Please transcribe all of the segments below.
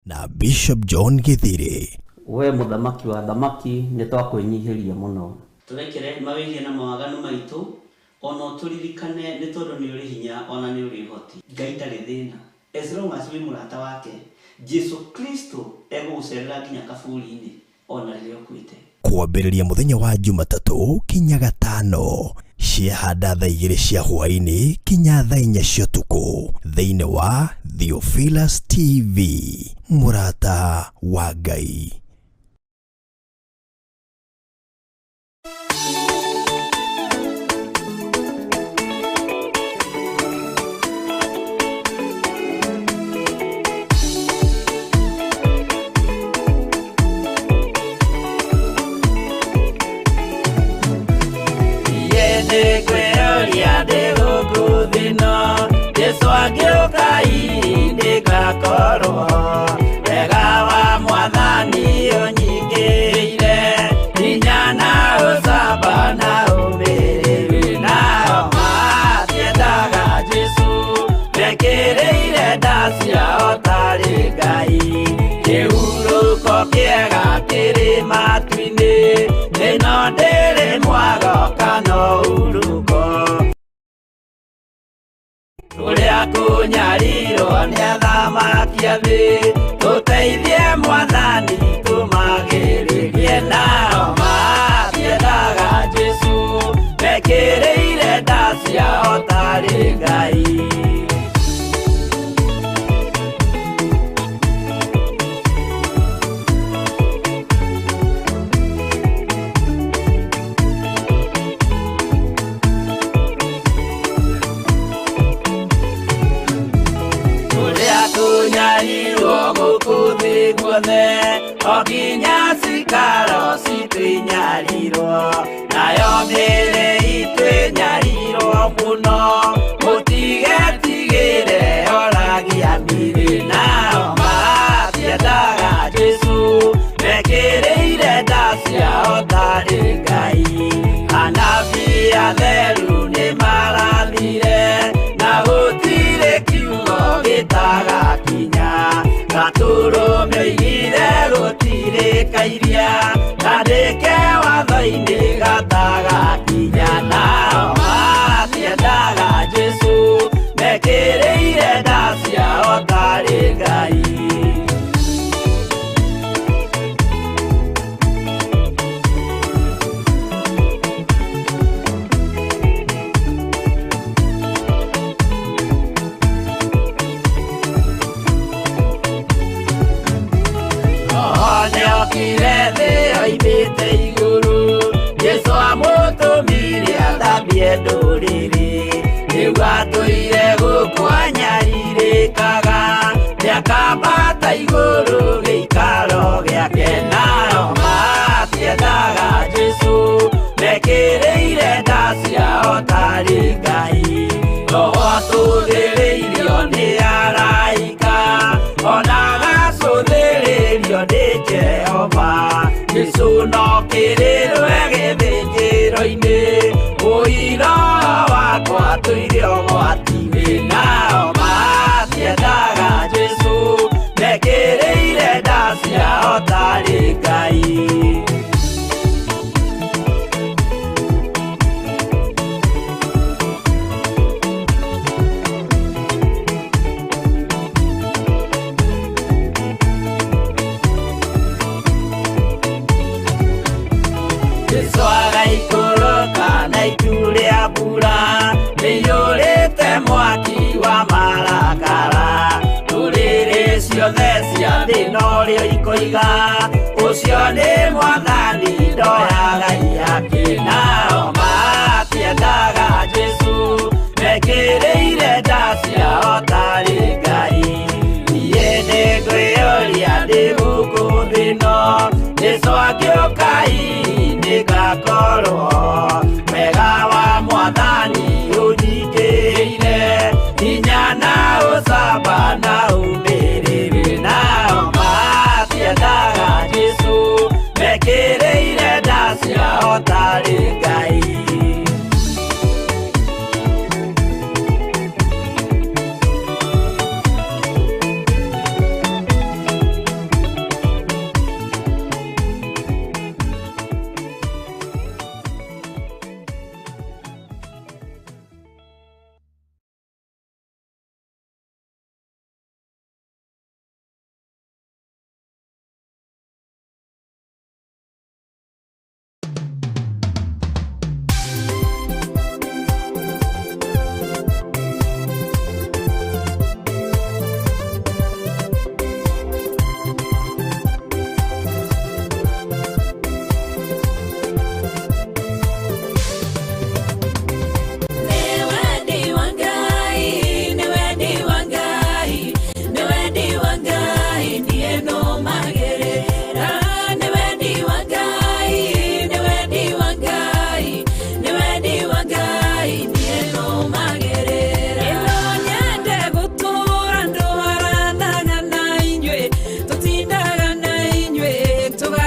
Na Bishop John Githiri. We mũthamaki wa athamaki nĩ twakwĩnyihĩria mũno. Tũrekere mawĩhia na mawaganu maitũ, ona ũtũririkane nĩ tondũ nĩ ũrĩ hinya ona nĩ ũrĩ ũhoti. Ngai ndarĩ thĩna as long as wĩ mũrata wake, Jesu Kristo egũgũcerera nginya kaburi-inĩ ona rĩrĩa ũkuĩte. Kwambĩrĩria mũthenya wa Jumatatũ kinya Gatano ciahanda thaa 2 cia hwaĩ-inĩ kinya thaa 4 cia ũtukũ thĩinĩ wa Theophilus TV, mũrata wa Ngai. Jesu angĩũka ndĩgakorwo wega wa mwathani ũnyingĩire hinya na ũcamba na ũmĩrĩru nao matiendaga Jesu mekĩrĩire nda ciao tarĩ Ngai kĩhurũko kĩega kĩrĩ matu-inĩ ĩno ndĩrĩ mwago kana ũhurũko ũrĩa kũnyarirwo nĩ athamaki a thĩ tũteithie mwathani tũmagĩrĩrie nao matiendaga Jesu mekĩrĩire nda ciao tarĩ Ngai. Tũnyarirwo gũkũ thĩ guothe o nginya cikaro citũ inyarirwo nayo mĩĩrĩ itũ ĩnyarirwo mũno mũtigetigĩre oragia mĩĩrĩ nao matiendaga Jesu mekĩrĩire nda ciao tarĩ Ngai anabii atheru nĩ marathire na gũtirĩ kiugo gĩtagakinya gatũrũme oigire gũtirĩ kairia kandĩke watho-inĩ gatagakinya nao matiendaga Jesu mekĩrĩire nda ciao tarĩ Ngai. Nĩokire thĩ oimĩte igũrũ Jesu amũtũmire athambie ndũrĩrĩ rĩu atũire gũkũ anyarirĩkaga nĩakambata igũrũ gĩikaro gĩake nao matiendaga Jesu mekĩrĩire nda ciao tarĩ Ngai roho atũthĩrĩirio nĩ araika ona agacũthĩrĩrio nĩ Jehova Jesu no kĩrĩrwe gĩthĩnjĩro-inĩ ũira wakwa tũire ũgwati-inĩ nao matiendaga Jesu mekĩrĩire nda ciao tarĩ Ngai. Jesu agaikũrũka na itu rĩa mbura rĩiyũrĩte mwaki wa marakara ndũrĩrĩ ciothe cia thĩ norĩo ikoiga ũcio nĩ mwathani ndoyaga ihaki nao matiendaga Jesu mekĩrĩire nda ciao tarĩ Ngai niĩ nĩngwĩyũria ndĩ gũkũ thĩ ĩno Jesu angĩũka nĩngakorwo wega wa mwathani ũnyingĩrĩire hinya na ũcamba na ũmĩrĩru nao matiendaga Jesu mekĩrĩire nda ciao tarĩ Ngai.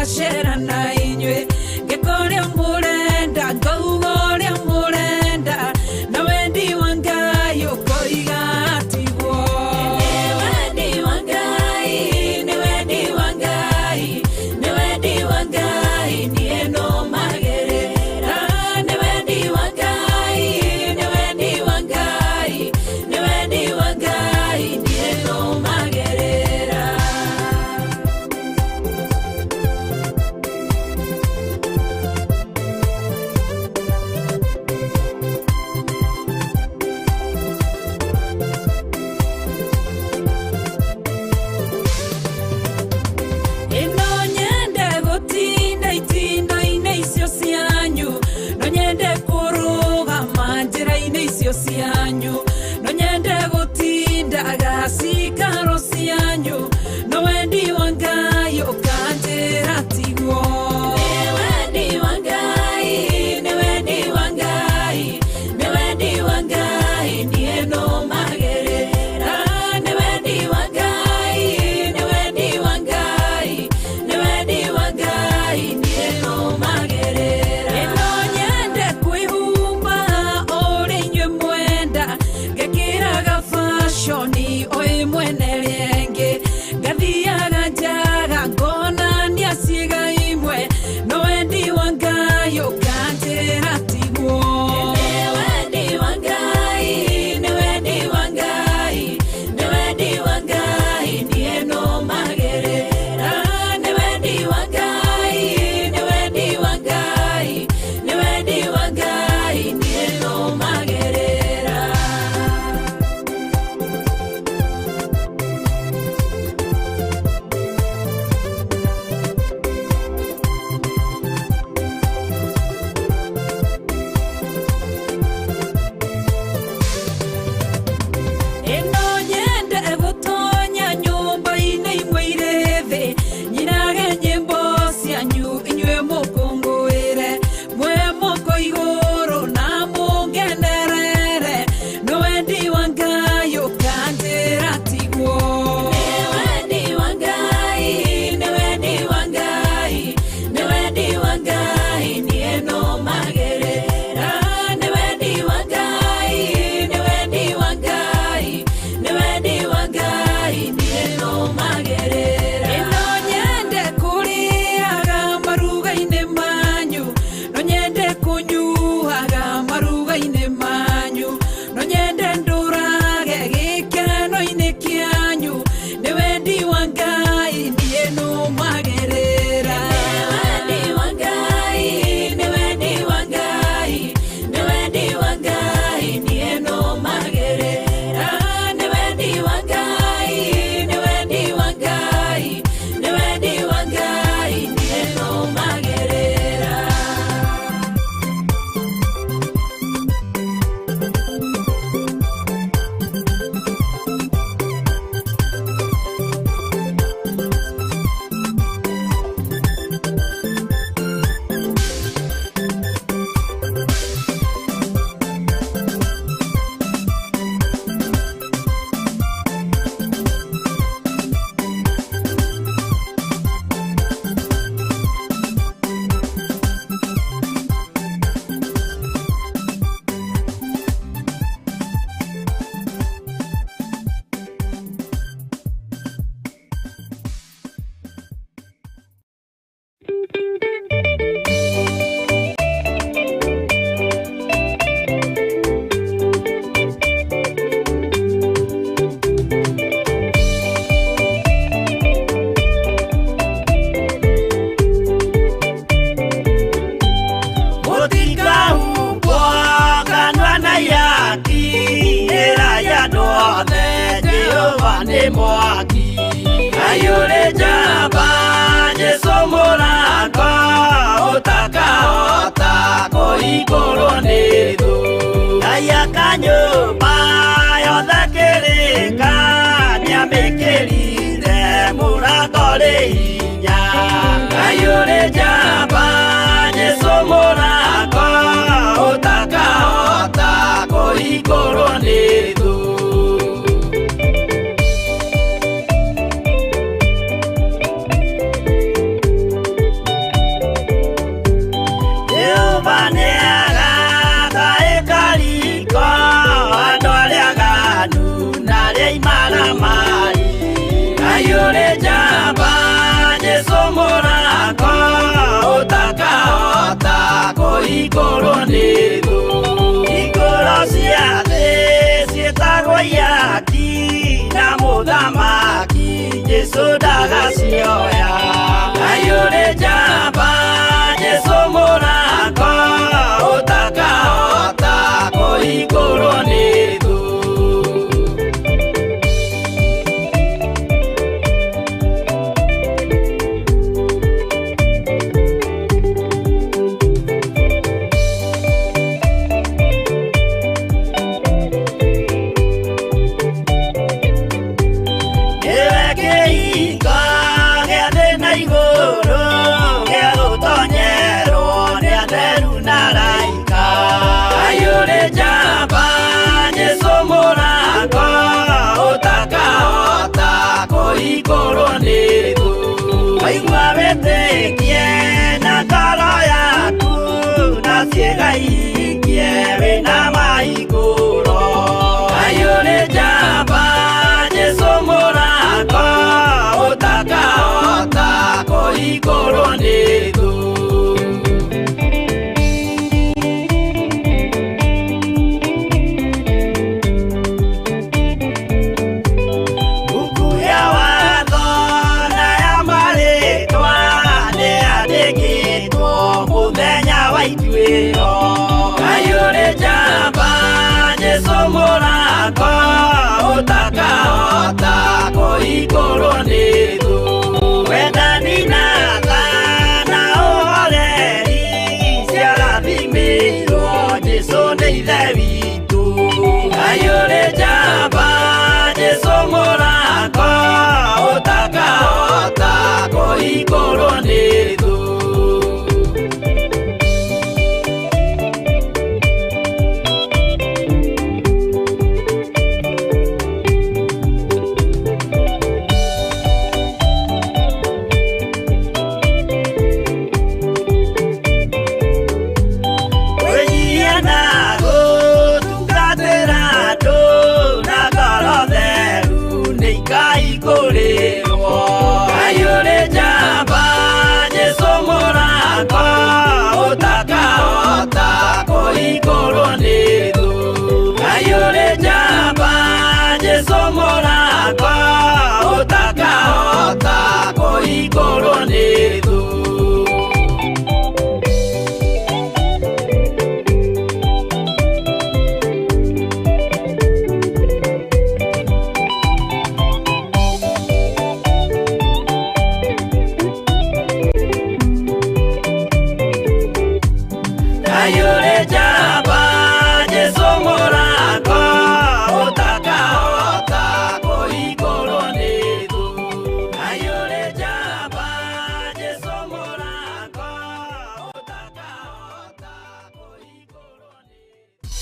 Ngacera na inyuĩ ngĩka ũrĩa mũrenda, ngauga ũrĩa mũrenda, na wendi wa Ngai ũkoiga tiguo. Nĩ wendi wa Ngai, nĩ wendi wa Ngai, nĩ wendi wa Ngai niĩ nũmagĩrĩra. Nĩ wendi wa Ngai, nĩ wendi wa Ngai, nĩ wendi wa Ngai niĩ nũmagĩrĩra. Ĩno nyende gũtinda itindo-inĩ icio cianyu, no nyende kũrũgama njĩra-inĩ icio cianyu, no nyende gũtindaga cikaro cianyu, no wendi wa Ngai ũkanjĩra tiguo. Nĩ wendi wa Ngai, nĩ wendi wa Ngai, nĩ wendi wa Ngai niĩ nũmagĩrĩra. Nĩ wendi wa Ngai, nĩ wendi wa Ngai, nĩ wendi wa Ngai niĩ nũmagĩrĩra. Ĩno nyende kwĩhumba ũrĩa inyuĩ mwenda, ngekĩraga fashion o ĩmwe na ĩrĩa ĩngĩ, ngathiaga njaga ngonania ciĩga imwe, no wendi wa Ngai ũkanjĩra tiguo. Nĩ wendi wa Ngai, nĩ wendi wa Ngai, nĩ wendi wa Ngai niĩ nũmagĩrĩra. Nĩ wendi wa Ngai, nĩ wendi wa Ngai, nĩ wendi wa Ngai niĩ nũmagĩrĩra. Ĩno nyende gũtonya nyũmba-inĩ imwe irĩ thĩ, nyinage nyĩmbo cianyu inyuĩ mũkũngũĩre, mwe moko igũrũ na mũngenerere, no wendi wa Ngai ũkanjĩra tiguo. Nĩ wendi wa Ngai, nĩ wendi wa Ngai, nĩ wendi wa Ngai niĩ nũmagĩrĩra. Nĩ wendi wa Ngai, nĩ wendi wa Ngai, nĩ wendi wa Ngai niĩ nũmagĩrĩra. Ĩno nyende kũrĩaga maruga-inĩ manyu, no nyende kũnyuaga maruga-inĩ manyu, no nyende ndũrage gĩkeno-inĩ kĩanyu, nĩ wendi wa Ngai niĩ nũmagĩrĩra. Nĩ wendi wa Ngai, nĩ wendi wa Ngai, nĩ wendi wa Ngai niĩ nũmagĩrĩra. Nĩ wendi wa Ngai, nĩ wendi wa Ngai, nĩ wendi wa Ngai niĩ nũmagĩrĩra. Mũtikahumbwo kanua na ihaki, ĩra ya andũ othe Jehova nĩ mwaki. Ngai ũrĩ njamba, Jesũ mũrango, ũtakahota kũhingũrwo nĩ thũ. Ngai aka nyũmba yothe kĩrĩka, nĩamĩkĩrire mũrango rĩ hinya. Ngai ũrĩ njamba, Jesũ mũrango, ũtakahota kũhingũrwo nĩ thũ. nĩ thũ. Ikũro cia thĩ ciĩtagwo ihaki na mũthamaki Jesũ ndagacioya. Ngai ũrĩ njamba Jesũ mũrango ũtakahota kũhingũrwo nĩ thũ. Nĩwe kĩhingo gĩa thĩ na igũrũ gĩa gũtonyerwo nĩ atheru na araika. Ngai ũrĩ njamba Jesũ mũrango ũtakahota kũhingũrwo nĩ thũ. Waigua wĩtĩkie na ngoro yaku na ciĩga ihingie wĩna mahingũro. Ngai ũrĩ njamba Jesũ mũrango ũtakahota kũhingũrwo nĩ thũ. Buku ya watho na ya marĩtwa nĩyandĩkĩtwo mũthenya wa ituĩro. Ngai ũrĩ njamba Jesũ mũrango ũtakahota kũhingũrwo nĩ thũ. Wendani na tha na ũhoreri ciarathimĩirwo Jesũ nĩ Ithe witũ. Ngai ũrĩ njamba Jesũ mũrango ũtakahota kũhingũrwo nĩ thũ. Kwĩnyihia na gũtungatĩra andũ na ngoro theru nĩ ikahingũrĩrwo. Ngai ũrĩ njamba Jesũ mũrango ũtakahota kũhingũrwo nĩ thũ. Ngai ũrĩ njamba Jesũ mũrango ũtakahota kũhingũrwo nĩ thũ. Ngai ũrĩ njamba Jesũ mũrango ũtakahota kũhingũrwo nĩ thũ. Ngai ũrĩ njamba Jesũ mũrango ũtakahota kũhingũrwo nĩ thũ.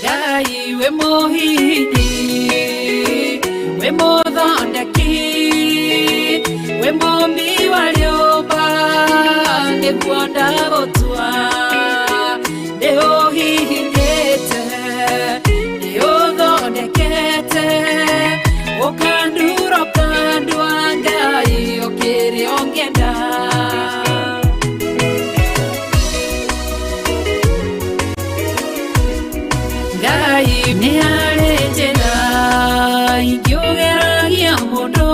Ngai wĩ mũhihinyi wĩ mũthondeki wĩ mũmbi wa rĩũmba nĩguo ndagũtua. Nĩ ũhihinyĩte nĩ ũthondekete ũkandura ũkandua Ngai ũkĩrĩa ũngĩenda. Ngai nĩ harĩ njĩra ingĩũgeragia mũndũ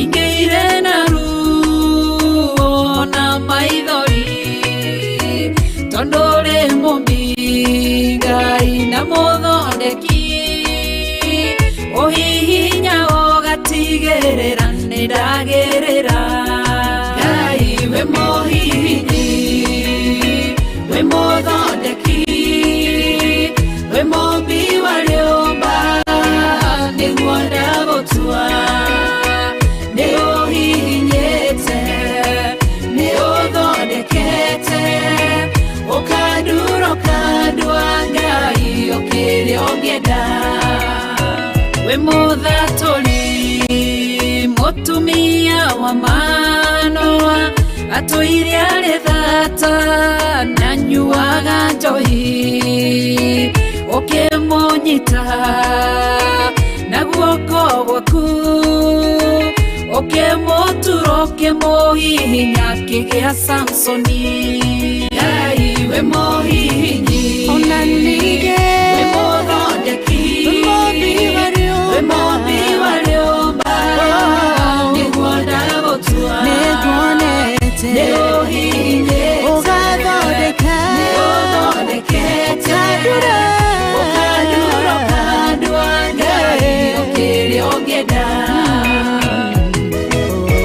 ingĩire na ruo na maithori tondũ ũrĩ mũmbi Ngai na mũthondeki ũhihinya ũgatigĩrĩra nĩ ndagĩrĩra. Ngai wĩ mũhihinyi wĩ mũthondeki wĩ mũmbi wa rĩũmba nĩguo ndagũtua. Nĩ ũhihinyĩte nĩ ũthondekete ũkandura ũkandua Ngai ũkĩrĩa ũngĩenda. Wĩ mũthatũri mũtumia wa Manoa atũire arĩ thata na nyuaga njohi ũkĩmũnyita na guoko gwaku ũkĩmũtura ũkĩmũhihinya kĩgĩa Samsoni. Ngai We mũhihinyi. Ona ningĩ. We mũthondeki. We mũmbi wa rĩũmba. We mũmbi wa rĩũmba. Nĩguo ndagũtua. Nĩnguonete. Nĩ ũhihinyĩte. Ũgathondeka. Nĩ ũthondekete. Ũkandura. Ũkandura, ũkandua, Ngai, o kĩrĩa ũngĩenda.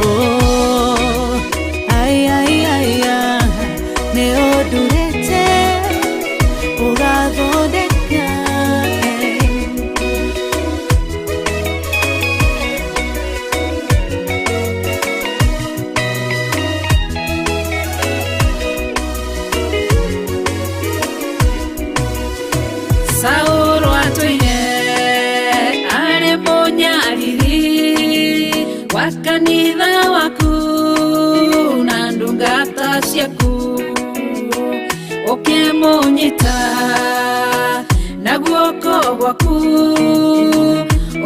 Oh, ai, ai, ai, ah, nĩ ũndurĩte, ũgathondeka, eh. Saũlũ atũire arĩ mũnyariri wa kanitha waku na ndungata ciaku, ũkĩmũnyita na guoko gwaku,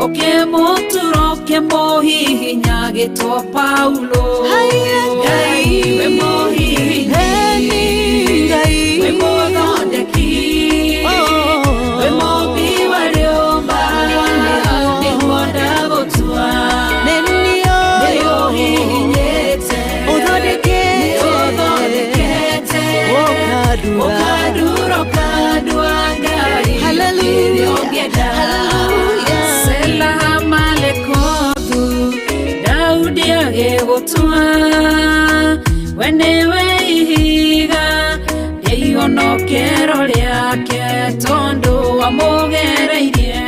ũkĩmũtura, ũkĩmũhihinya agĩtwo Paulo. Haiya, Ngai, we mũhihinyi. Eni Ngai. We mũthondeki. Oh. We mũmbi wa rĩũmba. Nĩguo ndagũtua. Nĩ niĩ. Nĩ ũhihinyĩte. Ũthondekete. Nĩ ũthondekete. Ũkandura. Ũkandura, ũkandua, Ngai, Hallelujah. kĩrĩa ũngĩenda. Hallelujah. Sela Malekothu, Daudi agĩgũtua. We nĩwe ihiga rĩa ihonokero rĩake, tondũ wamũgereirie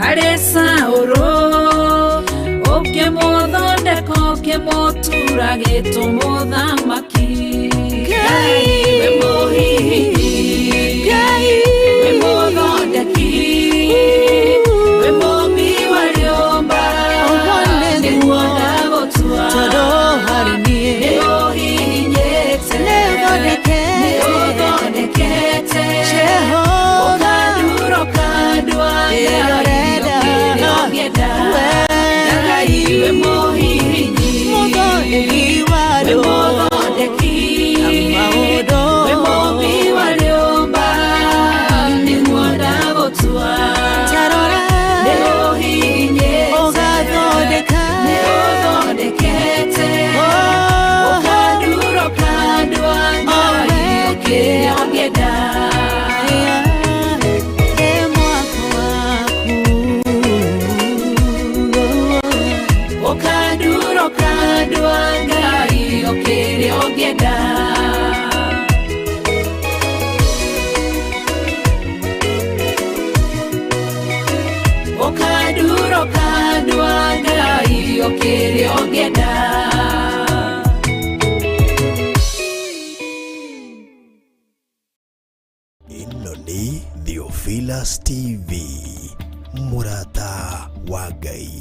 harĩ Saũlũ, ũkĩmũthondeka, ũkĩmũtura gĩtũ mũthamaki. Ngai. We mũhihinyi. Ngai. We mũthondeki. We mũmbi wa rĩũmba. Ũguo nĩguo. Nĩguo ndagũtua. Tondũ harĩ niĩ. Nĩ ũhihinyĩte. Nĩ ũthondekete. Nĩ ũthondekete. Jehova. Ũkandura, ũkandua, Ngai, Ĩrorenda. kĩrĩa ũngĩenda. We. Ngai, we mũhihinyi. Mũthondeki wa We rĩũmba. mũthondeki. Maũndũ. We mũmbi wa rĩũmba. Nĩguo ndagũtua. Ta rora. Nĩ ũhihinyĩte. Ũgathondeka. Nĩ ũthondekete. Oh. Ũkandura, ũkandua, Ngai, Oh, kĩrĩa ũngĩenda. Aya, ĩ mwako waku. Ũkandura, ũkandua, Ngai, o kĩrĩa ũngĩenda. Ũkandura, ũkandua, Ngai, o kĩrĩa ũngĩenda. Ĩno nĩ Theophilus TV, mũrata wa Ngai.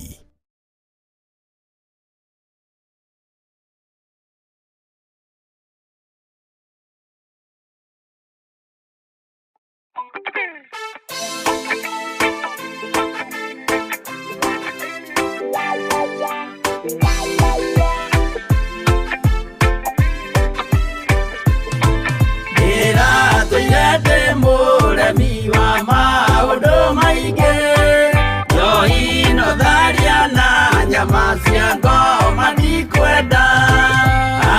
Ndĩratũire ndĩ mũremi wa maũndũ maingĩ, njohi no tharia na nyama cia ngoma ndikwenda.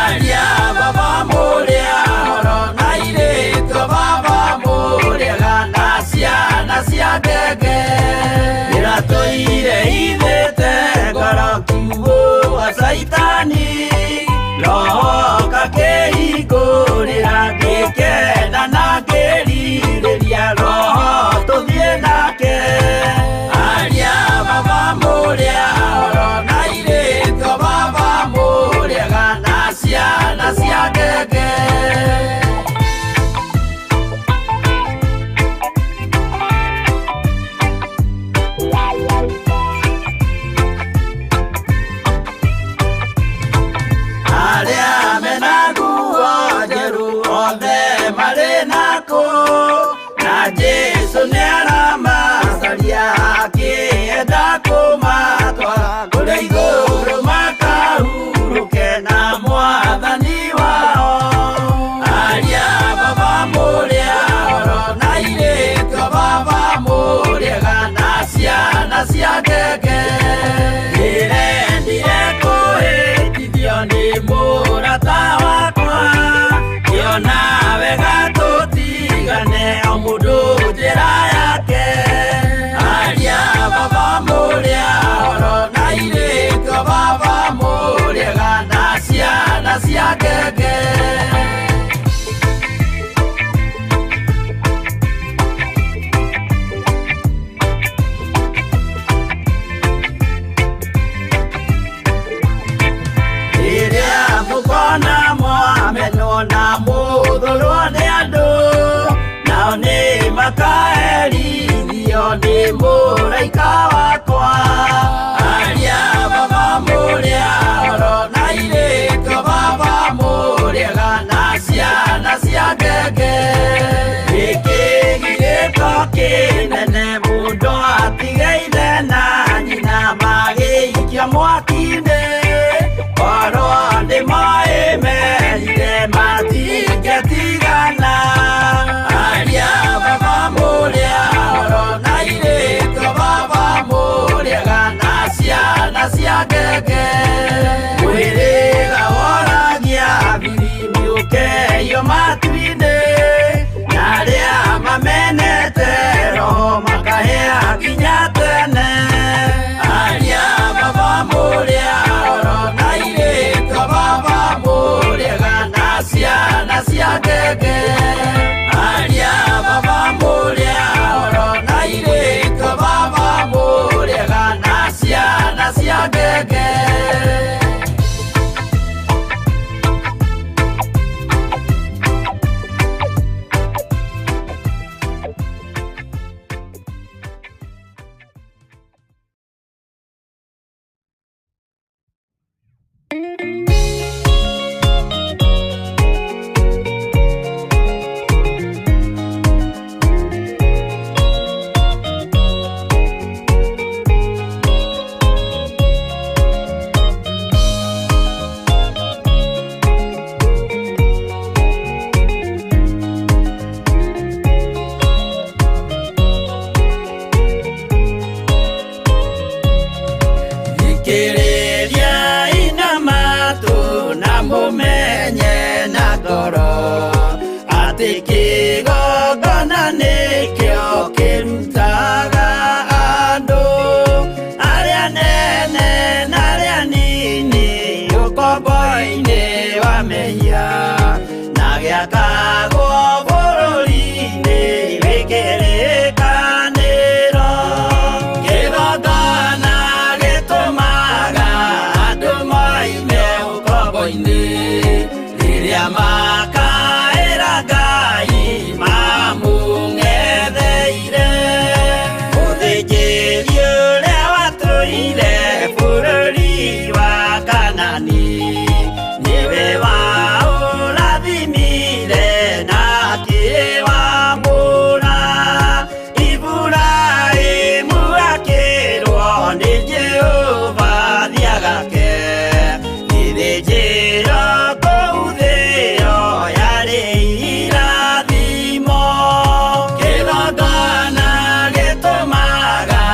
Aria baba mũrĩa horo na airĩtu baba mũrĩega na ciana cia ndenge. Ndĩratũire ithĩte ngoro kiugũ. Mũrata wakwa Kĩona wega tũtigane o mũndũ njĩra yake Aria baba mũrĩa oro na irĩko baba mũrĩega na ciana cia ngenge. Mukona mwamenwo na muthurwo nĩ andũ nao nĩ makaherithio nĩ mũraika wakwa Aria baba mũrĩa oro na irĩko baba mũrĩega na ciana cia ngenge Gĩkĩ gĩgĩko kĩnene mũndũ atige ithe na nyina magĩikio mwaki-inĩ Oro nĩ moĩ merire matingĩtigana Aria baba mũrĩa oro na irĩko baba mũrĩega na ciana cia ngenge Mwĩrĩga woragia biribiri ũkeio matu-inĩ na arĩa mamenete roho makahĩa nginya tene Aria baba mũrĩa oro na irĩko baba mũrĩega na ciana cia ngenge Aria baba mũrĩa oro na irĩko baba mũrĩega na ciana cia ngenge. Thikĩrĩria ina matũ na mũmenye na ngoro atĩ kĩgongona nĩkĩo kĩrutaga andũ arĩa nene na arĩa nini ũkombo-inĩ wa mehia na gĩakagwo bũrũri-inĩ wĩ kĩrĩkanĩro kĩgongona gĩtũmaga andũ moime ũkombo-inĩ rĩrĩa makaĩra Ngai mamũng'etheire mũthĩnjĩri ũrĩa watũire bũrũri wa Kanani nĩwe waũrathimire na akĩwamũra Iburahĩmu akĩrwo nĩ Jehova thiagake gĩthĩnjĩro kũu thĩo yarĩ irathimo kĩgongona gĩtũmaga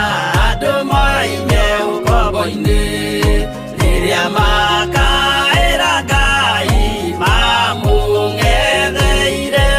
andũ moime ũkombo-inĩ rĩrĩa makaĩra Ngai mamũng'etheire.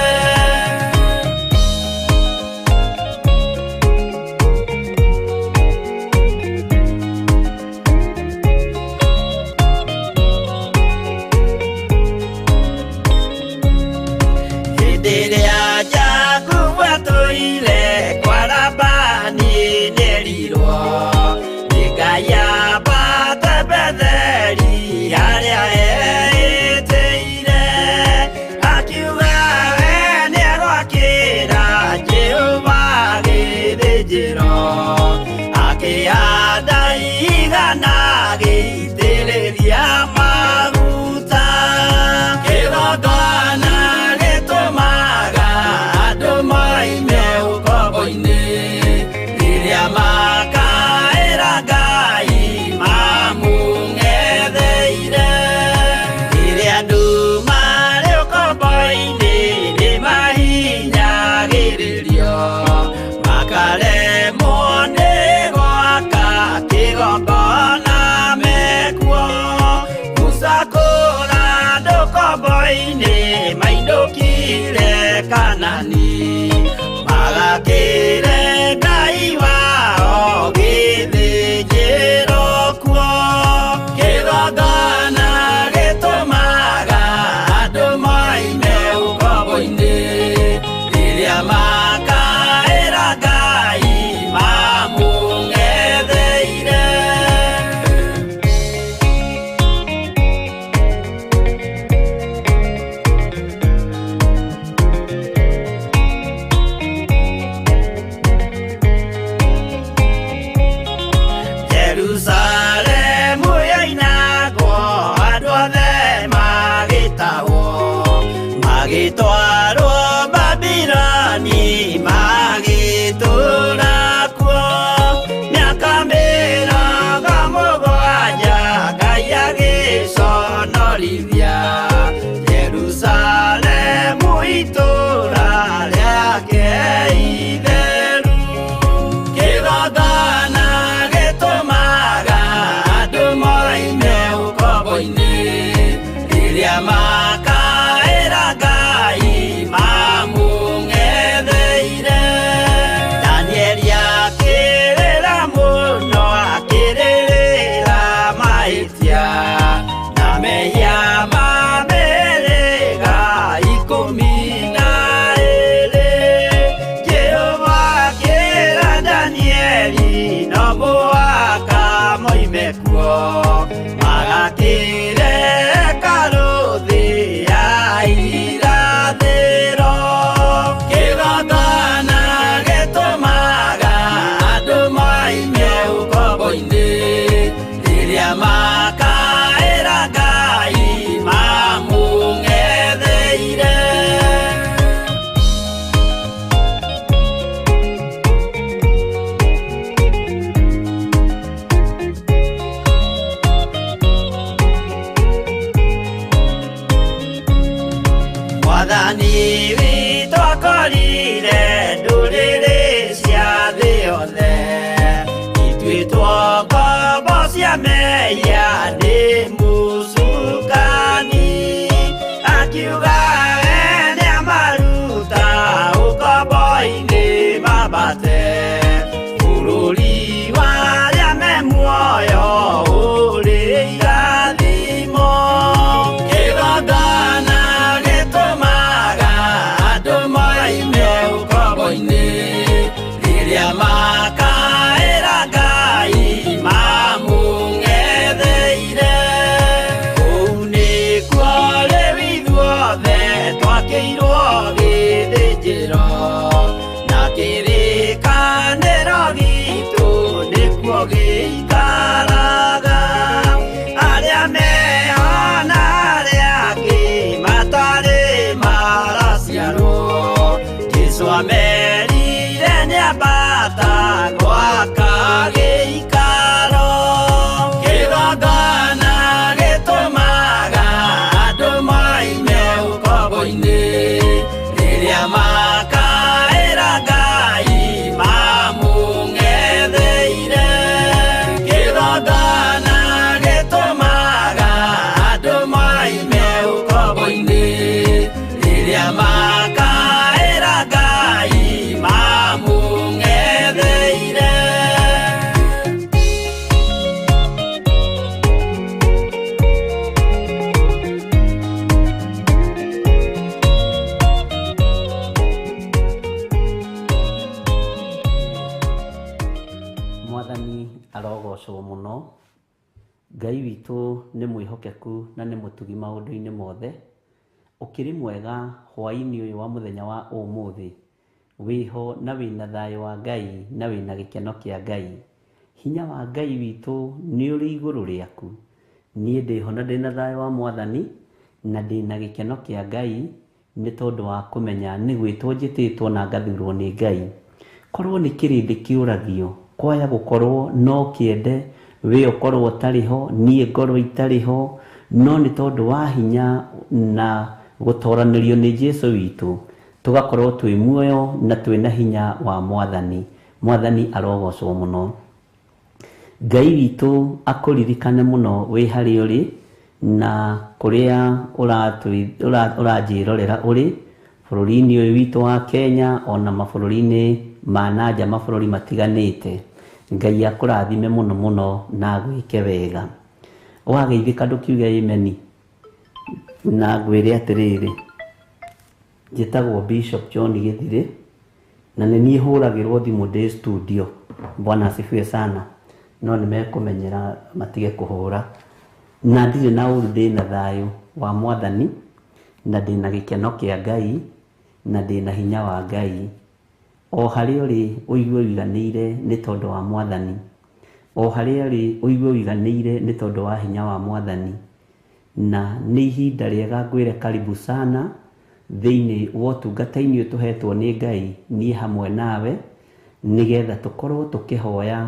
ũkombo-inĩ mainũkire Kanani magakĩre Ngai wao gĩthĩnjĩro kuo kĩgongona gĩtũmaga andũ moime ũkombo-inĩ rĩrĩa makaĩra Ngai mamũng'etheire. Jerusalemu yoinagwo andũ othe magĩtahwo magĩtwarwo Babiloni magĩtũũra kuo mĩaka 70 Ngai agĩconorithia Jerusalemu itũũra rĩake itheru. Kĩgongona gĩtũmaga andũ moime ũkombo-inĩ rĩrĩa makaĩra Ngai mamũng'etheire. Danieli akĩrĩra mũno akĩrĩrĩra mahĩtia na mehia ma mĩhĩrĩga 12. Jehova akĩra Danieli no mũhaka moime kuo magakĩre hekarũ thĩ ya irathĩro. Kĩgongona gĩtũmaga andũ moime ũkombo-inĩ rĩrĩa makaĩra Ngai mamũng'etheire. Mwathani witũ akorire ndũrĩrĩ cia thĩ yothe ituĩtwo ngombo cia mehia nĩ mũcukani akiuga we nĩamaruta ũkombo-inĩ mambate bũrũri wa arĩa me muoyo ũrĩ irathimo. Kĩgongona gĩtũmaga andũ moime ũkombo-inĩ rĩrĩa makaĩra Ngai mamũng'etheire. Kũu nĩkuo rĩu ithuothe twakĩirwo gĩthĩnjĩro na kĩrĩkanĩro gitũ nĩkuo gĩikaraga. Arĩa meho na arĩa angĩ matarĩ maraciarwo Jesũ amerire nĩambata gwaka gĩikaro. Kĩgongona gĩtũmaga andũ moime ũkombo-inĩ rĩrĩa makaĩra Ngai mamũng'etheire. Kĩgongona gĩtũmaga andũ moime ũkombo-inĩ rĩrĩa makaĩra Ngai mamũng'etheire. Mwathani arogocwo mũno. Ngai witũ nĩ mwĩhokeku na nĩ mũtugi maũndũ-inĩ mothe. Ũkĩrĩ mwega hwaĩ-inĩ ũyũ wa mũthenya wa ũmũthĩ, wĩho na wĩna thayũ wa Ngai na wĩna gĩkeno kĩa Ngai. Hinya wa Ngai witũ nĩ ũrĩ igũrũ rĩaku. Niĩ ndĩho na ndĩna thayũ wa Mwathani na ndĩna gĩkeno kĩa Ngai nĩ tondũ wa kũmenya nĩ gwĩtwo njĩtĩtwo na ngathurwo nĩ Ngai. Korwo nĩ kĩrĩndĩ kĩũragio kwaya gũkorwo no kĩende we ũkorwo ũtarĩ ho niĩ ngorwo itarĩ ho, no nĩ tondũ wa hinya na gũtoranĩrio nĩ Jesũ witũ tũgakorwo twĩ muoyo na twĩna hinya wa Mwathani. Mwathani arogocwo mũno. Ngai witũ akũririkane mũno wĩ harĩa ũrĩ Na kũrĩa ũranjĩrorera ũrĩ bũrũri-inĩ ũyũ witũ wa Kenya ona mabũrũri-inĩ ma nanja, mabũrũri matiganĩte, Ngai akũrathime mũno mũno na agwĩke wega. Wageithĩka ndũkiuge ameni. Na ngwĩre atĩrĩrĩ, njĩtagwo Bishop John Gĩthirĩ na nĩ niĩ hũragĩrwo thimũ ndĩ studio. Bwana asifiwe sana. No nĩ mekũmenyera matige kũhũra. Na ndirĩ na ũru, ndĩna thayũ wa Mwathani na ndĩna gĩkeno kĩa Ngai na ndĩna hinya wa Ngai. O harĩa ũrĩ ũigue ũiganĩire nĩ tondũ wa Mwathani. O harĩa ũrĩ ũigue ũiganĩire nĩ tondũ wa hinya wa Mwathani. Na nĩ ihinda rĩega ngwĩre karibu sana thĩinĩ wa ũtungata-inĩ ũyũ tũhetwo nĩ Ngai, niĩ hamwe nawe, nĩgetha tũkorwo tũkĩhoya,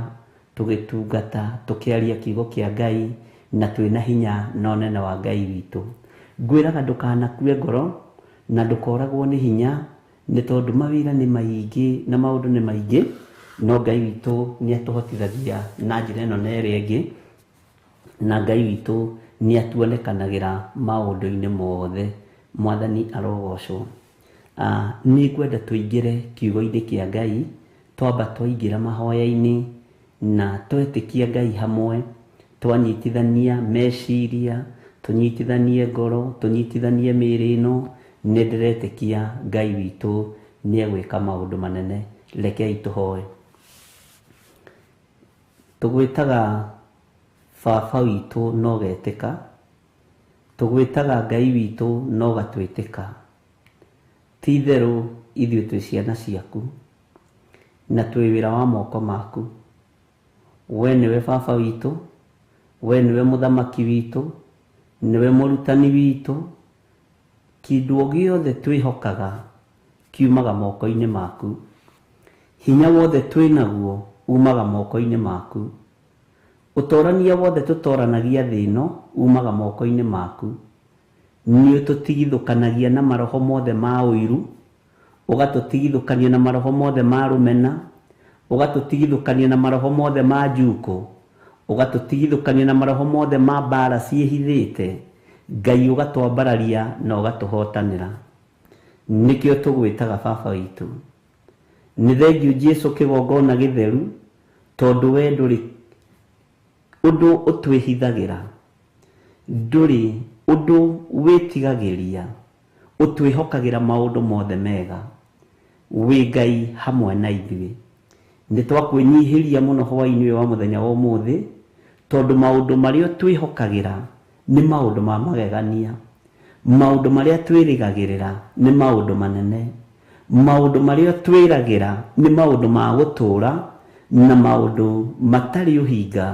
tũgĩtungata, tũkĩaria kiugo kĩa Ngai na twĩna hinya na ũnene wa Ngai witũ. Ngwĩraga ndũkanakue ngoro na ndũkoragwo nĩ hinya, nĩ tondũ mawĩra nĩ maingĩ na maũndũ nĩ maingĩ, no Ngai witũ nĩ atũhotithagia na njĩra ĩno na ĩrĩa ĩngĩ, na Ngai witũ nĩ atuonekanagĩra maũndũ-inĩ mothe. Mwathani arogocwo. Nĩ ngwenda tũingĩre kiugo-inĩ kĩa Ngai, twamba twaingĩra mahoya-inĩ na twetĩkia Ngai hamwe, twanyitithania meciria, tũnyitithanie ngoro, tũnyitithanie mĩĩrĩ ĩno, nĩ ndĩretĩkia Ngai witũ nĩ egwĩka maũndũ manene. Rekei tũhoe. Tũgwĩtaga Baba witũ na ũgetĩka, tũgwĩtaga Ngai witũ na ũgatwĩtĩka. Ti itherũ ithuĩ twĩ ciana ciaku na twĩ wĩra wa moko maku. We nĩwe Baba witũ, we nĩwe mũthamaki witũ, nĩwe mũrutani witũ. Kĩndũ o gĩothe twĩhokaga kiumaga moko-inĩ maku. Hinya wothe twĩnaguo umaga moko-inĩ maku. Ũtorania wothe tũtoranagia thĩ ĩno umaga moko-inĩ maku. Nĩ ũtũtigithũkanagia na maroho mothe ma ũiru, ũgatũtigithũkania na maroho mothe ma rũmena, ũgatũtigithũkania na maroho mothe ma njukũ, ũgatũtigithũkania na maroho mothe ma mbara ciĩhithĩte. Ngai ũgatwambararia na ũgatũhotanĩra. Nĩkĩo tũgwĩtaga Baba witũ. Nĩ thengiũ Jesu kĩgongona gĩtheru, tondũ we ndũrĩ ũndũ ũtwĩhithagĩra, ndũrĩ ũndũ wĩtigagĩria, ũtwĩhokagĩra maũndũ mothe mega. Wĩ Ngai hamwe na ithuĩ. Nĩ twakwĩnyihĩria mũno hwaĩ-inĩ ũyũ wa mũthenya wa ũmũthĩ, tondũ maũndũ marĩa twĩhokagĩra nĩ maũndũ ma magegania. Maũndũ marĩa twĩrĩgagĩrĩra nĩ maũndũ manene. Maũndũ marĩa twĩragĩra nĩ maũndũ ma gũtũũra na maũndũ matarĩ ũhinga,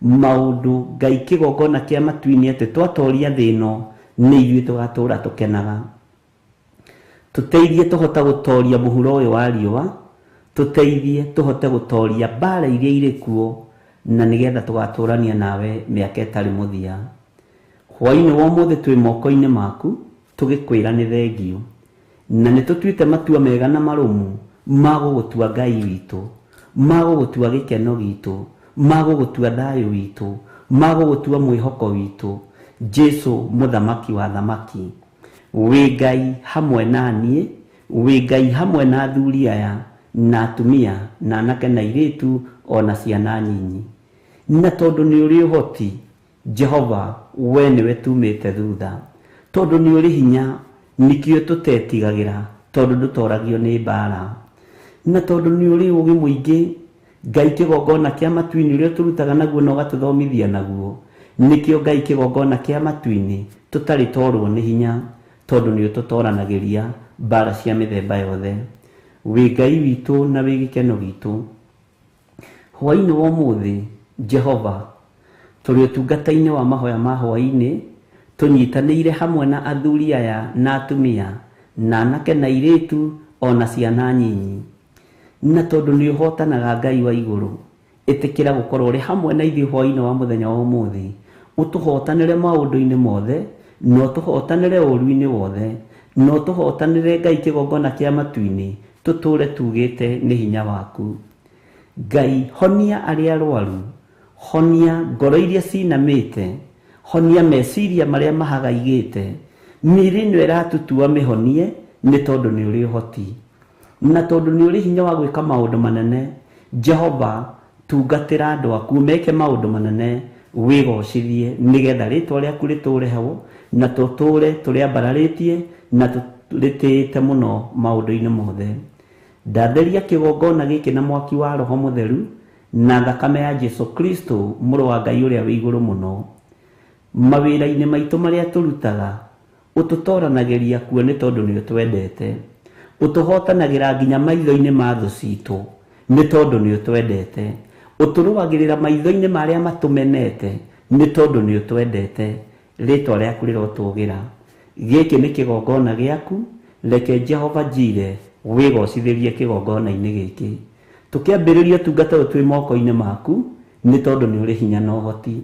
maũndũ Ngai kĩgongona kĩa matu-inĩ atĩ twatoria thĩ ĩno nĩ ithuĩ tũgatũũra tũkenaga. Tũteithie tũhote gũtoria mũhuro ũyũ wa riũa, tũteithie tũhote gũtoria mbara iria irĩ kuo, na nĩgetha tũgatũrania nawe mĩaka ĩtarĩ mũthia. Hwaĩ-inĩ wa ũmũthĩ twĩ moko-inĩ maku, tũgĩkwĩra nĩ thengiũ. Na nĩ tũtuĩte matua mega na marũmu ma gũgũtua Ngai witũ, ma gũgũtua gĩkeno gitũ, ma gũgũtua thayũ witũ, ma gũgũtua mwĩhoko witũ. Jesu mũthamaki wa thamaki, wĩ Ngai hamwe na niĩ, wĩ Ngai hamwe na athuri aya na atumia na anake na airĩtu ona ciana nyinyi. Na tondũ nĩ ũrĩ ũhoti, Jehova, we nĩwe tumĩte thutha. Tondũ nĩ ũrĩ hinya, nĩkĩo tũtetigagĩra, tondũ ndũtoragio nĩ mbara. Na tondũ nĩ ũrĩ ũũgĩ mũingĩ, Ngai kĩgongona kĩa matu-inĩ ũrĩa ũtũrutaga naguo na ũgatũthomithia naguo, nĩkĩo Ngai kĩgongona kĩa matu-inĩ tũtarĩ torwo nĩ hinya, tondũ nĩ ũtũtoranagĩria mbara cia mĩthemba yothe. Wĩ Ngai witũ na wĩ gĩkeno gitũ. Hwaĩ-inĩ wa ũmũthĩ, Jehova, tũrĩ ũtungata-inĩ wa mahoya ma hwaĩ-inĩ, tũnyitanĩire hamwe na athuri aya na atumia, na anake na airĩtu, ona ciana nyinyi. Na tondũ nĩ ũhotanaga Ngai wa igũrũ, ĩtĩkĩra gũkorwo ũrĩ hamwe na ithuĩ hwaĩ-inĩ wa mũthenya wa ũmũthĩ, ũtũhotanĩre maũndũ-inĩ mothe, na ũtũhotanĩre ũũru-inĩ wothe, na ũtũhotanĩre Ngai kĩgongona kĩa matu-inĩ, tũtũũre tugĩte nĩ hinya waku. Ngai, honia arĩa arwaru, honia ngoro iria cinamĩte, Honia meciria marĩa mahagaigĩte. Mĩĩrĩ ĩno ĩratutua mĩhonie nĩ tondũ nĩ ũrĩ ũhoti. Na tondũ nĩ ũrĩ hinya wa gwĩka maũndũ manene, Jehova, tungatĩra andũ aku meke maũndũ manene, wĩgocithie, nĩgetha rĩtwa rĩaku rĩtũũre ho, na tũtũũre tũrĩambararĩtie na tũrĩtĩĩte mũno maũndũ-inĩ mothe. Ndatheria kĩgongona gĩkĩ na mwaki wa Roho Mũtheru na thakame ya Jesu Kristo, Mũrũ wa Ngai ũrĩa wĩ igũrũ mũno. Mawĩra-inĩ maitũ marĩa tũrutaga, ũtũtoranagĩria kuo nĩ tondũ nĩ ũtwendete. Ũtũhotanagĩra nginya maitho-inĩ ma thũ citũ nĩ tondũ nĩ ũtwendete. Ũtũrũagĩrĩra maitho-inĩ ma arĩa matũmenete nĩ tondũ nĩ ũtwendete. Rĩtwa rĩaku rĩrotũgĩra. Gĩkĩ nĩ kĩgongona gĩaku, reke Jehova Jire wĩgocithĩrie kĩgongona-inĩ gĩkĩ. Tũkĩambĩrĩria ũtungata ũyũ twĩ moko-inĩ maku nĩ tondũ nĩ ũrĩ hinya na ũhoti.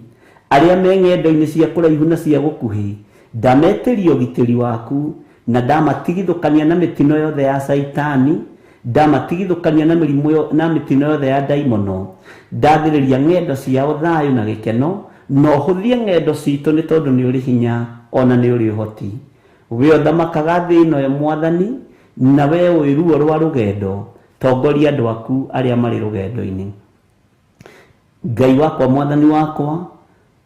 Arĩa me ng'endo-inĩ cia kũraihu na cia gũkuhĩ, ndametĩria ũgitĩri waku, na ndamatigithũkania na mĩtino yothe ya Caitani, ndamatigithũkania na mĩrimũ na mĩtino yothe ya ndaimono, ndathĩrĩria ng'endo ciao thayũ na gĩkeno, na ũhũthie ng'endo citũ nĩ tondũ nĩ ũrĩ hinya ona nĩ ũrĩ ũhoti. We ũthamakaga thĩ ĩno Mwathani, na we ũĩ ruo rwa rũgendo, tongoria andũ aku arĩa marĩ rũgendo-inĩ. Ngai wakwa, Mwathani wakwa,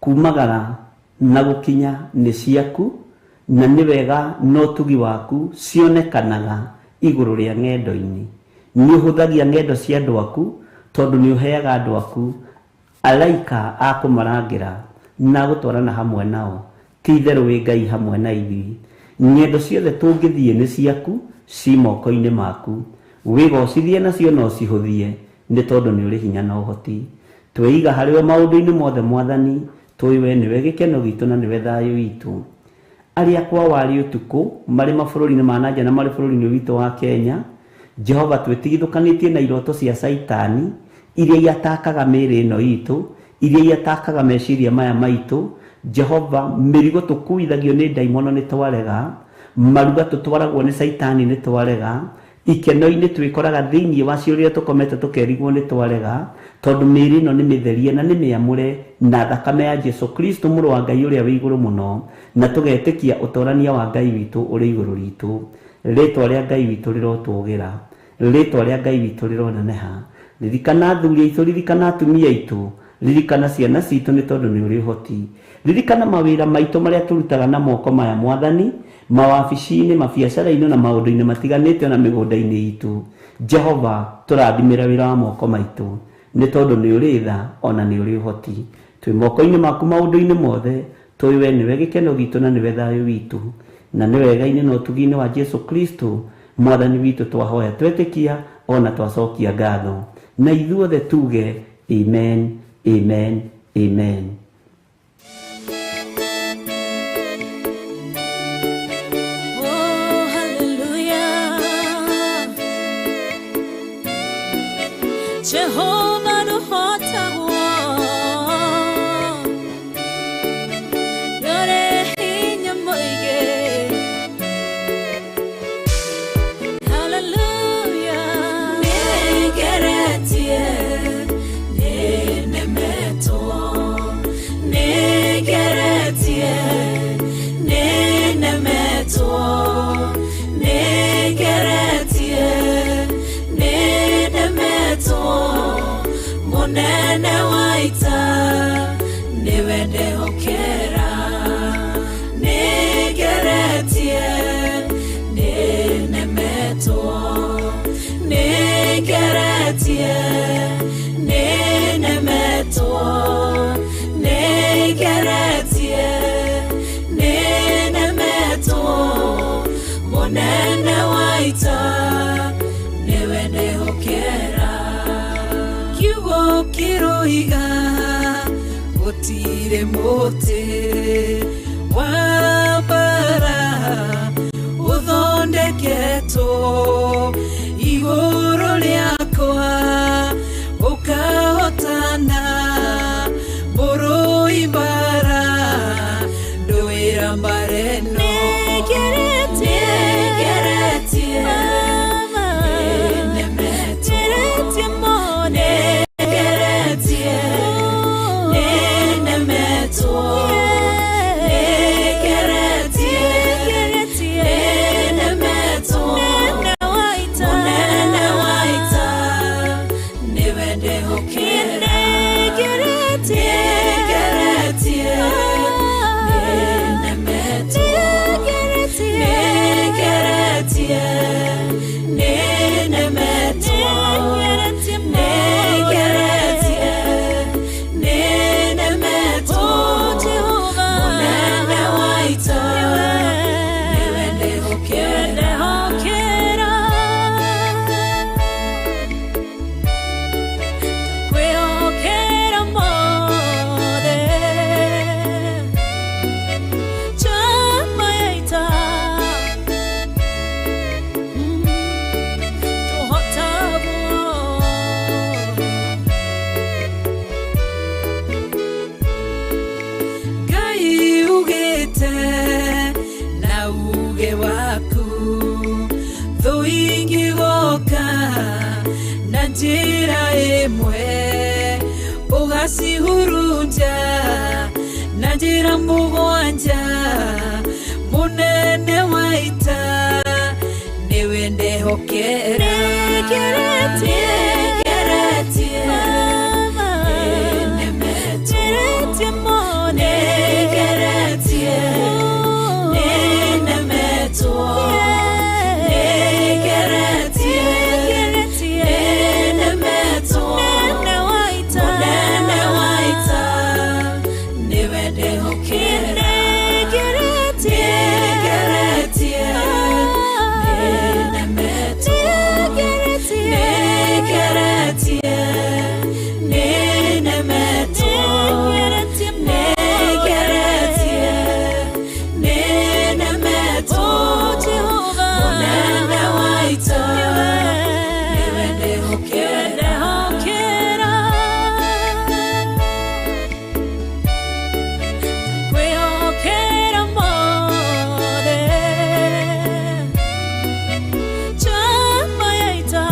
kumagara na gũkinya nĩ ciaku, na nĩ wega na ũtugi waku cionekanaga igũrũ rĩa ng'endo-inĩ. Nĩ ũhũthagia ng'endo cia andũ aku, tondũ nĩ ũheaga andũ aku alaika a kũmarangĩra na gũtwarana hamwe nao. Ti itherũ wĩ Ngai hamwe na ithuĩ. Ng'endo ciothe tũngĩthiĩ nĩ ciaku, ci moko-inĩ maku. Wĩgocithie nacio na ũcihũthie, nĩ tondũ nĩ ũrĩ hinya na ũhoti. Tweiga harĩ we maũndũ-inĩ mothe Mwathani, tũĩ we nĩwe gĩkeno gitũ na nĩwe thayũ witũ. Arĩa kwa warĩ ũtukũ, marĩ mabũrũri-inĩ ma na nja na marĩ bũrũri-inĩ witũ wa Kenya, Jehova twĩtigithũkanĩtie na iroto cia Caitani, iria iatakaga mĩĩrĩ ĩno itũ, iria iatakaga meciria maya maitũ. Jehova, mĩrigo tũkuithagio nĩ ndaimono nĩ twarega, maruga tũtwaragwo nĩ Caitani nĩ twarega, ikeno-inĩ twĩkoraga thĩinĩ wacio rĩrĩa tũkomete tũkerigwo nĩ twarega, tondũ mĩĩrĩ ĩno nĩ mĩtherie na nĩ mĩamũre na thakame ya Jesu Kristo Mũrũ wa Ngai ũrĩa wĩ igũrũ mũno, na tũgetĩkia ũtorania wa Ngai witũ ũrĩ igũrũ ritũ. Rĩtwa rĩa Ngai witũ rĩrotũgĩra, rĩtwa rĩa Ngai witũ rĩroneneha. Ririkana athuri aitũ, ririkana atumia aitũ, ririkana ciana citũ nĩ tondũ nĩ ũrĩ ũhoti. Ririkana mawĩra maitũ marĩa tũrutaga na moko maya Mwathani, mawabici-inĩ, mabiacara-inĩ na maũndũ-inĩ matiganĩte na mĩgũnda-inĩ itũ. Jehova, tũrathimĩra wĩra wa moko maitũ nĩ tondũ nĩ ũrĩ tha ona nĩ ũrĩ ũhoti. Twĩ moko-inĩ maku maũndũ-inĩ mothe, tũĩ we nĩwe gĩkeno gitũ na nĩwe thayũ witũ. Na nĩ wega-inĩ na ũtugi-inĩ wa Jesu Kristo Mwathani witũ twahoya twetĩkia ona twacokia ngatho. Na ithuothe tuge amen, amen, amen. Oh, hallelujah. Jehovah nũhotagwo, nĩũrĩ hinya mũingĩ. Hallelujah. Nĩngeretie, nĩnemetwo, nĩngeretie, nĩnemetwo, nĩngeretie, nĩnemetwo. Mũnene wa ita nĩwe ndehokera. Nĩngeretie, nĩnemetwo, nĩngeretie, nĩnemetwo, nĩngeretie, nĩnemetwo. Mũnene wa ita nĩwe ndehokera. Kiugo kĩroiga gũtirĩ mũtĩ wa mbara ũthondeketwo igũrũ rĩakwa ũkahotana mbũrũi mbara ndũĩra mbara ĩno. Nĩngeretie, nĩnemetwo, nĩngeretie, nĩnemetwo, Njĩra ĩmwe ũgacihurunja na njĩra mũgwanja mũnene wa ita nĩwe ndehokera. Nĩngeretie, nĩnemetwo, nĩngeretie, nĩnemetwo, nĩngeretie, nĩnemetwo, mũnene wa ita nĩwe ndehokera. Nĩngeretie, nĩnemetwo, nĩngeretie, nĩnemetwo, nĩngeretie, nĩnemetwo, mũnene wa ita nĩwe ndehokera. Kwĩhokera mothe njamba ya ita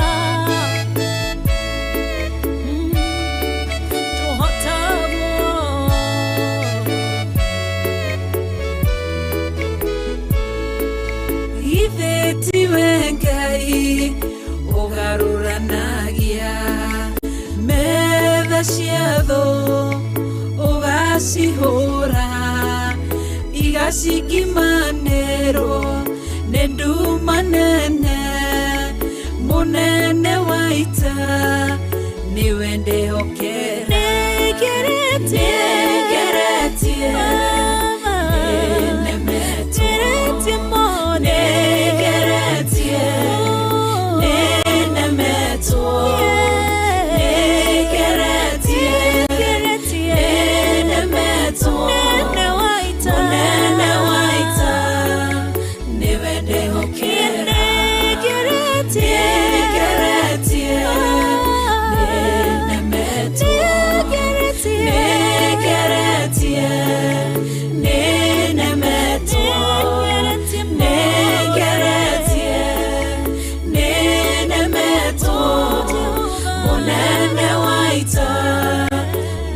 tũhotagwo. Ithe tiwe Ngai ũgarũranagia metha cia thũ ũgacihũra igacingimanĩrwo nĩ nduma nene mũnene wa ita nĩwe ndehokera. Nĩngeretie, nĩnemetwo, nĩngeretie, nĩnemetwo, nĩngeretie, nĩnemetwo, mũnene wa ita nĩwe ndehokera. Nĩngeretie, nĩnemetwo, nĩngeretie, nĩnemetwo, nĩngeretie, nĩnemetwo, mũnene wa ita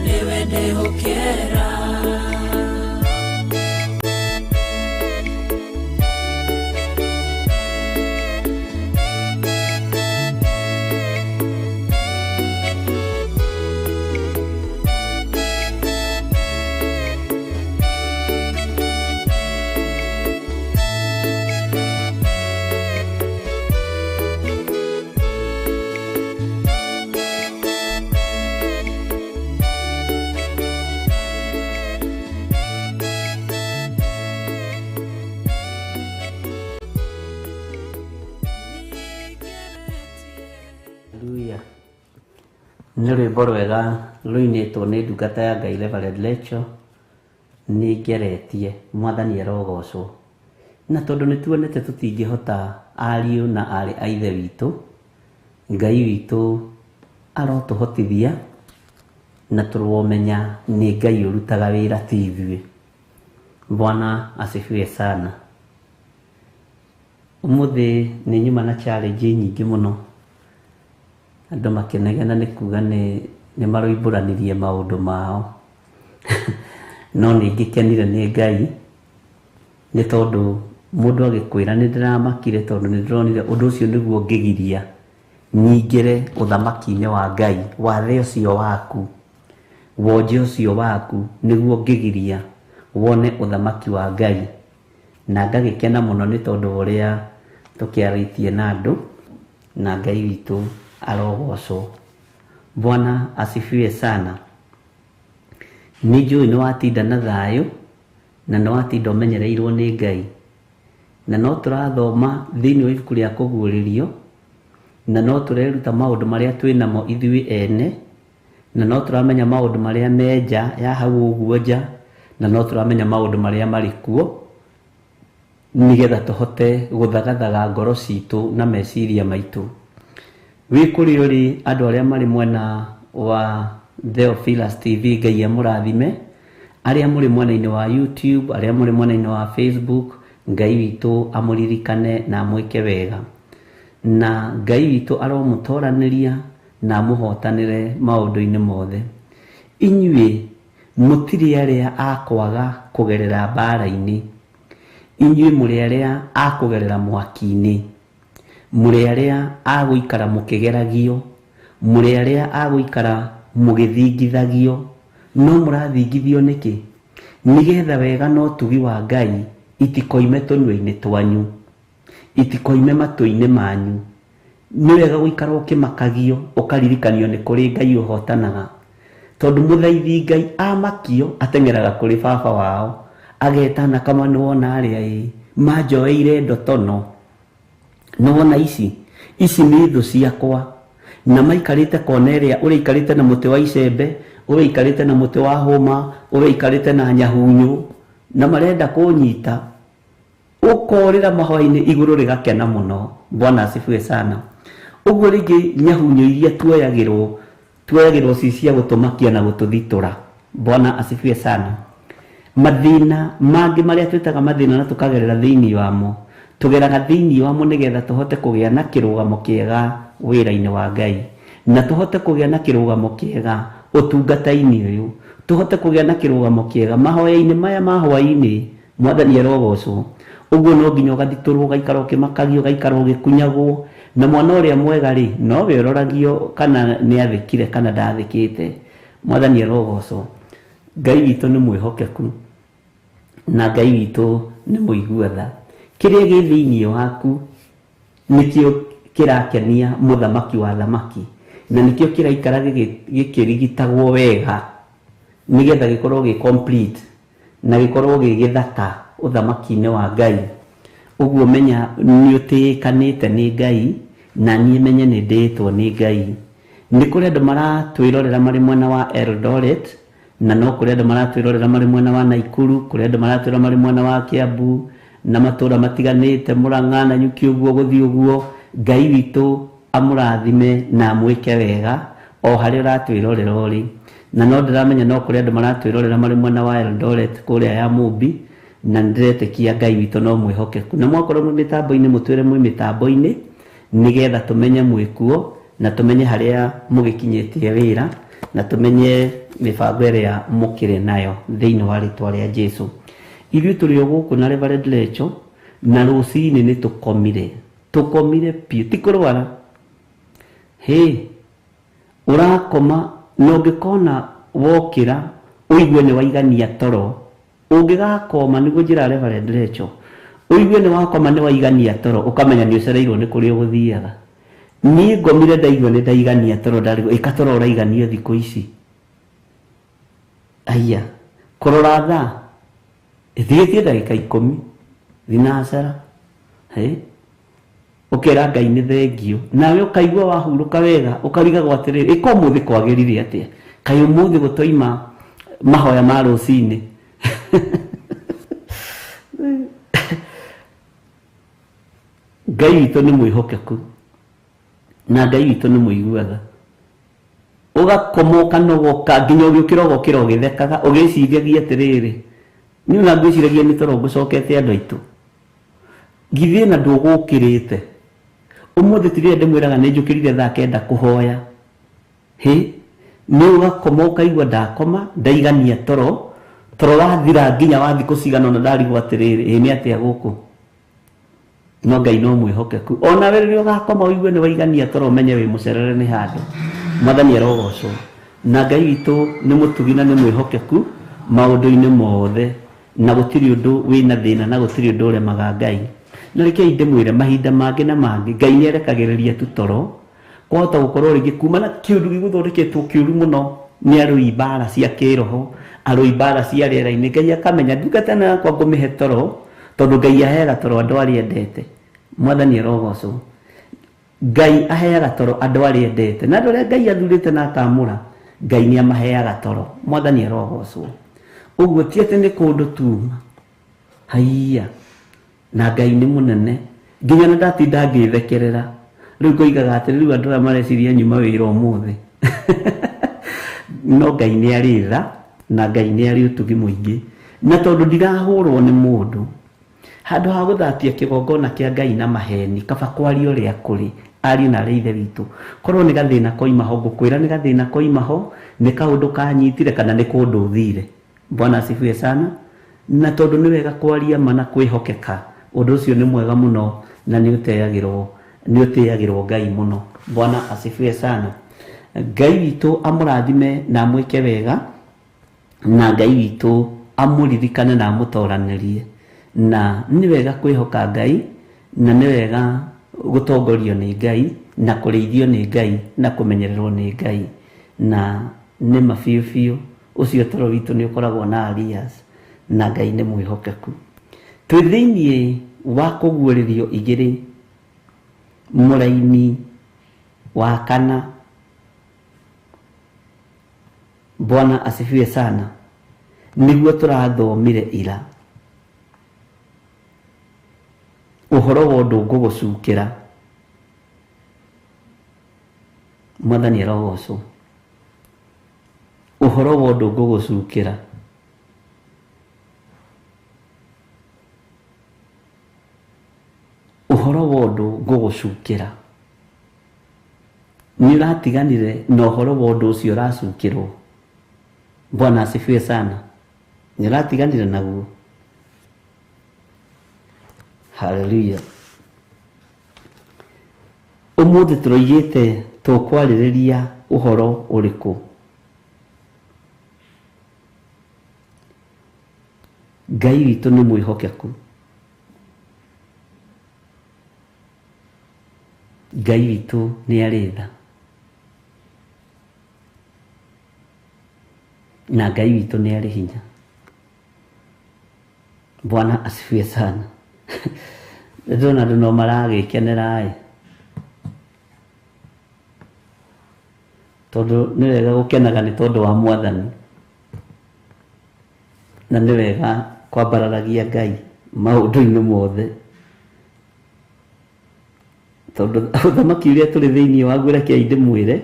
nĩwe ndehokera. Haleluya. Nĩ rwĩmbo rwega rũinĩtwo nĩ ndungata ya Ngai Reverend Lecho, nĩngeretie mwathani arogocwo. Na tondũ nĩ tuonete tũtingĩhota ariũ na aarĩ a ithe witũ, Ngai witũ arotũhotithia na tũromenya nĩ Ngai ũrutaga wĩra ti ithuĩ. Bwana asifiwe sana. Ũmũthĩ nĩ nyuma na challenge nyingĩ mũno. Andũ makĩnegena nĩ kuga nĩ maroimbũranirie maũndũ mao. No nĩ ngĩkenire nĩ Ngai nĩ tondũ mũndũ agĩkwĩra nĩ ndĩramakire tondũ nĩ ndĩronire ũndũ ũcio nĩguo ũngĩgiria nyingĩre ũthamaki-inĩ wa Ngai, wathe ũcio waku, wonje ũcio waku nĩguo ũngĩgiria wone ũthamaki wa Ngai. Na ngagĩkena mũno nĩ tondũ wa ũrĩa tũkĩarĩtie na andũ na Ngai witũ arogocwo. Bwana asifiwe sana. Nĩ njũĩ nĩ watinda na thayũ na nĩ watinda ũmenyereirwo nĩ Ngai. Na no tũrathoma thĩinĩ wa ibuku rĩa kũguũrĩrio na no tũreruta maũndũ marĩa twĩ namo ithuĩ ene na no tũramenya maũndũ marĩa me nja ya hau ũguo nja na no tũramenya maũndũ marĩa marĩ kuo nĩgetha tũhote gũthagathaga ngoro citũ na meciria maitũ. Wĩ kũrĩa ũrĩ andũ arĩa marĩ mwena wa Theophilus TV Ngai amũrathime, arĩa mũrĩ mwena-inĩ wa YouTube, arĩa mũrĩ mwena-inĩ wa Facebook, Ngai witũ amũririkane na amwĩke wega. Na Ngai witũ aromũtoranĩria Na amũhotanĩre maũndũ-inĩ mothe. Inyuĩ mũtirĩ arĩa a kwaga kũgerera mbaara-inĩ, inyuĩ mũrĩ arĩa a kũgerera mwaki-inĩ, mũrĩ arĩa a gũikara mũkĩgeragio, mũrĩ arĩa a gũikara mũgĩthingithagio. No mũrathingithio nĩkĩ? Nĩgetha wega na ũtugi wa Ngai itikoime tũnua-inĩ twanyu, itikoime matũ-inĩ manyu. Nĩ wega gũikara ũkĩmakagio, ũkaririkanio nĩ kũrĩ Ngai ũhotanaga. Tondũ mũthaithi Ngai amakio ateng'eraga kũrĩ baba wao, agetana kama nĩwona arĩa ĩ, manjoeire ndotono. Nĩwona ici? Ici nĩ thũ ciakwa. Na maikarĩte kona ĩrĩa ũrĩa aikarĩte na mũtĩ wa icembe, ũrĩa aikarĩte na mũtĩ wa hũma, ũrĩa aikarĩte na nyahunyũ, na marenda kũnyita. Ũkorĩra mahoya-inĩ igũrũ rĩgakena mũno. Bwana asifiwe sana. Ũguo rĩngĩ nyahunyũ iria tuoyagĩrwo, tuoyagĩrwo ci cia gũtũmakia na gũtũthitũra. Bwana asifiwe sana. Mathĩna mangĩ marĩa twĩtaga mathĩna na tũkagerera thĩinĩ wamo, tũgeraga thĩinĩ wamo nĩgetha tũhote kũgĩa na kĩrũgamo kĩega wĩra-inĩ wa Ngai, na tũhote kũgĩa na kĩrũgamo kĩega ũtungata-inĩ ũyũ, tũhote kũgĩa na kĩrũgamo kĩega mahoya-inĩ maya ma hwaĩ-inĩ. Mwathani arogocwo. Ũguo no nginya ũgathitũrwo, ũgaikara ũkĩmakagio, ũgaikara ũgĩkunyagwo. Na mwana ũrĩa mwega rĩ, nowe ũroragio kana nĩ athĩkire kana ndathĩkĩte. Mwathani arogocwo. Ngai witũ nĩ mwĩhokeku na Ngai witũ nĩ mũigua tha. Kĩrĩa gĩ thĩinĩ waku nĩkĩo kĩrakenia mũthamaki wa thamaki, na nĩkĩo kĩraikara gĩkĩrigitagwo wega nĩgetha gĩkorwo gĩ complete na gĩkorwo gĩ gĩthaka ũthamaki-inĩ wa Ngai. Ũguo menya nĩ ũtĩĩkanĩte nĩ Ngai, na niĩ menye nĩ ndĩĩtwo nĩ Ngai. Nĩ kũrĩ andũ maratwĩrorera marĩ mwena wa Eldoret, na no kũrĩ andũ maratwĩrorera marĩ mwena wa Naikuru, kũrĩ andũ maratwĩrorera marĩ mwena wa Kiambu, na matũũra matiganĩte, Mũrang'a na Nyuki ũguo gũthiĩ ũguo. Ngai witũ amũrathime na amwĩke wega o harĩa ũratwĩrorera ũrĩ. Na no ndĩramenya no kũrĩ andũ maratwĩrorera marĩ mwena wa Eldoret kũrĩa ya Mũmbi, na nĩndĩretĩkia Ngai witũ no mwĩhokeku. Na mwakorwo mwĩ mĩtambo-inĩ, mũtwĩre mwĩ mĩtambo-inĩ nĩgetha tũmenye mwĩkuo, na tũmenye harĩa mũgĩkinyĩtie wĩra, na tũmenye mĩbango ĩrĩa mũkĩrĩ nayo thĩinĩ wa rĩtwa rĩa Jesu. Ithuĩ tũrĩ o gũkũ na Reverend Lecho, na rũcinĩ nĩ tũkomire, tũkomire biũ, ti kũrwara. Hĩ, ũrakoma na ũngĩkona wokĩra ũigue nĩ waigania toro, ũngĩgakoma nĩguo njĩra Reverend Lecho, ũigue nĩ wakoma nĩ waigania toro, ũkamenya nĩ ũcereirwo nĩ kũrĩa ũgũthiaga. Niĩ ngomire ndaigua nĩ ndaigania toro, ndarigwo ĩka toro ũraiganio thikũ ici. Aya, kũrora thaa ĩtigĩtie ndagĩka ikũmi thinacara, hĩ, ũkera Ngai nĩ thengio, nawe ũkaigua wahurũka wega, ũkarigagwo atĩrĩrĩ, ĩka ũmũthĩ kwagĩrire atĩa, kaĩ ũmũthĩ gũtoima mahoya ma rũcinĩ. Ngai witũ nĩ mwĩhokeku na Ngai witũ nĩ mũigua tha. Ũgakoma ũkanogoka nginya ũgĩũkĩra ũgokĩra ũgĩthekaga, ũgĩciragia atĩrĩrĩ, niĩ ona ngwĩciragia nĩ toro ngũcokete andũ aitũ, githĩ na ndũgũkĩrĩte ũmũthĩ ti rĩrĩa ndĩmwĩraga nĩ njũkĩrire thaa kenda kũhoya. Hĩ, nĩ ũgakoma ũkaigua ndakoma ndaigania toro, toro wathira nginya wa thikũ cigana ũna ndarigwo atĩrĩrĩ, ĩ nĩ atĩa gũkũ. No Ngai no mwĩhokeku, onawe rĩrĩa ũgakoma ũigue nĩ waigania toro, ũmenye wĩ mũcerere nĩ handũ. Mwathani arogocwo. Na Ngai witũ nĩ mũtugi na nĩ mwĩhokeku maũndũ-inĩ mothe, na gũtirĩ ũndũ wĩna thĩna na gũtirĩ ũndũ ũremaga Ngai. Na rekei ndĩmwĩre mahinda mangĩ na mangĩ Ngai nĩ arekagĩrĩria tu toro, kwahota gũkorwo rĩngĩ kuma na kĩũndũ gĩgũthondeketwo kĩũru mũno nĩ arũi mbara cia kĩroho, arũi mbara cia rĩera-inĩ. Ngai akamenya ndungata ĩno yakwa ngũmĩhe toro, tondũ Ngai aheaga toro andũ arĩa endete. Mwathani arogocwo. Ngai aheaga toro andũ arĩa endete, na andũ arĩa Ngai athurĩte na akamũra, Ngai nĩ amaheaga toro. Mwathani arogocwo. Ũguo ti atĩ nĩ kũndũ tuma, haiya, na Ngai nĩ mũnene nginya na ndatinda ngĩthekerera. Rĩu ngoigaga atĩ rĩu andũ aya mareciria nyuma wĩra ũmũthĩ. No Ngai nĩ arĩ tha na Ngai nĩ arĩ ũtugi mũingĩ, na tondũ ndirahũrwo nĩ mũndũ, handũ ha gũthatia kĩgongona kĩa Ngai na maheni, kaba kwaria ũrĩa kũrĩ. Ariũ na arĩ ithe witũ, korwo nĩ gathĩna koima ho, ngũkwĩra nĩ gathĩna koima ho, nĩ kaũndũ kanyitire kana nĩ kũndũ ũthire. Bwana asifiwe sana. Na tondũ nĩ wega kwaria ma na kwĩhokeka, ũndũ ũcio nĩ mwega mũno na nĩ ũteyagĩrwo, nĩ ũtĩyagĩrwo Ngai mũno. Bwana asifiwe sana. Ngai witũ amũrathime na amwĩke wega, na Ngai witũ amũririkane na amũtoranĩrie. Na nĩ wega kwĩhoka Ngai, na nĩ wega gũtongorio nĩ Ngai, na kũrĩithio nĩ Ngai, na kũmenyererwo nĩ Ngai. Na nĩ ma biũ biũ ũcio toro witũ nĩ ũkoragwo na arrears, na Ngai nĩ mwĩhokeku. Twĩ thĩiniĩ wa kũguũrĩrio igĩrĩ, mũraini wa kana. Bwana asifiwe sana. Nĩguo tũrathomire ira ũhoro wa ũndũ ngũgũcukĩra. Mwathani arogocwo. Ũhoro wa ũndũ ngũgũcukĩra. Ũhoro wa ũndũ ngũgũcukĩra. Nĩ ũratiganire na ũhoro wa ũndũ ũcio ũracukĩrwo. Bwana asifiwe sana. Nĩ ũratiganire naguo. Haleluya. Ũmũthĩ tũroigĩte tũkwarĩrĩria ũhoro ũrĩkũ? Ngai witũ nĩ mwĩhokeku. Ngai witũ nĩ arĩ tha. Na Ngai witũ nĩ arĩ hinya. Bwana asifiwe sana. Ndĩrona andũ no maragĩkenera ĩ, tondũ nĩ wega gũkenaga nĩ tondũ wa Mwathani, na nĩ wega kwambararagia Ngai maũndũ-inĩ mothe, tondũ ũthamaki ũrĩa tũrĩ thĩiniĩ waguo, rekei ndĩmwĩre,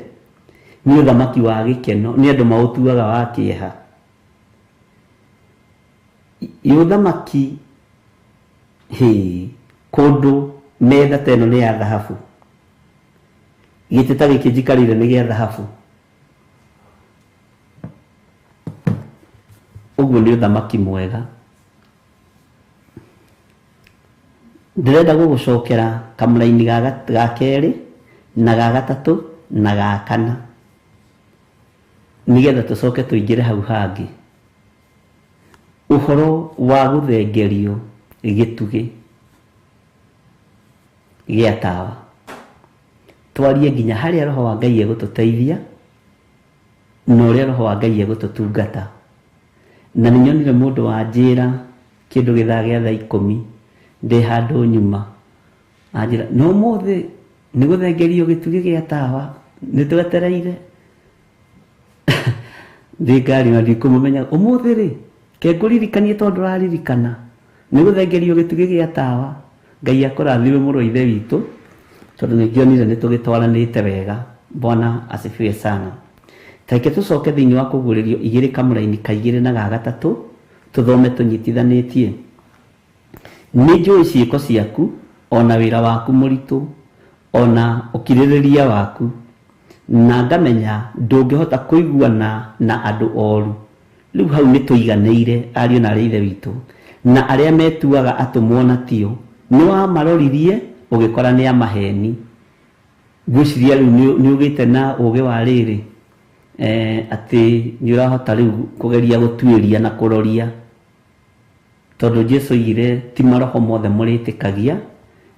nĩ ũthamaki wa gĩkeno, nĩ andũ maũtuaga wa kĩeha. Ũthamaki hĩ kũndũ metha ta ĩno nĩ ya thahabu, gĩtĩ ta gĩkĩ njikarĩire nĩ gĩa thahabu. Ũguo nĩ ũthamaki mwega. Ndĩrenda gũgũcokera kamũraini ga kerĩ na ga gatatũ na ga kana, nĩgetha tũcoke tũingĩre hau hangĩ. Ũhoro wa gũthengerio gĩtugĩ gĩa tawa, twarie nginya harĩa Roho wa Ngai egũtũteithia na ũrĩa Roho wa Ngai egũtũtungata. Na nĩ nyonire mũndũ wanjĩra kĩndũ gĩthaa gĩa thaa 10 ndĩ handũ nyuma, anjĩra no ũmũthĩ nĩ gũthengerio gĩtugĩ gĩa tawa, nĩ twetereire. Ndĩ ngari na ndikũmũmenya ũmũthĩ rĩ, ke ngũririkanie tondũ ndũraririkana nĩ gũthengerio gĩtugĩ gĩa tawa. Ngai akũrathime mũrũ wa ithe witũ, tondũ nĩ ngĩonire nĩ tũgĩtwaranĩte wega. Bwana asifiwe sana. Tareke tũcoke thĩinĩ wa kũguũrĩrio igĩrĩ kamũraini ka igĩrĩ na ga gatatũ, tũthome tũnyitithanĩtie. Nĩ njũĩ ciĩko ciaku, ona wĩra waku mũritũ, ona ũkirĩrĩria waku, na ngamenya ndũngĩhota kũiguana na andũ oru. Rĩu hau nĩ tũiganĩire ariũ na arĩ ithe witũ, na arĩa metuaga atũmwo na tio, nĩ wamaroririe ũgĩkora nĩ amaheni. Ngwĩciria rĩu nĩ ũgĩte na ũgĩ wa rĩrĩ, atĩ nĩ ũrahota rĩu kũgeria gũtuĩria na kũroria, tondũ Jesũ oigire ti maroho mothe mũrĩtĩkagia,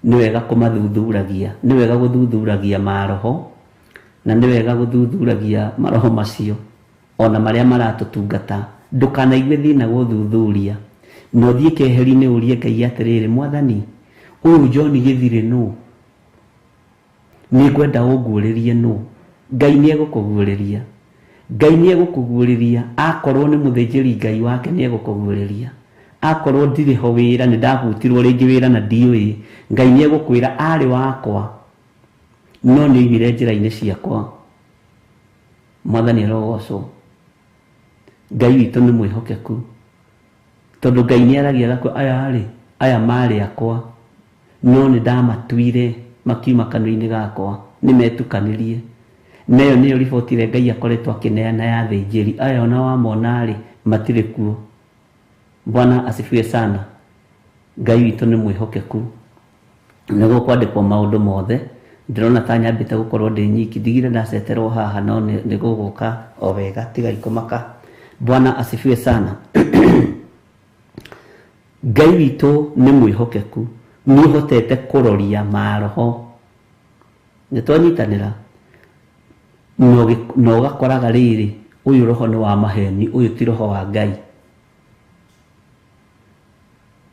nĩ wega kũmathuthuragia, nĩ wega gũthuthuragia maroho, na nĩ wega gũthuthuragia maroho macio ona marĩa maratũtungata. Ndũkanaigue thĩna gũthuthuria, na ũthiĩ keheri-inĩ ũrie Ngai atĩrĩrĩ, Mwathani, ũyũ John Gĩthirĩ nũ? Nĩ ngwenda ũnguũrĩrie nũ. Ngai nĩ egũkũguũrĩria. Ngai nĩ egũkũguũrĩria. Akorwo nĩ mũthĩnjĩri Ngai wake nĩ egũkũguũrĩria. Akorwo ndirĩ ho wĩra, nĩ ndabutirwo rĩngĩ wĩra na ndiũĩ, Ngai nĩ egũkwĩra arĩ wakwa, no nĩ oimire njĩra-inĩ ciakwa. Mwathani arogocwo. Ngai witũ nĩ mwĩhokeku, tondũ Ngai nĩ aragia agakwa, aya rĩ, aya marĩ akwa, no nĩ ndamatuire Makiuma kanua-inĩ gakwa nĩ metukanirie. Na ĩyo nĩyo riboti ĩrĩa Ngai akoretwo akĩneana ya athĩnjĩri aya, ona wamona rĩ, matirĩ kuo. Bwana asifiwe sana. Ngai witũ nĩ mwĩhokeku, nĩguo kwandĩkwo maũndũ mothe. Ndĩrona ta nyambĩte gũkorwo ndĩ nyiki, ndigire ndaceterwo haha, no nĩ gũgũka o wega, tigai kũmaka. Bwana asifiwe sana. Ngai witũ nĩ mwĩhokeku, nĩ ũhotete kũroria maroho. Nĩ twanyitanĩra na ũgakoraga rĩrĩ, ũyũ roho nĩ wa maheni, ũyũ ti roho wa Ngai.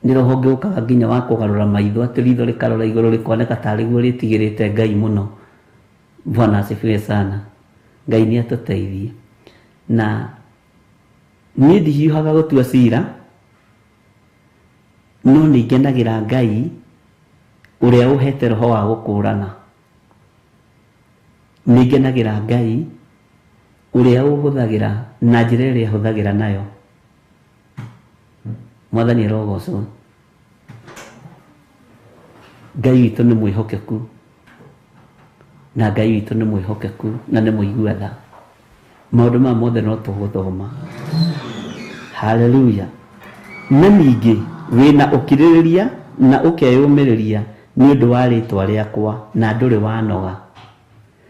Nĩ roho ũngĩ ũkaga nginya wa kũgarũra maitho, atĩ ritho rĩkarora igũrũ rĩkoneka tarĩ guo rĩtigĩrĩte Ngai mũno. Bwana asifiwe sana. Ngai nĩ atũteithie. Na niĩ ndihiũhaga gũtua cira, no nĩ ngenagĩra Ngai ũrĩa ũhete roho wa gũkũrana. Nĩ ngenagĩra Ngai ũrĩa ũhũthagĩra na njĩra ĩrĩa ahũthagĩra nayo. Mwathani arogocwo. Ngai witũ nĩ mwĩhokeku, na Ngai witũ nĩ mwĩhokeku na nĩ mũigua tha. Maũndũ maya mothe no tũgũthoma. Haleluya. Na ningĩ wĩna ũkirĩrĩria na ũkeyũmĩrĩria nĩ ũndũ wa rĩtwa rĩakwa, na ndũrĩ wanoga.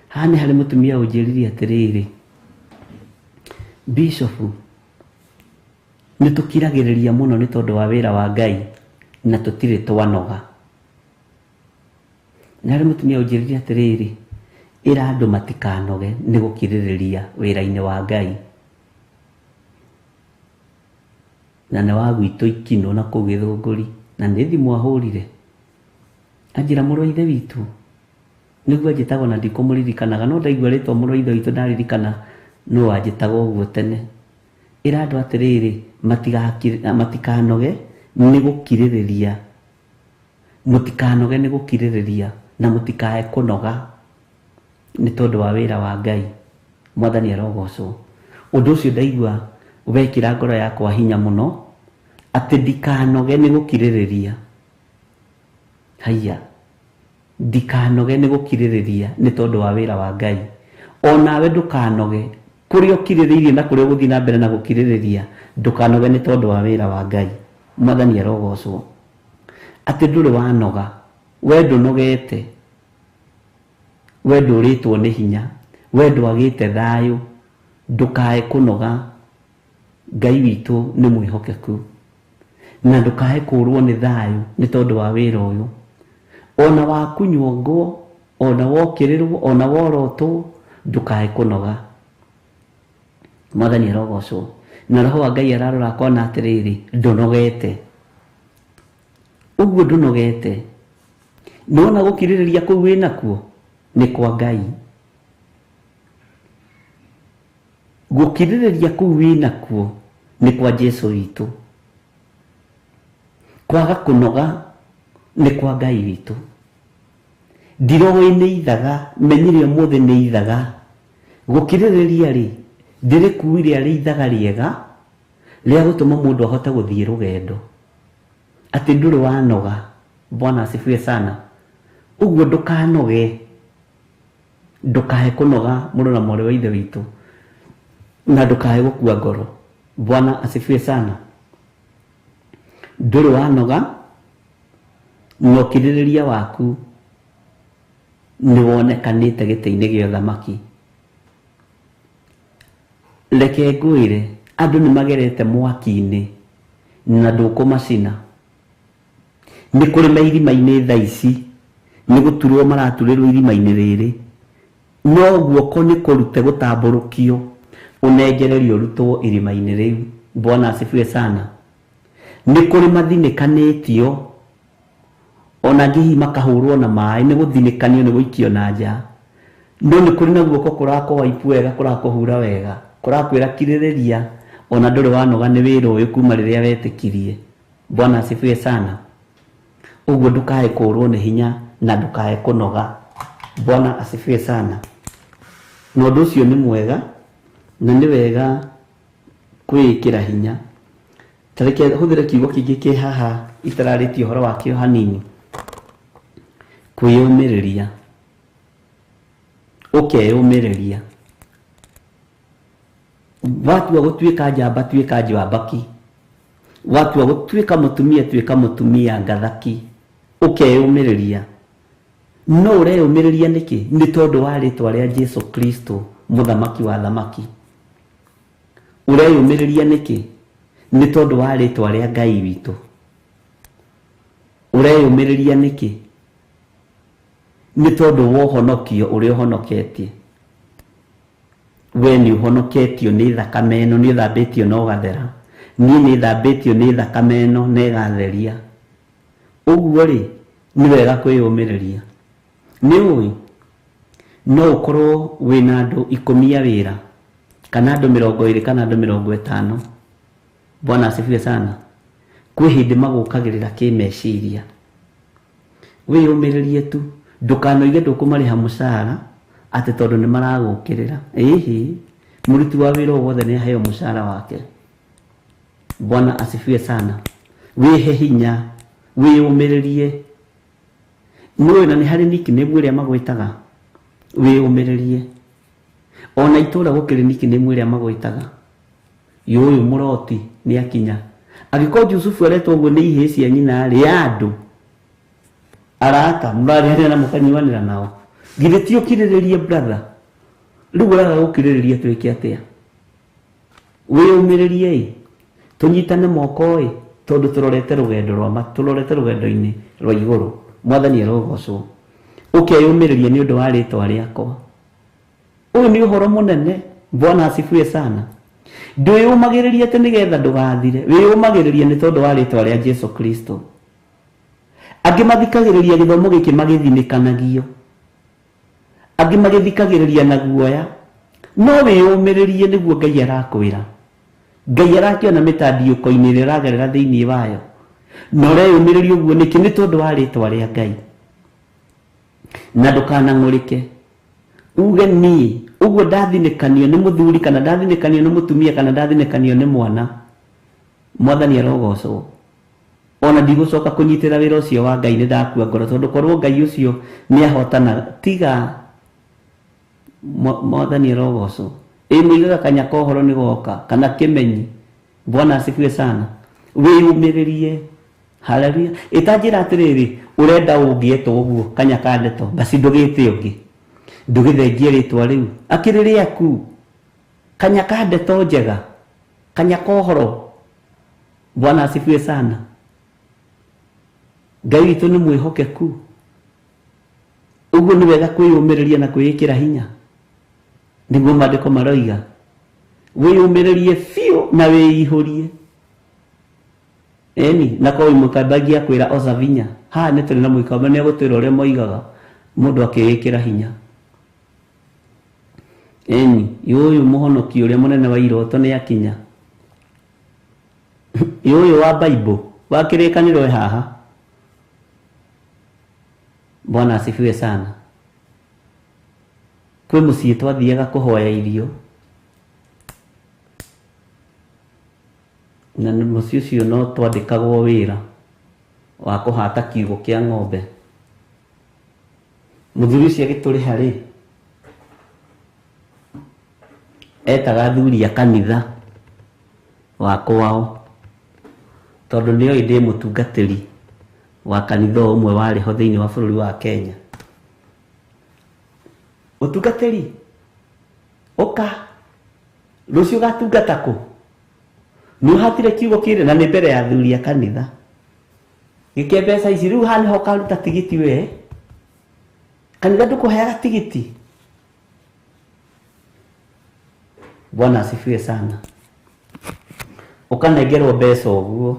Haha nĩ harĩ mũtumia ũnjĩrire atĩrĩrĩ, Bishop, nĩ tũkiragĩrĩria mũno nĩ tondũ wa wĩra wa Ngai na tũtirĩ twanoga. Nĩ harĩ mũtumia ũnjĩrire atĩrĩrĩ, ĩra andũ matikanoge nĩ gũkirĩrĩria wĩra-inĩ wa Ngai. Na nĩ wa gwitũ Ikinũ na kũu Gĩthũngũri, na nĩ thimũ ahũrire. Anjĩra, mũrũ wa ithe witũ, nĩguo anjĩtagwo na ndikũmũririkanaga, no ndaigua rĩtwa mũrũ wa ithe witũ ndaririkana nũ wanjĩtaga ũguo tene. Ĩra andũ atĩrĩrĩ, matikanoge nĩ gũkirĩrĩria. Mũtikanoge nĩ gũkirĩrĩria na mũtikae kũnoga nĩ tondũ wa wĩra wa Ngai. Mwathani arogocwo. Ũndũ ũcio ndaigua wekĩra ngoro yakwa hinya mũno, atĩ ndikanoge nĩ gũkirĩrĩria. Haiya, ndikanoge nĩ gũkirĩrĩria nĩ tondũ wa wĩra wa Ngai. Onawe ndũkanoge kũrĩa ũkirĩrĩirie na kũrĩa ũgũthiĩ na mbere na gũkirĩrĩria, ndũkanoge nĩ tondũ wa wĩra wa Ngai. Mwathani arogocwo. Atĩ ndũrĩ wanoga, we ndũnogete, we ndũrĩtwo nĩ hinya, we ndwagĩte thayũ, ndũkae kũnoga. Ngai witũ nĩ mwĩhokeku, na ndũkae kũrwo nĩ thayũ nĩ tondũ wa wĩra ũyũ. Ona wakunyuongwo, ona wokĩrĩrwo, ona worotwo, ndũkae kũnoga. Mwathani arogocwo. Na roho wa Ngai ararora akona atĩrĩrĩ, ndũnogete. Ũguo ndũnogete. Nĩwona gũkirĩrĩria kũu wĩnakuo nĩ kwa Ngai. Gũkirĩrĩria kũu wĩnakuo nĩ kwa Jesu witũ. Kwaga kũnoga nĩ kwa Ngai witũ. Ndiroĩ nĩ ithaga, menyire ũmũthĩ nĩ ithaga. Gũkirĩrĩria rĩ, ndĩrĩkuire arĩ ithaga rĩega rĩa gũtũma mũndũ ahote gũthiĩ rũgendo. Atĩ ndũrĩ wanoga. Bwana asifiwe sana. Ũguo ndũkanoge, ndũkae kũnoga mũrũ na mwarĩ wa ithe witũ, na ndũkae gũkua ngoro. Bwana asifiwe sana. Ndũrĩ wanoga, na ũkirĩrĩria waku nĩ wonekanĩte gĩtĩ-inĩ gĩa ũthamaki. Reke ngwĩre, andũ nĩ magerete mwaki-inĩ na ndũkũmacina. Nĩ kũrĩ me irima-inĩ thaa ici, nĩ gũturwo maraturĩrwo irima-inĩ rĩrĩ, no guoko nĩ kũrute gũtambũrũkio ũnengererio ũrutwo irima-inĩ rĩu. Bwana asifiwe sana. Nĩ kũrĩ mathinĩkanĩtio, ona angĩ hihi makahũrwo na maĩ, nĩ gũthinĩkanio, nĩ gũikio na nja. No nĩ kũrĩ na guoko kũrakũwaipu wega, kũrakũhura wega, kũrakwĩra kirĩrĩria, ona ndũrĩ wanoga nĩ wĩra ũyũ kuma rĩrĩa wetĩkirie. Bwana asifiwe sana. Ũguo ndũkae kũrwo nĩ hinya na ndũkae kũnoga. Bwana asifiwe sana. Na ũndũ ũcio nĩ mwega, na nĩ wega kwĩĩkĩra hinya. Ta reke hũthĩre kiugo kĩngĩ kĩ haha itararĩtie ũhoro wakĩo hanini. Kwĩyũmĩrĩria, ũkeyũmĩrĩria. Watua gũtuĩka njamba tuĩka njambaki, watua gũtuĩka mũtumia tuĩka mũtumia ngathaki, ũkeyũmĩrĩria. No ũreyũmĩrĩria nĩkĩ? Nĩ tondũ wa rĩtwa rĩa Jesu Kristo, mũthamaki wa thamaki. Ũreyũmĩrĩria nĩkĩ? Nĩ tondũ wa rĩtwa rĩa Ngai witũ. Ũreyũmĩrĩria nĩkĩ? Nĩ tondũ wa ũhonokio ũrĩa ũhonoketie. We nĩ ũhonoketio nĩ thakame ĩno, nĩ ũthambĩtio na ũgathera. Niĩ nĩ thambĩtio nĩ thakame ĩno na ĩgatheria. Ũguo rĩ, nĩ wega kwĩyũmĩrĩria. Nĩ ũĩ, no ũkorwo wĩna andũ 10 a wĩra, kana andũ 20 kana andũ 50. Bwana asifiwe sana. Kwĩ hĩndĩ magũkagĩrĩra kĩmeciria. Wĩyũmĩrĩrie tu, ndũkanoige ndũkũmarĩha mũcara atĩ tondũ nĩ maragũkĩrĩra. Ĩhĩ, mũruti wa wĩra o wothe nĩ aheo mũcara wake. Bwana asifiwe sana. Wĩhe hinya, wĩyũmĩrĩrie. Nĩũĩ na nĩ harĩ nickname ĩrĩa magwĩtaga. Wĩyũmĩrĩrie. Ona itũra gũkĩrĩ nickname ĩrĩa magwĩtaga. Yũyũ mũroti nĩ akinya. Angĩkorwo Jusufu aretwo ũguo nĩ ihĩĩ cia nyina rĩ, ya andũ arata mũrarĩanĩra na mũkanyuanĩra nao, githĩ ti ũkirĩrĩrie brother? Rĩu ũraga gũkirĩrĩria twĩke atĩa? Wĩyũmĩrĩrie ĩ, tũnyitane moko ĩ, tondũ tũrorete rũgendo rwa ma, tũrorete rũgendo-inĩ rwa igũrũ. Mwathani arogocwo. Ũkeyũmĩrĩria nĩ ũndũ wa rĩtwa rĩakwa. Ũyũ nĩ ũhoro mũnene. Bwana asifiwe sana. Ndwĩyũmagĩrĩria atĩ nĩgetha ndũgathire, wĩyũmagĩrĩria nĩ tondũ wa rĩtwa rĩa Jesu Kristo. Angĩ mathikagĩrĩria gĩthomo gĩkĩ magĩthinĩkanagio, angĩ magĩthikagĩrĩria na guoya. No wĩyũmĩrĩrie nĩguo Ngai arakwĩra. Ngai arakĩona mĩtandiũko-inĩ ĩrĩa ũragerera thĩinĩ wayo, na ũreyũmĩrĩria ũguo nĩkĩ? Nĩ tondũ wa rĩtwa rĩa Ngai. Na ndũkanang'ũrĩke uge niĩ ũguo ndathinĩkanio nĩ mũthuri, kana ndathinĩkanio nĩ mũtumia, kana ndathinĩkanio nĩ mwana. Mwathani arogocwo. Ona ndigũcoka kũnyitĩra wĩra ũcio wa Ngai, nĩ ndakua ngoro, tondũ korwo Ngai ũcio nĩ ahotana. Tiga Mwathani arogocwo. Ĩ mũigaga kanya ka ũhoro nĩ goka, kana kĩmenyi. Bwana asifiwe sana. Wĩyũmĩrĩrie. Haleluya. Ĩtanjĩra atĩrĩrĩ, ũrenda ũngĩetwo ũguo kanya ka ndeto, basi ndũgĩte ũngĩ, ndũgĩthengie rĩtwa rĩu, akĩrĩ rĩaku. Kanya ka ndeto njega, kanya ka ũhoro. Bwana asifiwe sana. Ngai witũ nĩ mwĩhokeku. Ũguo nĩ wega kwĩyũmĩrĩria na kwĩĩkĩra hinya, nĩguo maandĩko maroiga. Wĩyũmĩrĩrie biũ na wĩihũrie. Eni, na kwa mũkambangia kwĩra oca vinya. Haha nĩ tũrĩ na mũikamba, nĩ egũtwĩra ũrĩa moigaga mũndũ akĩĩkĩra hinya. Eni, yũyũ mũhonoki ũrĩa mũnene wa iroto nĩ akinya. Yũyũ wa Bible wa kĩrĩkanĩro e haha. Bwana asifiwe sana. Kwĩ mũciĩ twathiaga kũhoya irio, na mũciĩ ũcio no twandĩkagwo wĩra wa kũhata kiugũ kĩa ng'ombe. Mũthuri ũcio agĩtũrĩha rĩ, etaga athuri a kanitha wa kwao, tondũ nĩoĩ ndĩ mũtungatĩri wa kanitha o ũmwe warĩ ho thĩinĩ wa bũrũri wa Kenya. Mũtungatĩri, ũka rũciũ ũgatungata kũ? Nĩ ũhatire kiugo kĩrĩ na nĩ mbere ya athuri a kanitha. Gĩke mbeca ici rĩu haha nĩho ũkaruta tigiti we. Kanitha ndũkũheaga tigiti. Bwana asifiwe sana. Ũkanengerwo mbeca ũguo,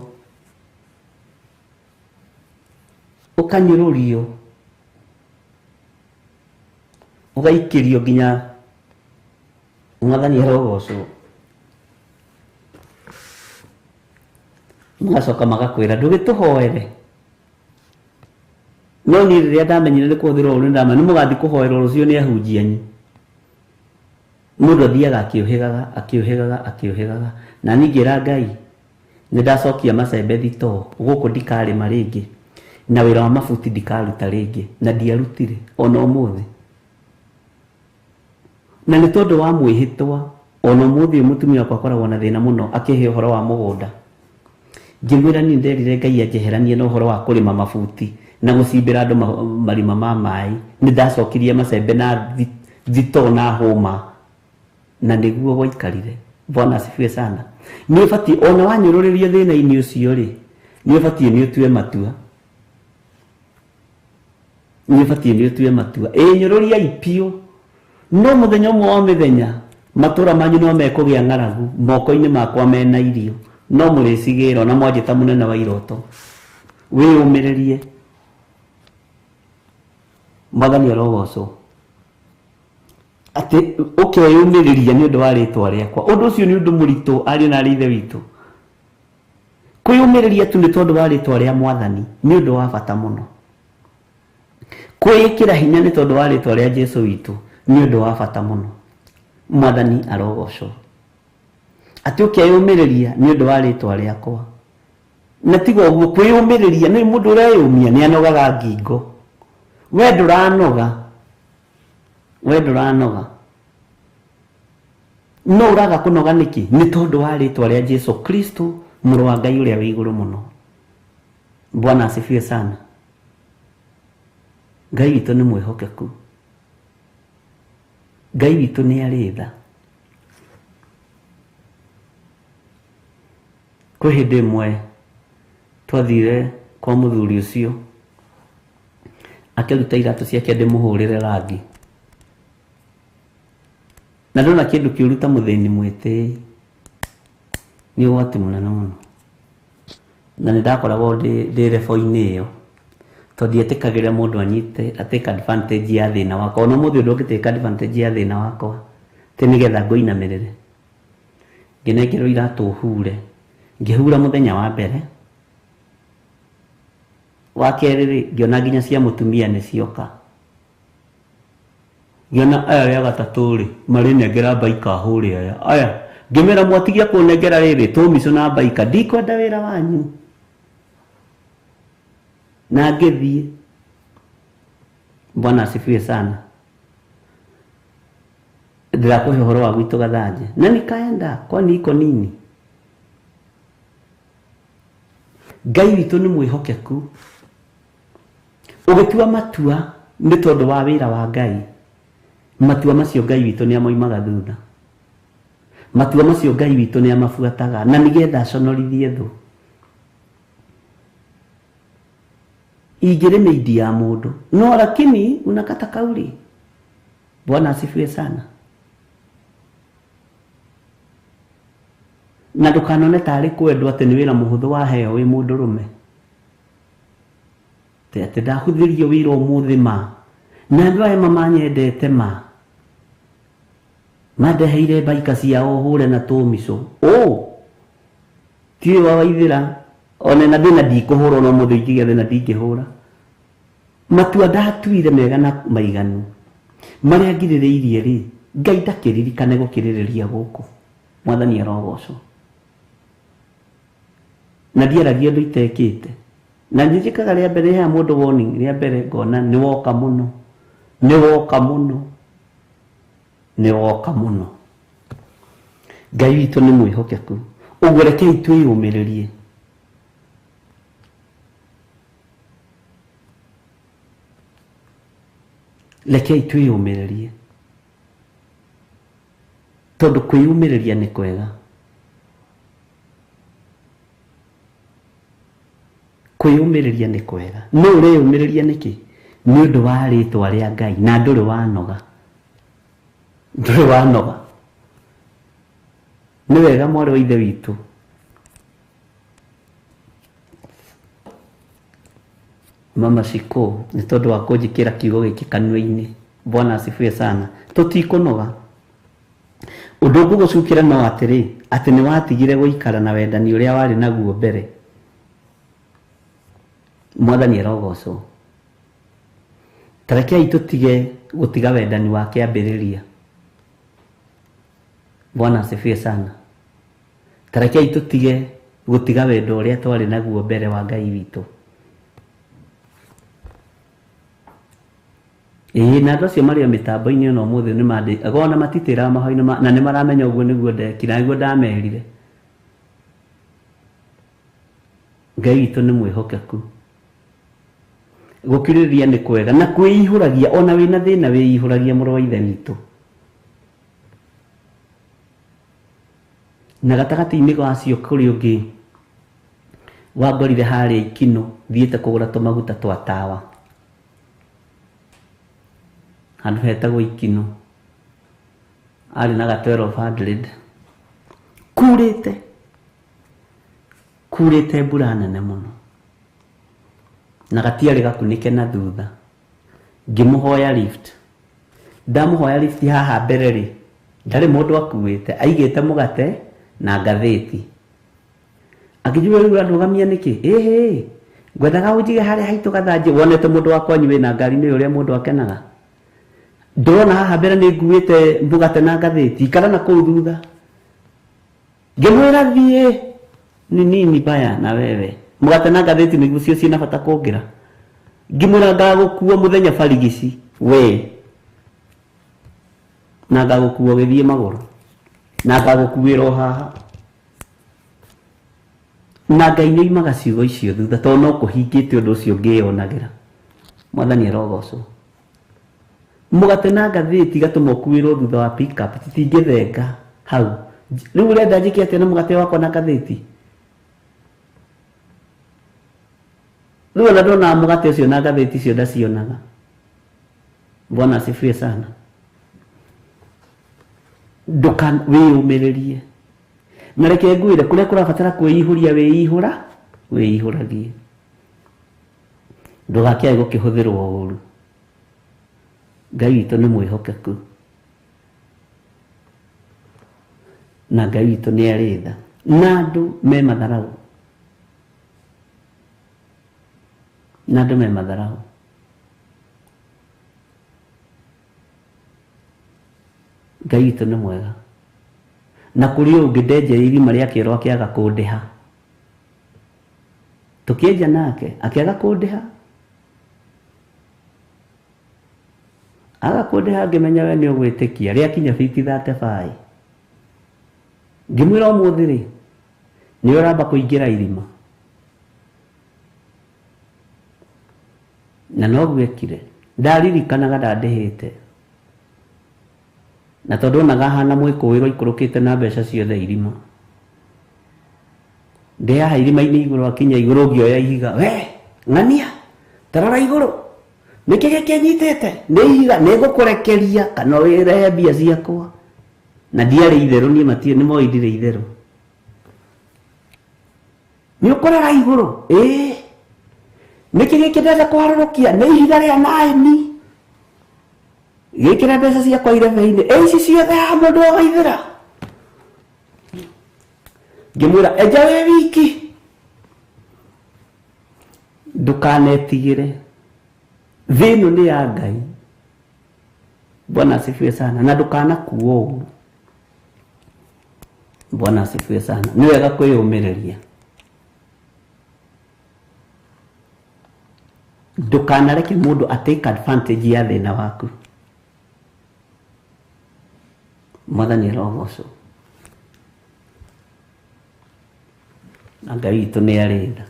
ũkanyũrũrio, ũgaikĩrio nginya Mwathani arogocwo. Magacoka magakwĩra ndũgĩtũhoere. No niĩ rĩrĩa ndamenyire nĩ kũhũthĩrwo ũru, nĩ ndamenya nĩ mũgathiĩ kũhoerwo rũciũ nĩ ahunjia anyu. Mũndũ athiaga akĩũhĩgaga, akĩũhĩgaga, akĩũhĩgaga. Na niĩ ngĩra Ngai, nĩ ndacokia macembe thitoo, gũkũ ndikarĩma rĩngĩ. Na wĩra wa mabuti ndikaruta rĩngĩ, na ndiarutire ona ũmũthĩ. Na nĩ tondũ wa mwĩhĩtwa, ona ũmũthĩ ũyũ mũtumia wakwa akoragwo na thĩna mũno akĩhe ũhoro wa mũgũnda. Ngĩmwĩra niĩ nderire Ngai anjeheranie na ũhoro wa kũrĩma mabuti na gũcimbĩra andũ marima ma maĩ. Nĩ ndacokirie macembe na thitoo na hũma, na nĩguo gwaikarire. Bwana asifiwe sana. Nĩ ũbatiĩ ona wanyũrũrĩrio thĩna-inĩ ũcio rĩ, nĩ ũbatiĩ nĩ ũtue matua. Nĩ ũbatiĩ nĩ ũtue matua. Ĩ nyũrũriai biũ. No mũthenya ũmwe wa mĩthenya matũra manyu no mekũgĩa ng'aragu moko-inĩ makwa mena irio, no mũrĩcigĩra ona mwanjĩta mũnene wa iroto. Wĩyũmĩrĩrie. Mwathani arogocwo. Atĩ ũkeyũmĩrĩria nĩ ũndũ wa rĩtwa rĩakwa. Ũndũ ũcio nĩ ũndũ mũritũ, ariũ na aarĩ a Ithe witũ. Kwĩyũmĩrĩria tu nĩ tondũ wa rĩtwa rĩa Mwathani nĩ ũndũ wa bata mũno. Kwĩĩkĩra hinya nĩ tondũ wa rĩtwa rĩa Jesũ witũ nĩ ũndũ wa bata mũno. Mwathani arogocwo. Atĩ ũkeyũmĩrĩria nĩ ũndũ wa rĩtwa rĩakwa. Na tiga ũguo, kwĩyũmĩrĩria nĩ mũndũ ũreyũmia nĩ anogaga ngingo. We ndũranoga. We ndũranoga. No ũraga kũnoga nĩkĩ? Nĩ tondũ wa rĩtwa rĩa Jesũ Kristo, mũrũ wa Ngai ũrĩa wĩ igũrũ mũno. Bwana asifiwe sana. Ngai witũ nĩ mwĩhokeku. Ngai witũ nĩ arĩ tha. Kwĩ hĩndĩ ĩmwe twathire kwa mũthuri ũcio, akĩruta iratũ ciake ndĩmũhũrĩre rangi. Na ndona kĩndũ kĩũru ta mũthĩni mwĩtĩi, nĩ ũgwati mũnene mũno. Na nĩ ndakoragwo ndĩ rebo-inĩ ĩyo, tondũ ndietĩkagĩra mũndũ anyite a take advantage ya thĩna wakwa. Ona ũmũthĩ ũndũ ũngĩ take advantage ya thĩna wakwa, atĩ nĩgetha ngũinamĩrĩre. Ngĩnengerwo iratũ hure. Ngĩhura mũthenya wa mbere. Wa kerĩ rĩ, ngĩona nginya cia mũtumia nĩ cioka. Ngĩona aya rĩa gatatũ rĩ, marĩnengera mbaika hũre aya. Aya, ngĩmera mwatigia kũnengera rĩrĩ, tũmicũ na mbaika, ndikwenda wĩra wanyu. Na ngĩthiĩ. Bwana asifiwe sana. Ndĩrakũhe ũhoro wa gwitũ Gathanje. Na nikaenda, kwani iko nini? Ngai witũ nĩ mwĩhokeku. Ũgĩtua matua nĩ tondũ wa wĩra wa Ngai, matua macio Ngai witũ nĩ amoimaga thutha. Matua macio Ngai witũ nĩ amabuataga, na nĩgetha aconorithie thũ. Ingĩrĩ mĩindi ya mũndũ, no lakini unakata kauli. Bwana asifiwe sana. Na ndũkanone tarĩ kwendwo atĩ nĩ wĩra mũhũthũ waheo wĩ mũndũrũme. Atĩ ndahũthĩrio wĩra ũmũthĩ ma. Na andũ aya mamanyendete ma. Mandeheire mbaika ciao hũre na tũmicũ. Ũ! Ti ũyũ wa Waithĩra. Ona na thĩna ndikũhũra, ona ũmũthĩ ingĩgĩa thĩna ndingĩhũra. Matua ndatuire mega na maiganu. Marĩa ngirĩrĩirie rĩ, Ngai ndakĩririkane gũkirĩrĩria gũkũ. Mwathani arogocwo. Na ndiaragia ũndũ itekĩte. Na njĩkaga rĩa mbere, heaga mũndũ warning rĩa mbere, ngona nĩ woka mũno. Nĩ woka mũno. Nĩ woka mũno. Ngai witũ nĩ mwĩhokeku. Ũguo rekei twĩyũmĩrĩrie. Rekei twĩyũmĩrĩrie. Tondũ kwĩyũmĩrĩria nĩ kwega. Kwĩyũmĩrĩria nĩ kwega. No ũreyũmĩrĩria nĩkĩ? Nĩ ũndũ wa rĩtwa rĩa Ngai, na ndũrĩ wanoga. Ndũrĩ wanoga. Nĩ wega mwarĩ wa Ithe witũ. Mama Shiko, nĩ tondũ wa kũnjĩkĩra kiugo gĩkĩ kanua-inĩ. Bwana asifiwe sana. Tũtikũnoga. Ũndũ ngũgũcukĩra no atĩrĩ, atĩ nĩ watigire gũikara na wendani ũrĩa warĩ naguo mbere. Mwathani arogocwo. Ta rekei tũtige gũtiga wendani wa kĩambĩrĩria. Bwana asifiwe sana. Ta rekei tũtige gũtiga wendo ũrĩa twarĩ naguo mbere wa Ngai witũ. Ĩĩ, na andũ acio marĩ o mĩtambo-inĩ ona ũmũthĩ nĩ mandĩ ona matitĩraga mahoya-inĩ na nĩ maramenya ũguo nĩguo ndekire na nĩguo ndamerire. Ngai witũ nĩ mwĩhokeku. Gũkirĩrĩria nĩ kwega na kwĩihũragia ona wĩna thĩna wĩihũragia mũrũ wa ithe witũ. Na gatagatĩ-inĩ gacio kũrĩ ũngĩ wangorire harĩa Ikinũ thiĩte kũgũra tũmaguta twa tawa handũ hetagwo Ikinũ, arĩ na ga 1200 kurĩte kurĩte mbura nene mũno na gatiarĩ gakunĩke na thutha. Ngĩmũhoya lift, ndamũhoya lift haha mbere rĩ, ndarĩ mũndũ akuĩte, aigĩte mũgate na ngathĩti. Akĩnjũria rĩu ũrandũgamia nĩkĩ? Ĩhĩ, ngwendaga ũnjige harĩa haitũ gathanjĩ, wonete mũndũ wa kwanyu wĩna ngari nĩ ũrĩa mũndũ akenaga. Ndĩrona haha mbere nĩ nguĩte mũgate na ngathĩti, ikara na kũu thutha. Ngĩmwĩra thiĩ ni nini baya na wewe, mũgate na ngathĩti nĩguo cio ciĩna bata kũngĩra. Ngĩmwĩra ngagũkua mũthenya barigici we, na ngagũkua ũgĩthiĩ magũrũ, na ngagũkuĩra o haha. Na Ngai nĩ oimaga ciugo icio thutha tondũ no kũhingĩte ũndũ ũcio ngĩyonagĩra. Mwathani arogocwo. Mũgate na ngathĩti gatũma ũkuĩrwo thutha wa pick up citingĩthenga hau. Rĩu ũrenda njĩke atĩa na mũgate wakwa na ngathĩti? Rĩu ona ndonaga mũgate ũcio na ngathĩti icio ndacionaga. Bwana asifiwe sana. Ndũka wĩyũmĩrĩrie. Na reke ngwĩre kũrĩa kũrabatara kwĩihũria wĩihũra wĩihũragie. Ndũgakĩage gũkĩhũthĩrwo ũru. Ngai witũ nĩ mwĩhokeku na Ngai witũ nĩ arĩ tha na andũ me matharau, na andũ me matharau. Ngai witũ nĩ mwega. Na kũrĩ ũngĩ ndenjeire irima rĩa kĩoro akĩaga kũndĩha, tũkĩenja nake akĩaga kũndĩha, aga kũndĩha ngĩmenya we nĩ ũgwĩtĩkia rĩakinya fiti 35. Ngĩmwĩra ũmũthĩ rĩ nĩ ũramba kũingĩra irima, na noguo ekire. Ndaririkanaga ndandĩhĩte, na tondũ onaga hana mwĩkũĩrwo aikũrũkĩte na mbeca ciothe irima. Ndĩ haha irima-inĩ igũrũ, akinya igũrũ ngĩoya ihiga, we ng'ania tarora igũrũ, nĩkĩ gĩkĩ nyitĩte? Nĩ ihiga, nĩ ngũkũrekeria kana wĩrehe mbia ciakwa. Na ndiarĩ itherũ niĩ, matirĩ nĩ moĩ ndirĩ itherũ. Nĩ ũkũrora igũrũ? Ĩĩ. Nĩkĩ gĩkĩ ndĩrenda kũharũrũkia? Nĩ ihiga rĩa naĩni. Gĩkĩre mbeca ciakwa irebe-inĩ. Ĩ ici ciothe haha mũndũ agaithĩra. Ngĩmwĩra enja wĩ wiki, ndũkanetigĩre, thĩ ĩno nĩ ya Ngai. Bwana asifiwe sana. Na ndũkanakuo ũru. Bwana asifiwe sana. Nĩ wega kwĩyũmĩrĩria. Ndũkanareke mũndũ a take advantage ya thĩna waku. Mwathani arogocwo. Na Ngai witũ nĩ arĩ tha.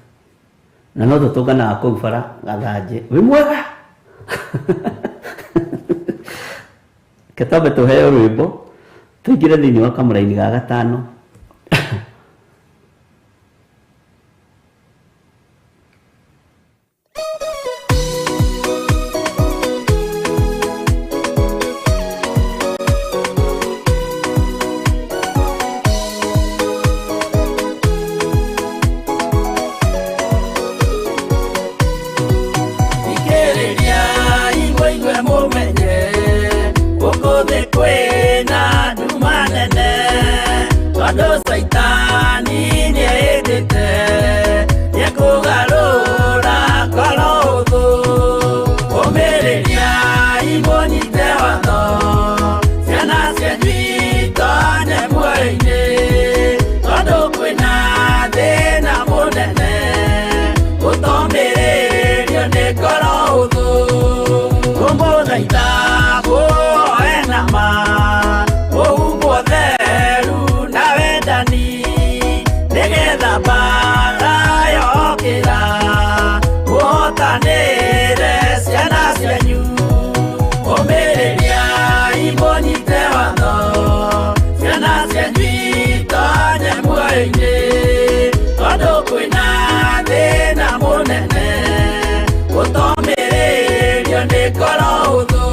Na no tũtũnganaga kũu bara gathanjĩ. Wĩ mwega? Reke twambe tũheo rwĩmbo tũingĩre thĩinĩ wa kamũraini ga gatano. Thikĩrĩria igwe igwe mũmenye gũkũ thĩ kwĩna nduma nene. ngoro hũthũ.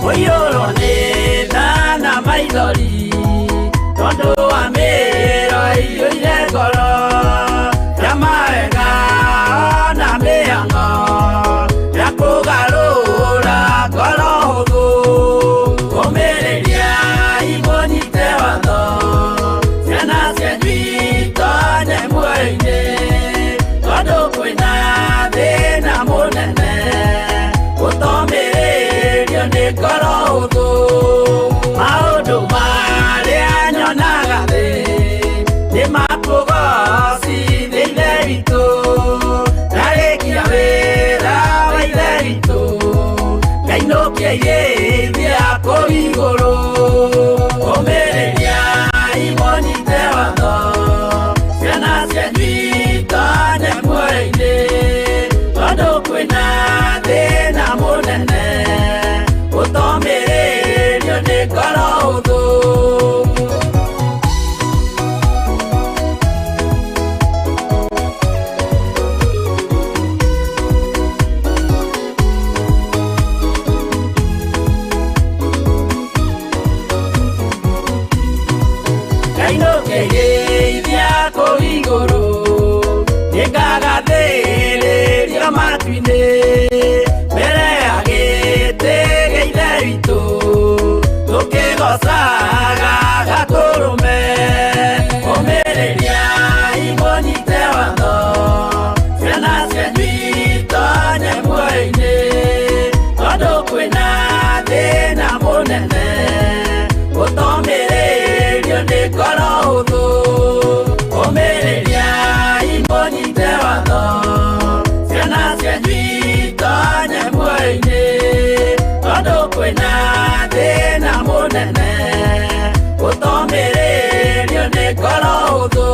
Kũiyũrwo nĩ tha na maithori tondũ wa mĩĩro ĩiyũire ngoro ya mawega na mĩhang'o ya kũgarũra ngoro hũthũ. Ũmĩrĩria imũnyite watho ciana cianyu itonye muoyo-inĩ tondũ kwĩna thĩna mũnene ũtomĩrĩrio nĩ ngoro hũthũ. Maũndũ marĩa nyonaga thĩ nĩ makũgocithia Ithe witũ, ndarĩkia wĩra wa Ithe witũ ngainũkia irĩithia kũu igũrũ. Ũmĩrĩria imũnyite watho ciana cianyu itonye muoyo-inĩ tondũ kwĩna thĩna mũnene ũtomĩrĩrio nĩ ngoro hũthũ. Ngainũkĩrĩithia kũu igũrũ nĩngagathĩrĩrio matu-inĩ mbere ya gĩtĩ gĩa Ithe witũ tũkĩgocaga Gatũrũme. Ũmĩrĩria imũnyite watho ciana cianyu itonye muoyo-inĩ tondũ kwĩna thĩna mũnene ũtomĩrĩrio nĩ ngoro hũthũ. Ũmĩrĩria imũnyite watho ciana cianyu itonye muoyo-inĩ tondũ kwĩna thĩna mũnene ũtomĩrĩrio nĩ ngoro hũthũ.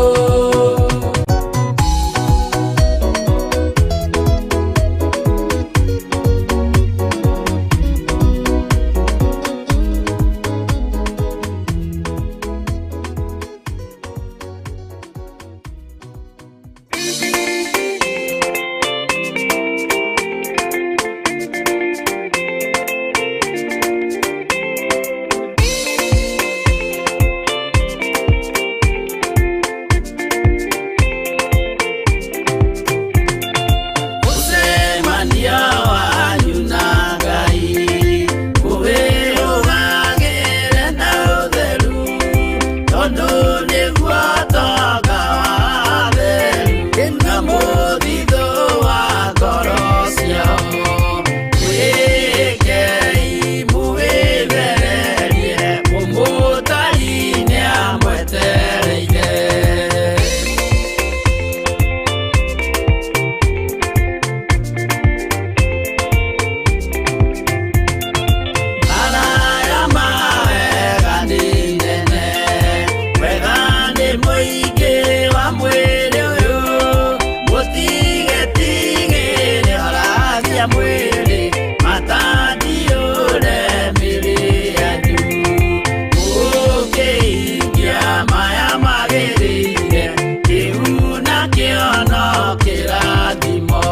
Mũcemanio wanyu na Ngai ũwĩrũgagĩre na ũtheru tondũ nĩguo ũtonga wa atheru na mũthithũ wa ngoro ciao. Mwĩkei mũwĩthererie mũmũtari nĩamwetereire. Maraya mawega nĩ nene, wega nĩ mũingĩ wa mwĩrĩ ũyũ, mũtigetigĩre oragia mwĩrĩ, matandiũre mĩrĩ yanyu. Mũkĩhingia maya magĩrĩire, kĩu nakĩo no kĩrathimo.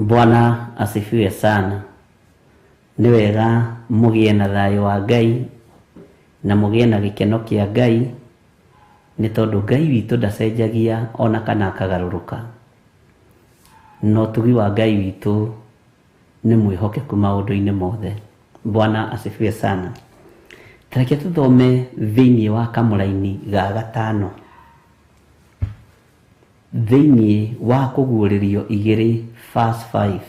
Bwana asifiwe sana. Nĩ wega mũgĩe na thayũ wa Ngai na mũgĩe na gĩkeno kĩa Ngai, nĩ tondũ Ngai witũ ndacenjagia ona kana akagarũrũka. Na ũtugi wa Ngai witũ nĩ mwĩhokeku maũndũ-inĩ mothe. Bwana asifiwe sana. Ta reke tũthome thĩinĩ wa kamũraini ga gatano, thĩinĩ wa kũguũrĩrio 2 verse 5.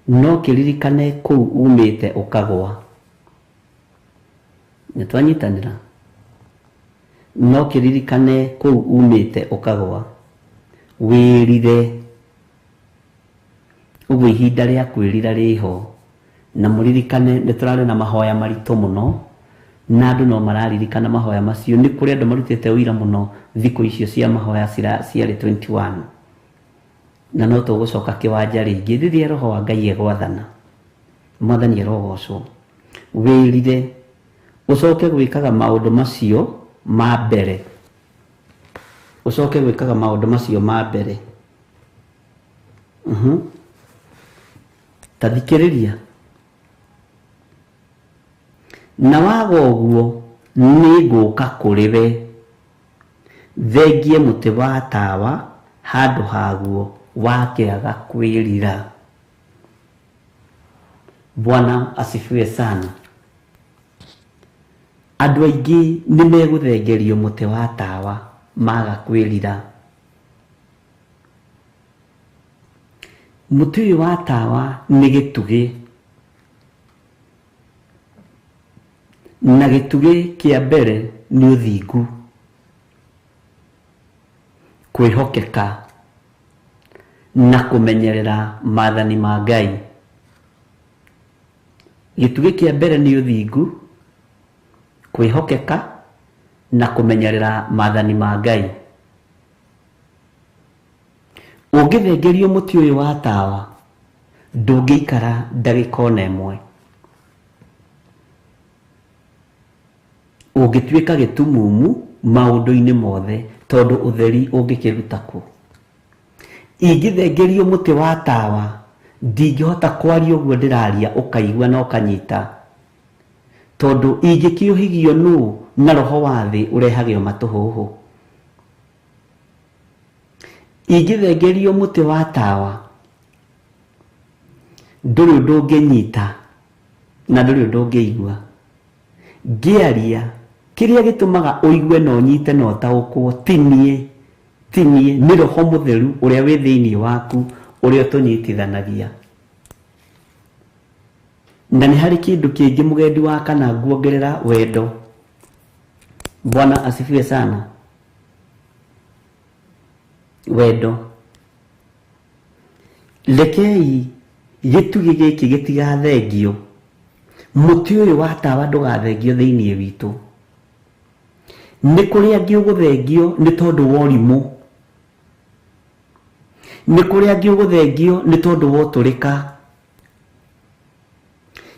No kĩririkane kũu umĩte ũkagwa. Nĩ twanyitanĩra? No kĩririkane kũu umĩte ũkagwa, wĩrire. Ũguo ihinda rĩa kwĩrira rĩho, na mũririkane nĩ tũrarĩ na mahoya maritũ mũno, na andũ no mararirikana mahoya macio. Nĩ kũrĩ andũ marutĩte ũira mũno thikũ icio cia mahoya ciarĩ 21, na no tũgũcoka kĩwanja rĩngĩ rĩrĩa Roho wa Ngai egwathana. Mwathani arogocwo. Wĩrire, ũcoke gwĩkaga maũndũ macio ma mbere, ũcoke gwĩkaga maũndũ macio ma mbere. Ta thikĩrĩria. Na waga ũguo nĩ ngũka kũrĩ we, thengie mũtĩ wa tawa handũ haguo wakĩaga kwĩrira. Bwana asifiwe sana. Andũ aingĩ nĩ megũthengerio mũtĩ wa tawa maga kwĩrira. Mũtĩ ũyũ wa tawa nĩ gĩtugĩ, na gĩtugĩ kĩa mbere nĩ ũthingu, kwĩhokeka na kũmenyerera maathani ma Ngai. Gĩtugĩ kĩa mbere nĩ ũthingu, kwĩhokeka na kũmenyerera maathani ma Ngai. Ũngĩthengerio mũtĩ ũyũ wa tawa, ndũngĩikara ndagĩka ona ĩmwe. Ũngĩtuĩka gĩtumumu maũndũ-inĩ mothe, tondũ ũtheri ũngĩkĩruta kũ? Ingĩthengerio mũtĩ wa tawa, ndingĩhota kwaria ũguo ndĩraria ũkaigua na ũkanyita, tondũ ingĩkĩũhigio nũ na roho wa thĩ ũrehage o matũhũhũ. Ingĩthengerio mũtĩ wa tawa, ndũrĩ ũndũ ũngĩnyita na ndũrĩ ũndũ ũngĩigua. Ngĩaria, kĩrĩa gĩtũmaga ũigue na ũnyite na ũtaũkwo ti niĩ, ti niĩ, nĩ Roho Mũtheru ũrĩa wĩ thĩinĩ waku, ũrĩa ũtũnyitithanagia. Na nĩ harĩ kĩndũ kĩngĩ mũgendi wa kana nguongerera wendo. Bwana asifiwe sana. Wendo. Rekei gĩtugĩ gĩkĩ gĩtigathengio. Mũtĩ ũyũ wa tawa ndũgathengio thĩinĩ witũ. Nĩ kũrĩ angĩ ũgũthengio nĩ tondũ wa ũrimũ. Nĩ kũrĩ angĩ ũgũthengio nĩ tondũ wa ũtũrĩka.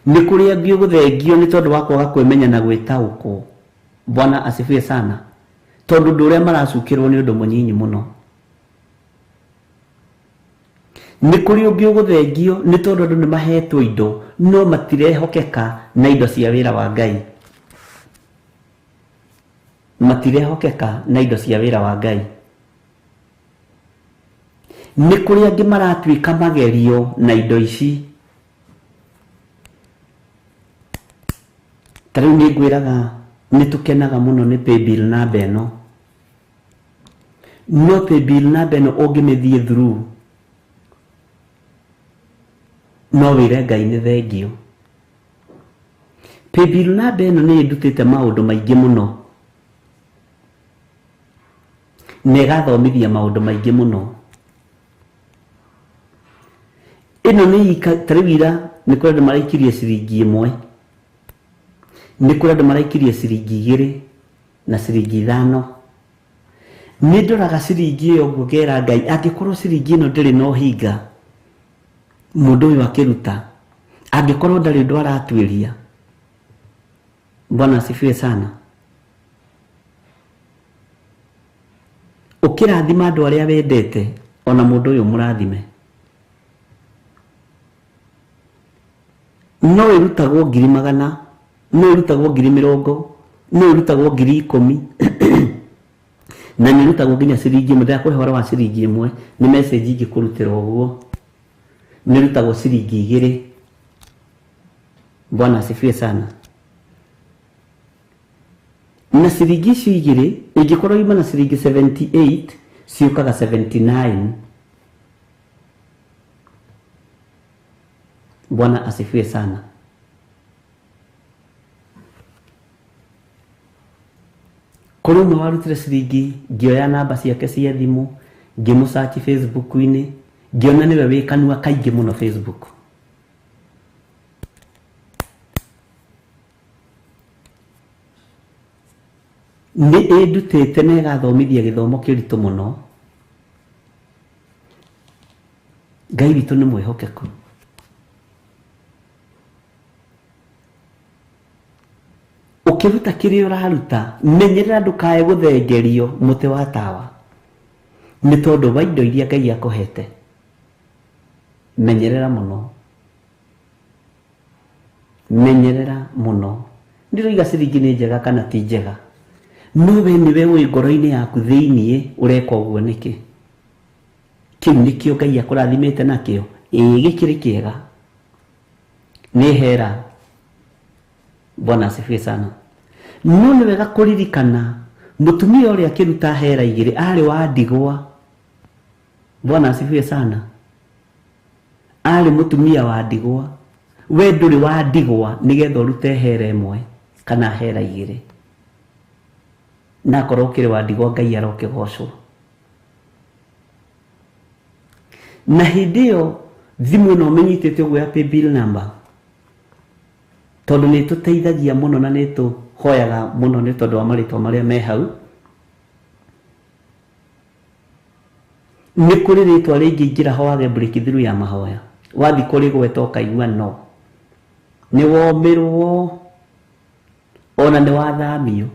Nĩ kũrĩ angĩ ũgũthengio nĩ tondũ wa kwaga kwĩmenya na gwĩtaũkwo. Bwana asifiwe sana. Tondũ ũndũ ũrĩa maracukĩrwo nĩ ũndũ mũnyinyi mũno. Nĩ kũrĩ ũngĩ ũgũthengio nĩ tondũ andũ nĩ mahetwo indo no matirehokeka na indo cia wĩra wa Ngai. Matirehokeka na indo cia wĩra wa Ngai. Nĩ kũrĩ angĩ maratuĩka magerio na indo ici. Ta rĩu nĩ ngwĩraga nĩ tũkenaga mũno nĩ paybill namba ĩno. No paybill namba ĩno ũngĩmĩthiĩ through, no wĩre Ngai nĩ thengio. Paybill namba ĩno nĩ ĩndutĩte maũndũ maingĩ mũno, na ĩgathomithia maũndũ maingĩ mũno. Ĩno nĩ ta rĩu ira nĩ kũrĩ andũ maraikirie ciringi 1, nĩ kũrĩ andũ maraikirie ciringi 2 na ciringi 5. Nĩ ndoraga ciringi ĩyo ũguo ngera Ngai, angĩkorwo ciringi ĩno ndĩrĩ na ũhinga, mũndũ ũyũ akĩruta, angĩkorwo ndarĩ ũndũ aratuĩria. Bwana asifiwe sana. Ũkĩrathima andũ arĩa wendete, ona mũndũ ũyũ mũrathime. No ĩrutagwo 100,000, no ĩrutagwo 20,000, no ĩrutagwo 10,000 na nĩ ĩrutagwo nginya ciringi 1. Ndĩrakũhe ũhoro wa ciringi 1, nĩ message ingĩkũrutĩra ũguo. Nĩ ĩrutagwo ciringi 2. Bwana asifiwe sana. Na ciringi icio 2 ingĩkorwo ima na ciringi 78 ciũkaga 79. Bwana asifiwe sana. Kũrĩ ũmwe warutire ciringi, ngĩoya namba ciake cia thimũ, ngĩmũsearch Facebook-inĩ, ngĩona nĩwe wĩ kanua kaingĩ mũno Facebook. Nĩ ĩndutĩte na ĩgathomithia gĩthomo kĩritũ mũno. Ngai witũ nĩ mwĩhokeku. Ũkĩruta kĩrĩa ũraruta, menyerera ndũkae gũthengerio mũtĩ wa tawa nĩ tondũ wa indo iria Ngai akũhete. Menyerera mũno, menyerera mũno. Ndiroiga ciringi nĩ njega kana ti njega, no we nĩwe ũĩ ngoro-inĩ yaku thĩiniĩ ũreka ũguo nĩkĩ. Kĩu nĩkĩo Ngai akũrathimĩte nakĩo. Ĩĩ, gĩkĩrĩ kĩega, nĩ hera. Bwana asifiwe sana. No nĩ wega kũririkana mũtumia ũrĩa akĩruta hera 2 arĩ wa ndigwa. Bwana asifiwe sana. Arĩ mũtumia wa ndigwa. We ndũrĩ wa ndigwa nĩgetha ũrute hera 1 kana hera 2. Na akorwo ũkĩrĩ wa ndigwa, Ngai arokĩgocwo. Na hĩndĩ ĩyo thimũ ĩno ũmĩnyitĩte ũguo ya paybill number, tondũ nĩ ĩtũteithagia mũno na nĩ tũhoyaga mũno nĩ tondũ wa marĩtwa marĩa me hau. Nĩ kũrĩ rĩtwa rĩngĩ ingĩra ho wage breakthrough ya mahoya, wathiĩ kũrĩgweta ũkaigua no nĩ womĩrwo, ona nĩ wathamio,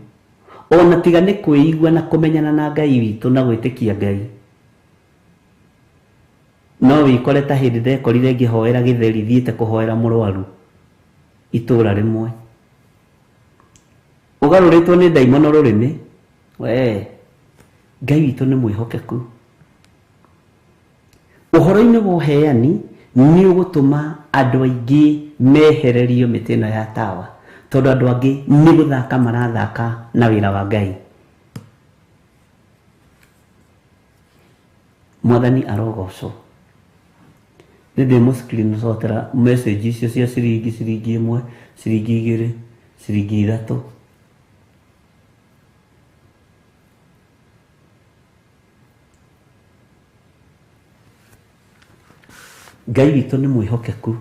ona tiga nĩ kwĩigua na kũmenyana na Ngai witũ na gwĩtĩkia Ngai. No wĩkore ta hĩndĩ ndekorire ngĩhoera gĩtheri, thiĩte kũhoera mũrwaru itũra rĩmwe, ũgarũrĩtwo nĩ ndaimono rũrĩmĩ. We Ngai witũ nĩ mwĩhokeku. Ũhoro-inĩ wa ũheani nĩ ũgũtũma andũ aingĩ mehererio mĩtĩ ĩno ya tawa, tondũ andũ angĩ nĩ gũthaka marathaka na wĩra wa Ngai. Mwathani arogocwo. Nĩ ndĩmũ screenshotera message icio cia ciringi, ciringi 1, ciringi 2, ciringi 3. Ngai witũ nĩ mwĩhokeku.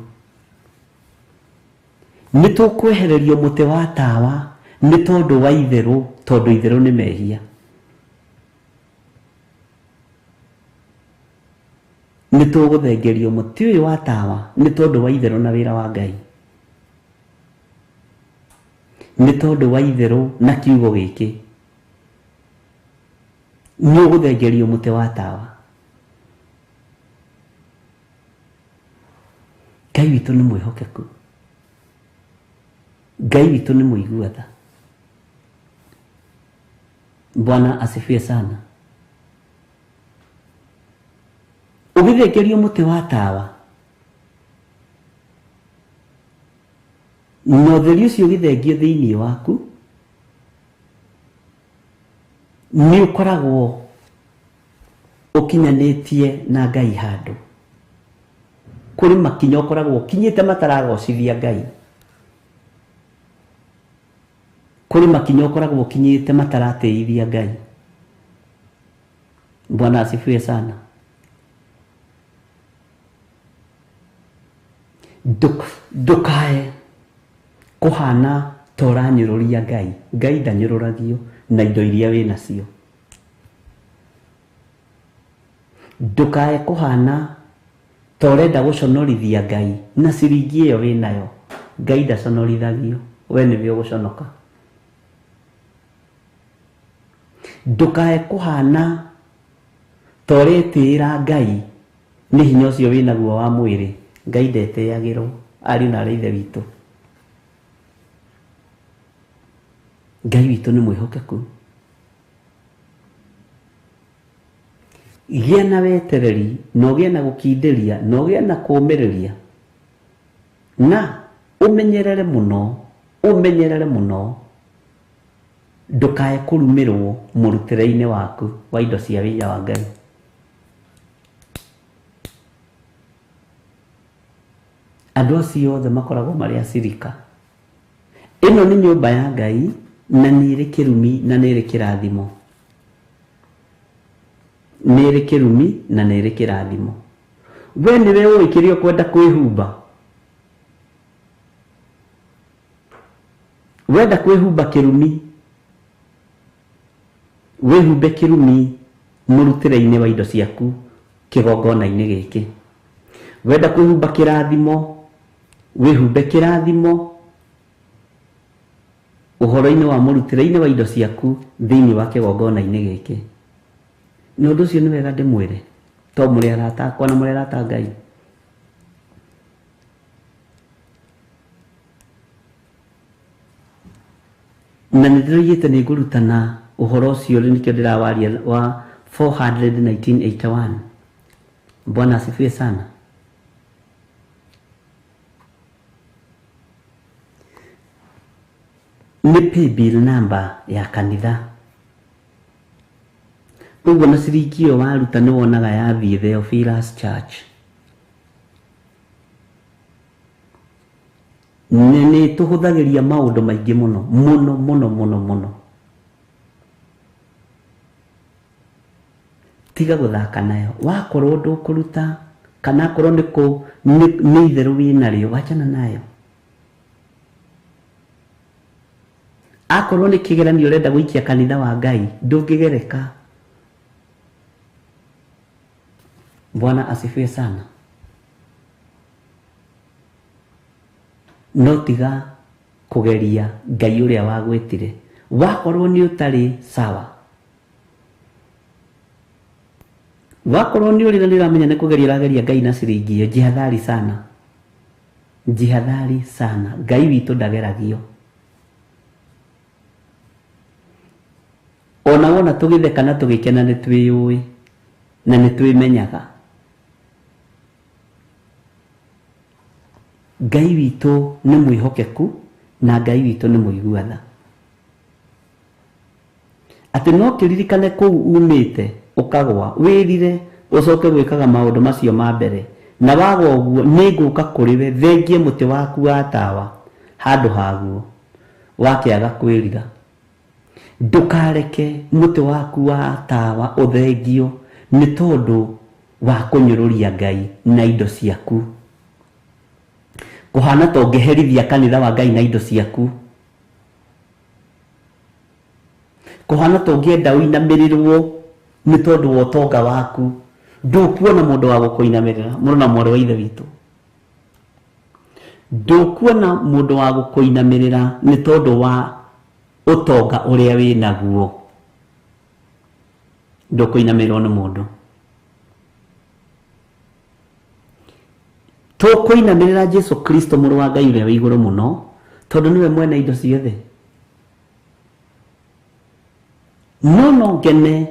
Nĩ tũkwehererio mũtĩ wa tawa nĩ tondũ wa itherũ, tondũ itherũ nĩ mehia. Nĩ tũgũthengerio mũtĩ ũyũ wa tawa nĩ tondũ wa itherũ na wĩra wa Ngai, nĩ tondũ wa itherũ na kiugo gĩkĩ. Nĩ ũgũthengerio mũtĩ wa tawa. Ngai witũ nĩ mwĩhokeku. Ngai witũ nĩ mũigua tha. Bwana asifiwe sana. Ũgĩthengerio mũtĩ wa tawa na ũtheri ũcio ũgĩthengio thĩinĩ waku, nĩ ũkoragwo ũkinyanĩtie na Ngai handũ. Kũrĩ makinya ũkoragwo ũkinyĩte mataragocithia Ngai. Kũrĩ makinya ũkoragwo ũkinyĩte mataratĩithia Ngai. Bwana asifiwe sana. Ndũkae kũhana ta ũranyũrũria Ngai. Ngai ndanyũrũragio na indo iria wĩ nacio. Ndũkae kũhana ta ũrenda gũconorithia Ngai na ciringi ĩyo wĩ nayo. Ngai ndaconorithagio, we nĩwe ũgũconoka. Ndũkae kũhana ta ũretĩĩra Ngai nĩ hinya ũcio wĩ naguo wa mwĩrĩ. Ngai ndetĩagĩrwo, Ariũ na arĩ ithe witũ, Ngai witũ nĩ mwĩhokeku. Gĩa na wetereri na ũgĩe na gũkindĩria na ũgĩe na kũũmĩrĩria, na ũmenyerere mũno, ũmenyerere mũno ndũkae kũrumĩrwo mũrutĩre-inĩ waku wa indo cia wĩra wa Ngai. Andũ acio othe makoragwo marĩ acirika. Ĩno nĩ nyũmba ya Ngai na nĩ ĩrĩ kĩrumi na nĩ ĩrĩ kĩrathimo. Nĩ ĩrĩ kĩrumi na nĩ ĩrĩ kĩrathimo. We nĩwe ũĩ kĩrĩa ũkwenda kwĩhumba. Wenda kwĩhumba kĩrumi, wĩhumbe kĩrumi mũrutĩre-inĩ wa indo ciaku kĩgongona-inĩ gĩkĩ. Wenda kwĩhumba kĩrathimo, wĩhumbe kĩrathimo ũhoro-inĩ wa mũrutĩre-inĩ wa indo ciaku thĩinĩ wa kĩgongona-inĩ gĩkĩ. Na ũndũ ũcio nĩ wega ndĩmwĩre, to mũrĩ arata akwa na mũrĩ arata a Ngai. Na nĩ ndĩroigĩte nĩ ngũrutana ũhoro ũcio, rĩu nĩkĩo ndĩrawaria wa 41981. Bwana asifiwe sana. Nĩ paybill number ya kanitha. Ũguo na ciringi ĩyo waruta nĩ wonaga yathiĩ Theophilus Church. Nĩ tũhũthagĩria maũndũ maingĩ mũno mũno mũno mũno mũno. Tiga gũthaka nayo. Wakorwo ndũkũruta kana akorwo nĩ nĩ itherũ wĩnarĩo, wachana nayo. Akorwo nĩ kĩgeranio ũrenda gũikia kanitha wa Ngai, ndũngĩgereka. Bwana asifiwe sana. No tiga kũgeria Ngai ũrĩa wagwĩtire. Wakorwo nĩ ũtarĩ sawa, wakorwo nĩ ũrĩ na nĩ ũramenya nĩ kũgeria ũrageria Ngai na ciringi ĩyo, jihadhari sana, jihadhari sana. Ngai witũ ndageragio. Ona wona tũgĩtheka na tũgĩkena nĩ twĩyũĩ na nĩ twĩmenyaga. Ngai witũ nĩ mwĩhokeku na Ngai witũ nĩ mũigua tha. Atĩ no kĩririkane kũu umĩte ũkagwa, wĩrire ũcoke gwĩkaga maũndũ macio ma mbere, na waga ũguo nĩ ngũka kũrĩ we thengie mũtĩ waku wa tawa handũ haguo wakĩaga kwĩrira. Ndũkareke mũtĩ waku wa tawa ũthengio nĩ tondũ wa kũnyũrũria Ngai na indo ciaku. Kũhana ta ũngĩherithia kanitha wa Ngai na indo ciaku. Kũhana ta ũngĩenda ũinamĩrĩrwo nĩ tondũ wa ũtonga waku. Ndũkuona mũndũ wa gũkũinamĩrĩra, mũrũ na mwarĩ wa ithe witũ. Ndũkuona mũndũ wa gũkũinamĩrĩra nĩ tondũ wa ũtonga ũrĩa wĩ naguo. Ndũkũinamĩrĩrwo nĩ mũndũ. Tũkũinamĩrĩra Jesu Kristo mũrũ wa Ngai ũrĩa wĩ igũrũ mũno, tondũ nĩwe mwene indo ciothe. No no ngene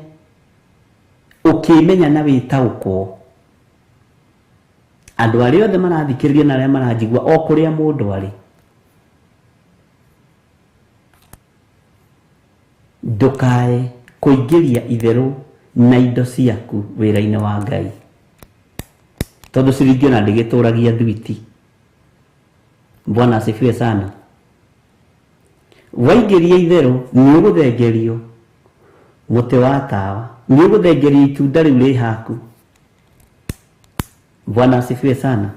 ũkĩmenya na wĩtaũkwo. Andũ arĩa othe marathikĩrĩria na arĩa maranjigua o kũrĩa mũndũ arĩ, ndũkae kũingĩria itherũ na indo ciaku wĩra-inĩ wa Ngai, tondũ ciringi ona ndĩgĩtũragia thwiti. Bwana asifiwe sana. Waingĩria itherũ nĩ ũgũthengerio mũtĩ wa tawa, nĩ ũgũthengerio itunda rĩu rĩ haku. Bwana asifiwe sana.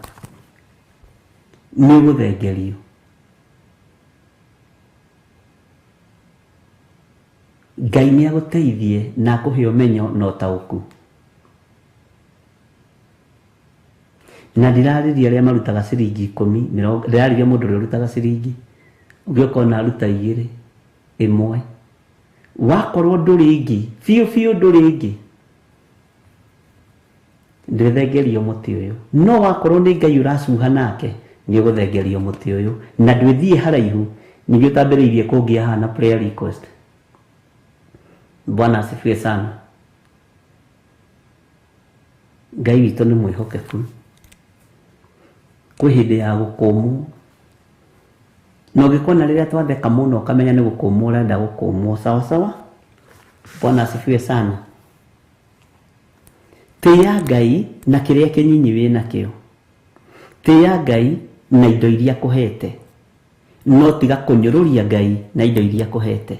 Nĩ ũgũthengerio. Ngai nĩ agũteithie na akũhe ũmenyo na ũtaũku. Na ndirarĩria arĩa marutaga ciringi 10, ndĩrarĩria mũndũ ũrĩa ũrutaga ciringi, ũngĩ ũkona aruta 2, 1. Wakorwo ndũrĩ ĩngĩ, biũ biũ ndũrĩ ĩngĩ, ndĩthengerio mũtĩ ũyũ. No wakorwo nĩ Ngai ũracuha nake, Nĩ ũgũthengerio mũtĩ ũyũ na ndwĩthiĩ haraihu ningĩ ũtambĩrĩirie kũngĩa haha na prayer request. Bwana asifiwe sana. Ngai witũ nĩ mwĩhokeku. Kwĩ hĩndĩ ya gũkũmwo na ũngĩkona rĩrĩa twatheka mũno ũkamenya nĩ gũkũmwo ũrenda gũkũmwo. Sawa sawa. Bwana asifiwe sana. Tĩĩa Ngai na kĩrĩa kĩnyinyi wĩ nakĩo. Tĩĩa Ngai na indo iria akũhete, no tiga kũnyũrũria Ngai na indo iria akũhete.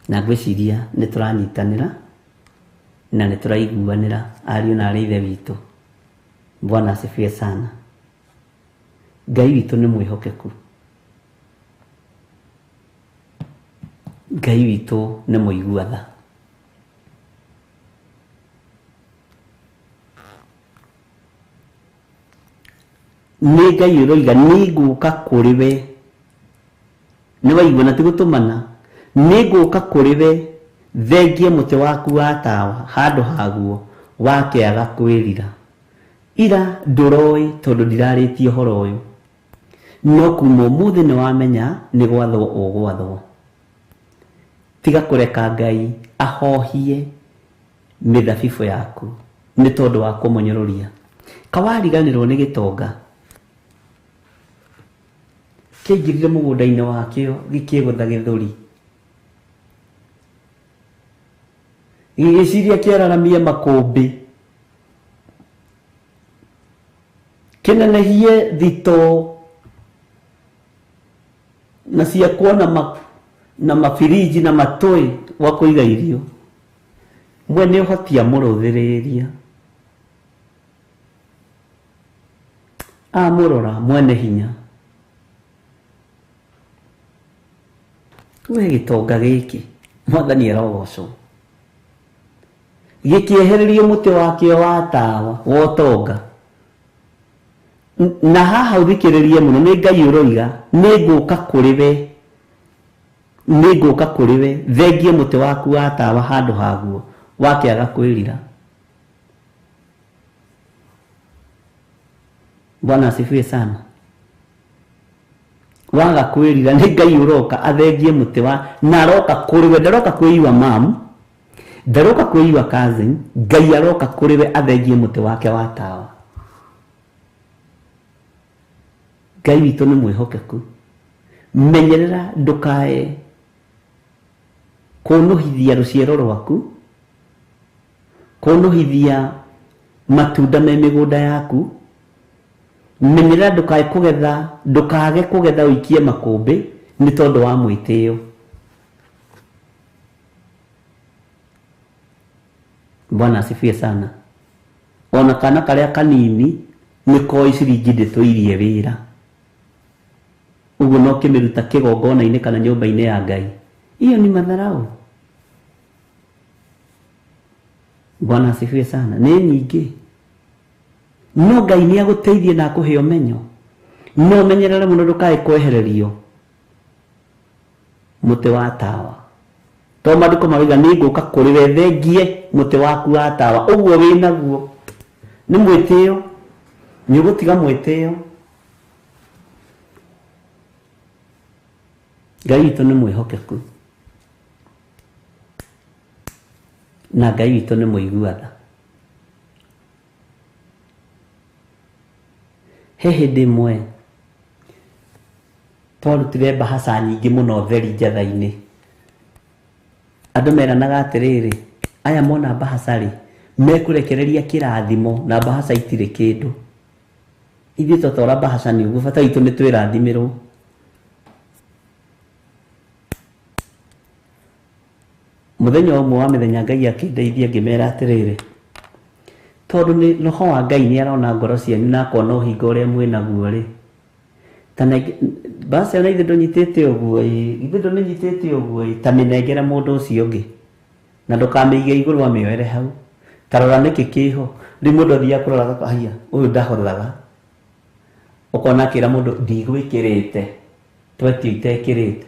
Na ngwĩciria nĩ tũranyitanĩra na nĩ tũraiguanĩra ariũ na arĩ ithe witũ. Bwana asifiwe sana. Ngai witũ nĩ mwĩhokeku. Ngai witũ nĩ mũigua tha. Nĩ Ngai ũroiga nĩ ngũka kũrĩ we. Nĩ waigua na ti gũtũmana. Nĩ ngũka kũrĩ we thengie mũtĩ waku wa tawa handũ haguo wakĩaga kwĩrira. Ira ndũroĩ tondũ ndirarĩtie ũhoro ũyũ. No kuma ũmũthĩ nĩ wamenya nĩ gwathwo ũgwathwo. Tiga kũreka Ngai ahohie mĩthabibũ yaku nĩ tondũ wa kũmũnyũrũria. Kawariganĩrwo nĩ gĩtonga kĩaingĩrire mũgũnda-inĩ wakĩo gĩkĩgũtha gĩthũri, gĩgĩciria kĩararamie makũmbĩ, kĩnenehie thitoo na ciakwo na mabiriji na matũĩ gwa kũiga irio. Mwene ũhoti amũrũthĩrĩria, amũrora mwene hinya. We gĩtonga gĩkĩ Mwathani arogocwo, gĩkĩehererio mũtĩ wakĩo wa tawa wa ũtonga. Na haha ũthikĩrĩrie mũno, nĩ Ngai ũroiga nĩ ngũka kũrĩ we, nĩ ngũka kũrĩ we thengie mũtĩ waku wa tawa handũ haguo wakĩaga kwĩrira. Bwana asifiwe sana. Waga kwĩrira nĩ Ngai ũroka athengie mũtĩ wa, na aroka kũrĩ we, ndaroka kwĩ your mom, ndaroka kwĩ your cousin, Ngai aroka kũrĩ we athengie mũtĩ wake wa tawa. Ngai witũ nĩ mwĩhokeku. Menyerera ndũkae kũnũhithia rũciaro rwaku, kũnũhithia matunda me mĩgũnda yaku. Menyerera ndũkae kũgetha, ndũkage kũgetha ũikie makũmbĩ nĩ tondũ wa mwĩtĩo. Bwana asifiwe sana. Ona kana karĩa kanini nĩ koĩ ciringi ndĩtũirie wĩra, ũguo no kĩmĩruta kĩgongona-inĩ kana nyũmba-inĩ ya Ngai. Iyo ni madharau. Bwana asifiwe sana. Nĩ nyingĩ, no Ngai nĩ agũteithie na akũhe ũmenyo. No menyerere mũno ndũkae kwehererio mũtĩ wa tawa. To maandĩko marauga nĩ ngũka kũrĩ we thengie mũtĩ waku wa tawa ũguo wĩ naguo. Nĩ mwĩtĩo, nĩ ũgũtiga mwĩtĩo. Ngai witũ nĩ mwĩhokeku na Ngai witũ nĩ mũigua tha. He hĩndĩ ĩmwe twarutire mbahaca nyingĩ mũno theri njatha-inĩ. Andũ meranaga atĩrĩrĩ, aya mona mbahaca rĩ mekũrekereria kĩrathimo na mbahaca itirĩ kĩndũ. Ithuĩ twatwara mbahaca nĩ ũguo, bata witũ nĩ twĩrathimĩrwo. Mũthenya ũmwe wa mĩthenya Ngai akĩndeithia ngĩmera atĩrĩrĩ, tondũ nĩ roho wa Ngai nĩ arona ngoro cianyu na akona ũhinga ũrĩa mwĩ naguo rĩ, ta basi ona ithe ndũnyitĩte ũguo ĩ, ithe ndũmĩnyitĩte ũguo ĩ, ta mĩnengere mũndũ ũcio ũngĩ na ndũkamĩige igũrũ amĩoere hau. Ta rora nĩkĩ kĩho. Rĩu mũndũ athiaga kũrora agakora, haiya, ũyũ ndahothaga. Ũkona akĩra mũndũ ndigwĩkĩrĩte, twetio itekĩrĩte.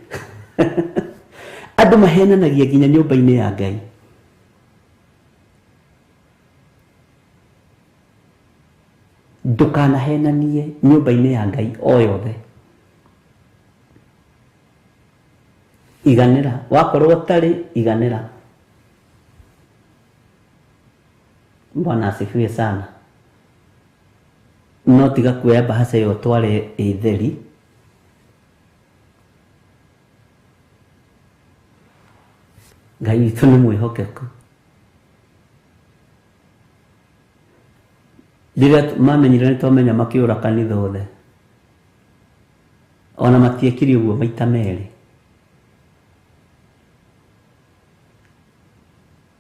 Andũ mahenanagia nginya nyũmba-inĩ ya Ngai. Ndũkanahenanie nyũmba-inĩ ya Ngai o yothe. Iganĩra, wakorwo ũtarĩ iganĩra. Bwana asifiwe sana. No tiga kuoya mbahaca ĩyo ũtware ĩ theri. Ngai witũ nĩ mwĩhokeku. Rĩrĩa mamenyire nĩ twamenya makĩũra kanitha othe. Ona matiekire ũguo maita merĩ.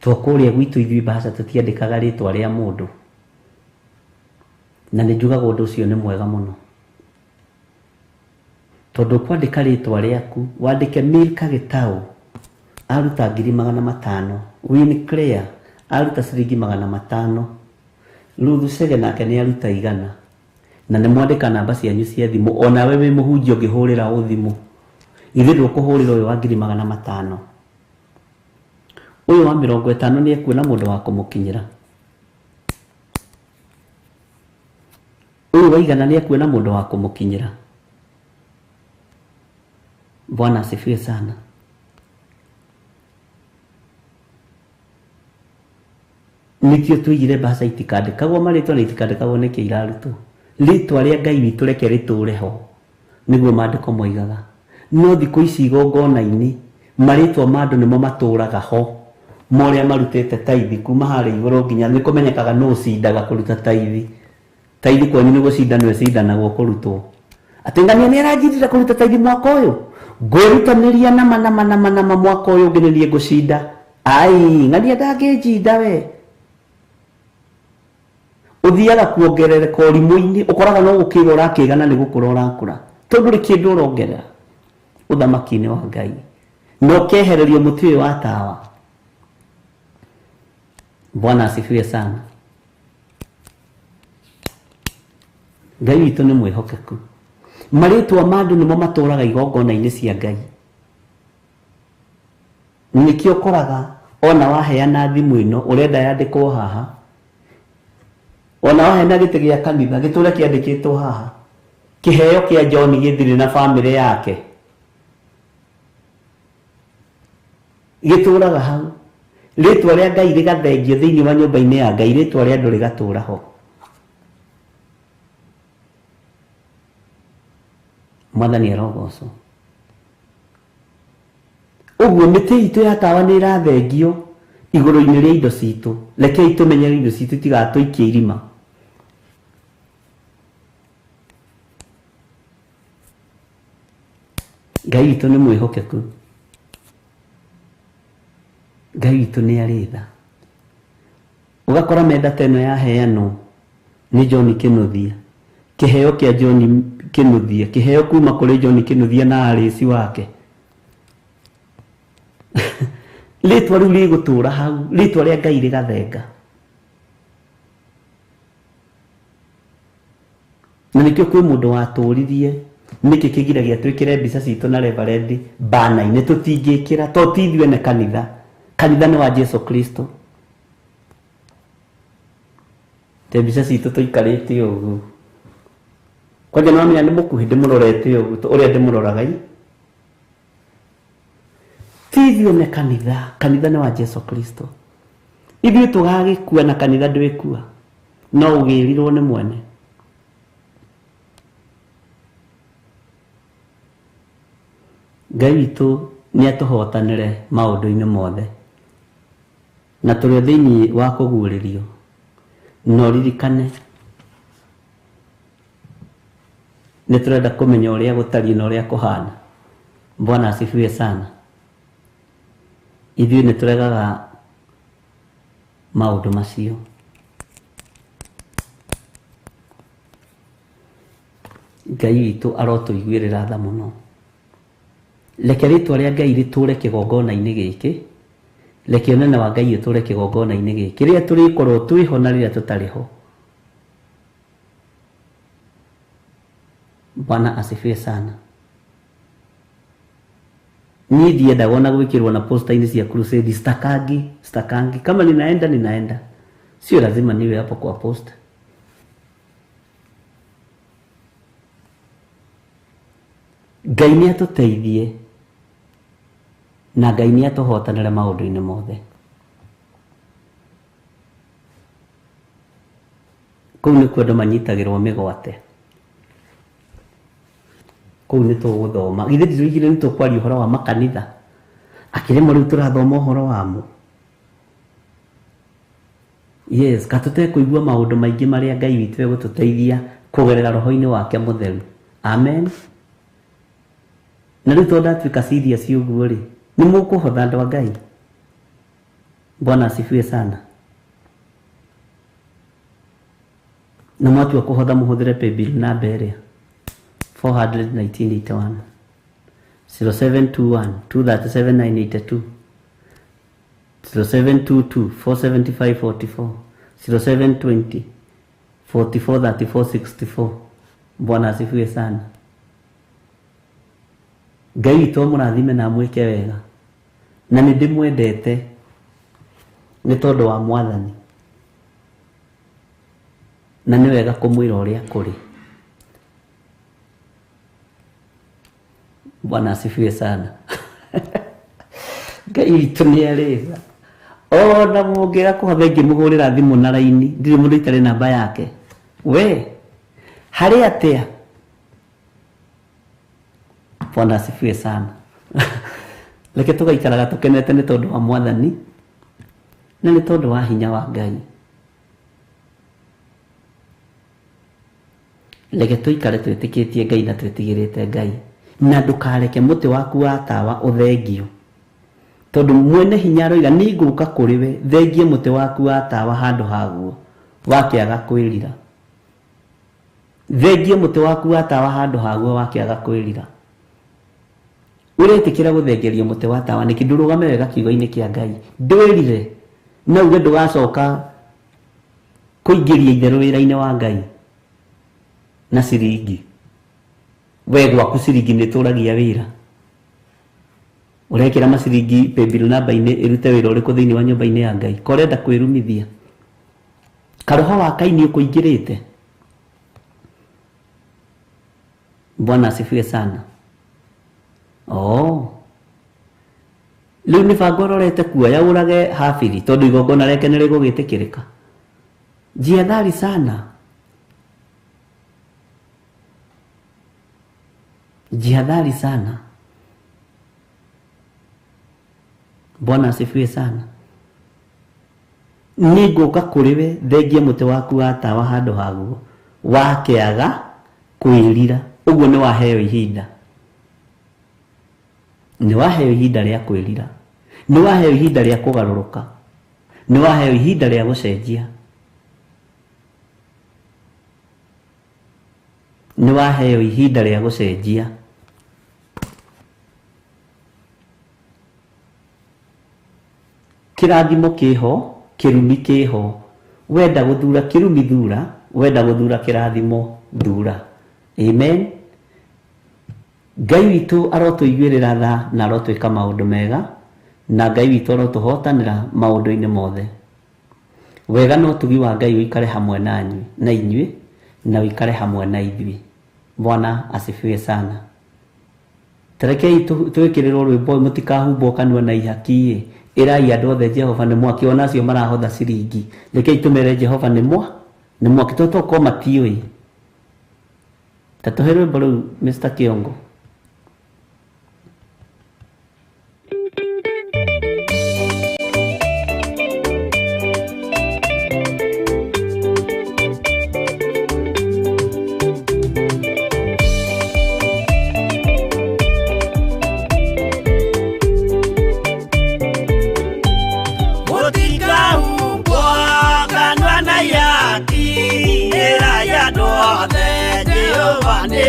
To kũrĩa gwitũ ithuĩ mbahaca tũtiandĩkaga rĩtwa rĩa mũndũ. Na nĩ njugaga ũndũ ũcio nĩ mwega mũno. Tondũ kwandĩka rĩtwa rĩaku, wandĩke Milka Gĩtaũ, aruta 500,000, Winnie Clare aruta ciringi 500, Ruth Chege nake nĩ aruta 100. Na nĩ mwandĩka namba cianyu cia thimũ, onawe wĩ mũhunjia ũngĩhũrĩra ũ thimũ. Ithuĩ ndũkũhũrĩra ũyũ wa 500,000. Ũyũ wa 50 nĩ ekuona mũndũ wa kũmũkinyĩra. Ũyũ wa 100 nĩ ekuona mũndũ wa kũmũkinyĩra. Bwana asifiwe sana. Nĩkĩo tũigire mbahaca itikandĩkagwo marĩtwa na itikandĩkagwo nĩkĩ irarutwo. Rĩtwa rĩa Ngai witũ reke rĩtũre ho, nĩguo maandĩko moigaga. No thikũ ici igongona-inĩ marĩtwa ma andũ nĩmo matũraga ho, ma ũrĩa marutĩte taithi kuma harĩa igũrũ nginya nĩ kũmenyekaga nũ ũcindaga kũruta taithi. Taithi kwanyu nĩ gũcindanwo ĩcindanagwo kũrutwo. Atĩ ng'ania nĩ aranjindire kũruta taithi mwaka ũyũ, ngwĩrutanĩria nama nama nama nama mwaka ũyũ ũngĩ nĩ niĩ ngũcinda. Ai, ng'ania ndangĩnjinda we. Ũthiaga kuongerereka ũrimũ-inĩ, ũkoraga no gũkĩga ũrakĩgana nĩ gũkũra ũrakũra. Tondũ ndũrĩ kĩndũ ũrongerera ũthamaki-inĩ wa Ngai. Na ũkehererio mũtĩ ũyũ wa tawa. Bwana asifiwe sana. Ngai witũ nĩ mwĩhokeku. Marĩtwa ma andũ nĩmo matũraga igongona-inĩ cia Ngai. Nĩkĩo ũkoraga ona waheana thimũ ĩno ũrenda yandĩkwo haha, ona waheana gĩtĩ gĩa kanitha gĩtũre kĩandĩkĩtwo haha, kĩheo kĩa John gĩthire na bamĩrĩ yake gĩtũraga hau. Rĩtwa rĩa Ngai rĩgathengio thĩinĩ wa nyũmba-inĩ ya Ngai, rĩtwa rĩa andũ rĩgatũra ho. Mwathani arogocwo. Ũguo mĩtĩ itũ ya tawa nĩ ĩrathengio igũrũ-inĩ rĩa indo citũ. Rekei tũmenyere indo citũ itigatũikie irima. Ngai witũ nĩ mwĩhokeku. Ngai witũ nĩ arĩ tha. Ũgakora metha ta ĩno yaheanwo nĩ John Kĩnuthia, kĩheo kĩa John Kĩnuthia, kĩheo kuma kũrĩ John Kĩnuthia na arĩci wake. Rĩtwa rĩu rĩgũtũra hau, rĩtwa rĩa Ngai rĩgathenga. Na nĩkĩo kwĩ mũndũ watũririe nĩkĩ kĩgiragia twĩkĩre mbica citũ na reverend bana-inĩ, tũtingĩkĩra to ti ithuĩ ene kanitha. Kanitha nĩ wa Jesu Kristo. Te mbica citũ tũikarĩte ũguo. Kwanja nĩ wamenya nĩ mũkuhĩ ndĩmũrorete ũguo, ũrĩa ndĩmũroraga i. Ti ithuĩ ene kanitha, kanitha nĩ wa Jesu Kristo. Ithuĩ tũgagĩkua na kanitha ndwĩkua, no ũgĩrirwo nĩ mwene. Ngai witũ nĩ atũhotanĩre maũndũ-inĩ mothe. Na tũrĩ thĩinĩ wa kũguũrĩrio. No ririkane nĩ tũrenda kũmenya ũrĩa gũtariĩ na ũrĩa kũhana. Bwana asifiwe sana. Ithuĩ nĩ tũregaga maũndũ macio. Ngai witũ arotũiguĩrĩra tha mũno. Reke rĩtwa rĩa Ngai rĩtũre kĩgongona-inĩ gĩkĩ. Reke ũnene wa Ngai ũtũre kĩgongona-inĩ gĩkĩ. Rĩrĩa tũrĩkorwo twĩho na rĩrĩa tũtarĩ ho. Bwana asifiwe sana. Niĩ ndiendaga ona gwĩkĩrwo na posta-inĩ cia crusade, stakangi, stakangi. Kama ninaenda, ninaenda. Sio lazima niwe hapo kwa posta. Ngai nĩ atũteithie na Ngai nĩ atũhotanĩre maũndũ-inĩ mothe. Kũu nĩkuo andũ manyitagĩrwo mĩgwate. Kũu nĩ tũgũthoma. Githĩ nditũigire nĩ tũkwaria ũhoro wa makanitha? Akĩrĩ mo rĩu tũrathoma ũhoro wamo. Yes, ka tũtekũigua maũndũ maingĩ marĩa Ngai witũ egũtũteithia kũgerera roho-inĩ wake mũtheru. Amen. Na rĩu tondũ ndatuĩka serious ũguo rĩ, nĩ mũkũhotha andũ a Ngai. Bwana asifiwe sana. Na mwatua kũhotha mũhũthĩre paybill namba ĩrĩa 400 1981 0721 237 982 0722 475 44 0720 44 34 64. Bwana asifiwe sana. Ngai witũ amũrathime na amwĩke wega, na nĩ ndĩmwendete nĩ tondũ wa Mwathani, na nĩ wega kũmwĩra ũrĩa kũrĩ. Bwana asifiwe sana. Ngai witũ nĩ arĩ tha. Ona mũngĩaga kũhotha ingĩmũhũrĩra thimũ na raini, ndirĩ mũndũ itarĩ namba yake. We harĩ atĩa? Bwana asifiwe sana. Reke tũgaikaraga tũkenete nĩ tondũ wa Mwathani na nĩ tondũ wa hinya wa Ngai. Reke tũikare twĩtĩkĩtie Ngai na twĩtigĩrĩte Ngai, na ndũkareke mũtĩ waku wa tawa ũthengio, tondũ mwene hinya aroiga nĩ ngũka kũrĩ we thengie mũtĩ waku wa tawa handũ haguo wakĩaga kwĩrira. Thengie mũtĩ waku wa tawa handũ haguo wakĩaga kwĩrira. Ũretĩkĩra gũthengerio mũtĩ wa tawa nĩkĩ? Ndũrũgame wega kiugo-inĩ kĩa Ngai, ndwĩrire na uge ndũgacoka kũingĩria itherũ wĩra-inĩ wa Ngai na ciringi. We gwaku ciringi nĩ ĩtũragia wĩra, ũrekĩra maciringi paybill namba-inĩ ĩrute wĩra ũrĩkũ thĩinĩ wa nyũmba-inĩ ya Ngai? Ko ũrenda kwĩrumithia? Karoho wa Kaini ũkũingĩrĩte. Bwana asifiwe sana. Oh, rĩu mĩbango ũrorete kuoya ũrage Habili tondũ igongona rĩake nĩ rĩgũgĩtĩkĩrĩka. Jihadhari sana, jihadhari sana. Bwana asifiwe sana. Nĩ ngũka kũrĩ we thengie mũtĩ waku wa tawa handũ haguo wakĩaga kwĩrira. Ũguo nĩ waheo ihinda, nĩ waheo ihinda rĩa kwĩrira, nĩ waheo ihinda rĩa kũgarũrũka, nĩ waheo ihinda rĩa gũcenjia, nĩ waheo ihinda rĩa gũcenjia. Kĩrathimo kĩho, kĩrumi kĩho. Wenda gũthura kĩrumi thura, wenda gũthura kĩrathimo thura. Amen. Ngai witũ arotũiguĩrĩra tha na arotwĩka maũndũ mega, na Ngai witũ arotũhotanĩra maũndũ-inĩ mothe. Wega na ũtugi wa Ngai ũikare hamwe nanyu na inyuĩ, na ũikare hamwe na ithuĩ. Bwana asifiwe sana. Tarekei twĩkĩrĩrwo rwĩmbo mũtikahumbwo kanua na ihaki ĩ. Ĩrai andũ othe Jehova nĩ mwaki, ona acio marahotha ciringi. Rekei tũmere Jehova nĩ mwaki, tondũ tokorwo matiũĩ. Ta tũhe rwĩmbo rũu Mr. Kiongo.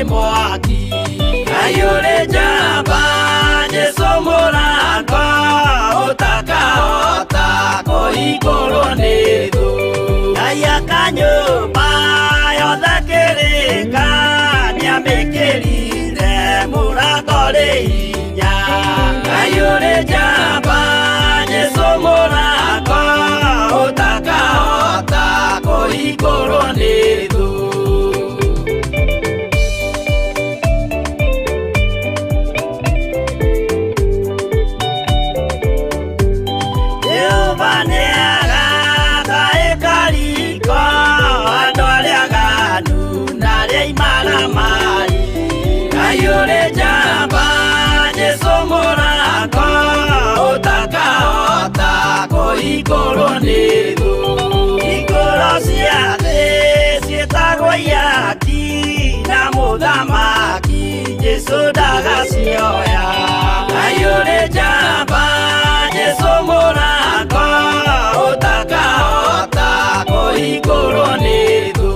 Mwaki ayure jamba Jesu mũrango ũtakahota kũhingũrwo nĩ thũ. Ngai akanyũmba yothe kĩrĩka nĩamĩkĩrire mũrango rĩ hinya. Ayure jamba Jesu mũrango ũtakahota kũhingũrwo nĩ thũ. Nĩagataĩkariko andũ arĩa aganu na arĩa imaramari. Ngai ũrĩ njamba Jesũ mũrango ũtakahota kũhingũrwo nĩ thũ. Hingũro cia thĩ ciĩtagwo ihaki na mũthamaki Jesũ ndagacioya. Ngai ũrĩ njamba Jesũ mũrango ũtakahota kũhingũrwo nĩ thũ.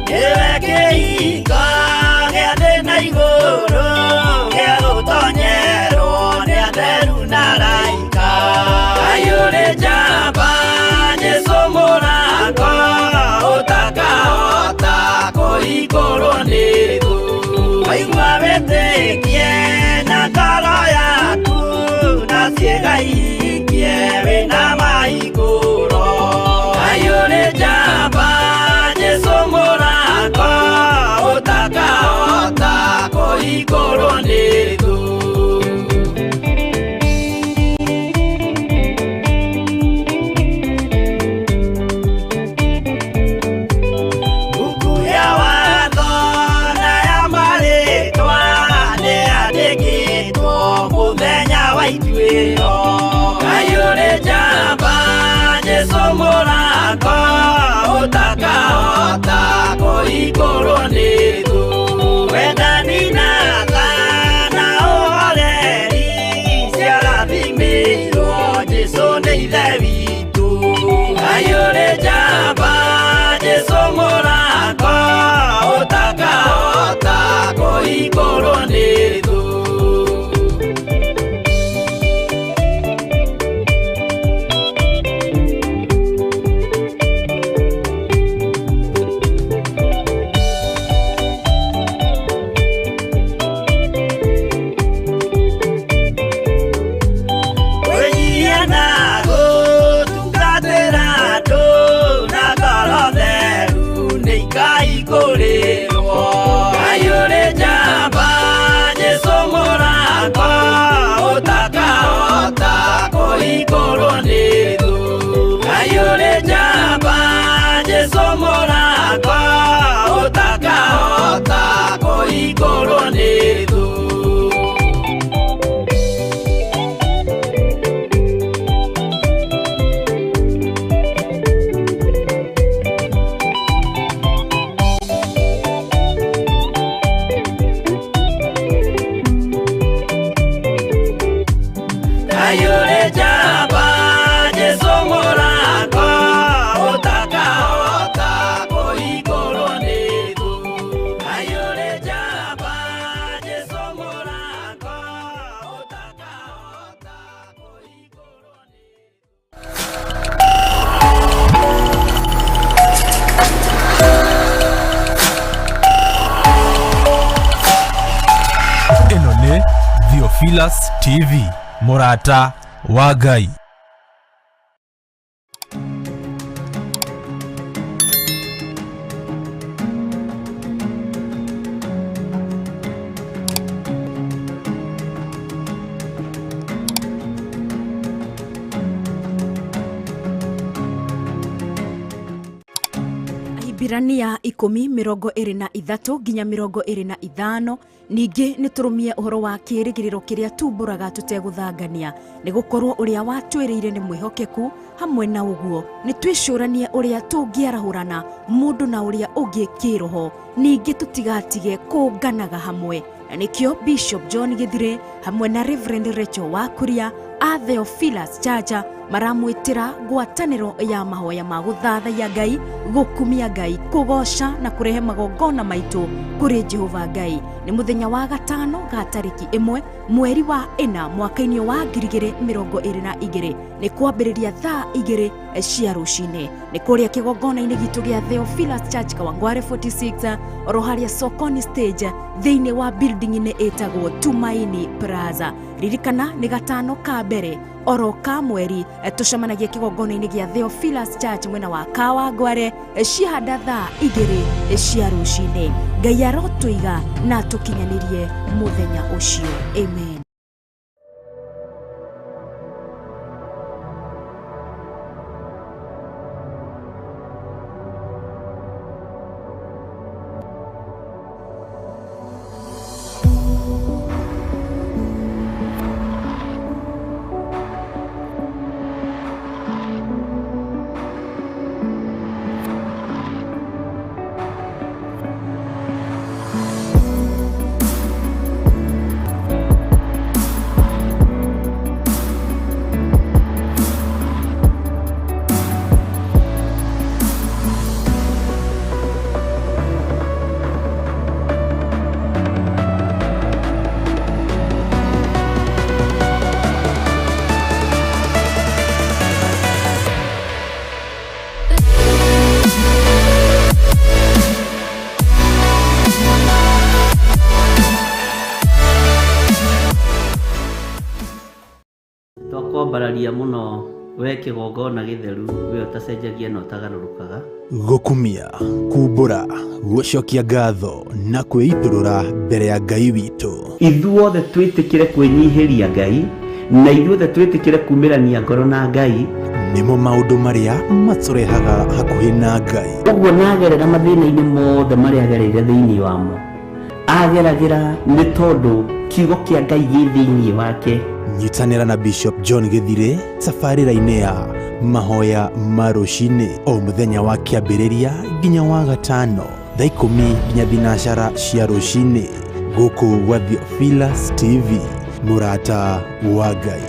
Nĩwe kĩhingo gĩa thĩ na igũrũ gĩa gũtonyerwo nĩ atheru na araika. Ngai ũrĩ njamba Jesũ mũrango ũtakahota kũhingũrwo nĩ thũ. Waigua wĩtĩkie na ngoro yaku na ciĩga ihingie wĩna mahingũro. Ngai ũrĩ njamba Jesũ mũrango ũtakahota kũhingũrwo nĩ thũ. Mbuku ya watho na ya marĩtwa nĩyandĩkĩtwo mũthenya wa ituĩro. Ngai ũrĩ njamba Jesũ mũrango ũtakahota kũhingũrwo nĩ thũ. Wendani na tha na ũhoreri ciarathimĩirwo Jesũ nĩ Ithe witũ. Ngai ũrĩ njamba Jesũ mũrango ũtakahota kũhingũrwo nĩ thũ. Kwĩnyihia na gũtungatĩra andũ na ngoro theru nĩ ikaihingũrĩrwo. Ngai ũrĩ njamba Jesũ mũrango ũtakahota kũhingũrwo nĩ thũ. Ngai ũrĩ njamba Jesũ mũrango ũtakahota kũhingũrwo nĩ thũ. Ngai ũrĩ njamba Jesũ mũrango ũtakahota kũhingũrwo nĩ thũ. Ngai ũrĩ njamba Jesũ mũrango ũtakahota kũhingũrwo nĩ thũ. Ĩno nĩ Theophilus TV, mũrata wa Ngai. Ahibirania 10:23 nginya 25. Ningĩ nĩ tũrũmie ũhoro wa kĩĩrĩgĩrĩro kĩrĩa tumbũraga tũtegũthangania, nĩ gũkorwo ũrĩa watwĩrĩire nĩ mwĩhokeku. Hamwe na ũguo nĩ twĩcũranie ũrĩa tũngĩarahũrana mũndũ na ũrĩa ũngĩ kĩĩroho, ningĩ tũtigatige kũnganaga hamwe. Na nĩkĩo Bishop John Gĩthire hamwe na Reverend Rachel Wakuria a Theophilus Chacha maramwĩtĩra ngwatanĩro ya mahoya ma gũthathaiya Ngai, gũkumia Ngai, kũgoca na kũrehe magongona maitũ kũrĩ Jehova Ngai. Nĩ mũthenya wa gatano ga tarĩki 1 mweri wa 4 mwaka-inĩ wa 2022, nĩ kwambĩrĩria thaa 2 cia rũcinĩ. Nĩ kũrĩa kĩgongona-inĩ gitũ gĩa Theophilus Church Kawangware 46 oro harĩa Sokoni stage thĩinĩ wa building-inĩ ĩtagwo Tumaini Plaza. Ririkana nĩ gatano ka mbere oro ka mweri, tũcemanagia kĩgongona-inĩ gĩa Theophilus Church mwena wa Kawangware, cihanda thaa 2 cia rũcinĩ. Ngai arotũiga na atũkinyanĩrie mũthenya ũcio. Amen. Twakwambararia mũno we kĩgongona gĩtheru, we ũtacenjagia na ũtagarũrũkaga. Gũkumia, kumbũra, gũcokia ngatho na kwĩitũrũra mbere ya Ngai witũ. Ithuothe twĩtĩkĩre kwĩnyihĩria Ngai, na ithuothe twĩtĩkĩre kumĩrania ngoro na Ngai. Nĩmo maũndũ marĩa matũrehaga hakuhĩ na Ngai. Ũguo nagerera mathĩna-inĩ mothe marĩa agereire thĩinĩ wamo, ageragĩra nĩ tondũ kiugo kĩa Ngai gĩ thĩinĩ wake. Nyitanĩra na Bishop John Gĩthirĩ tabarĩra-inĩ ya mahoya ma rũcinĩ o mũthenya wa kĩambĩrĩria nginya wa gatano thaa 10 nginya 12 cia rũcinĩ gũkũ gwa Theophilus TV, mũrata wa Ngai.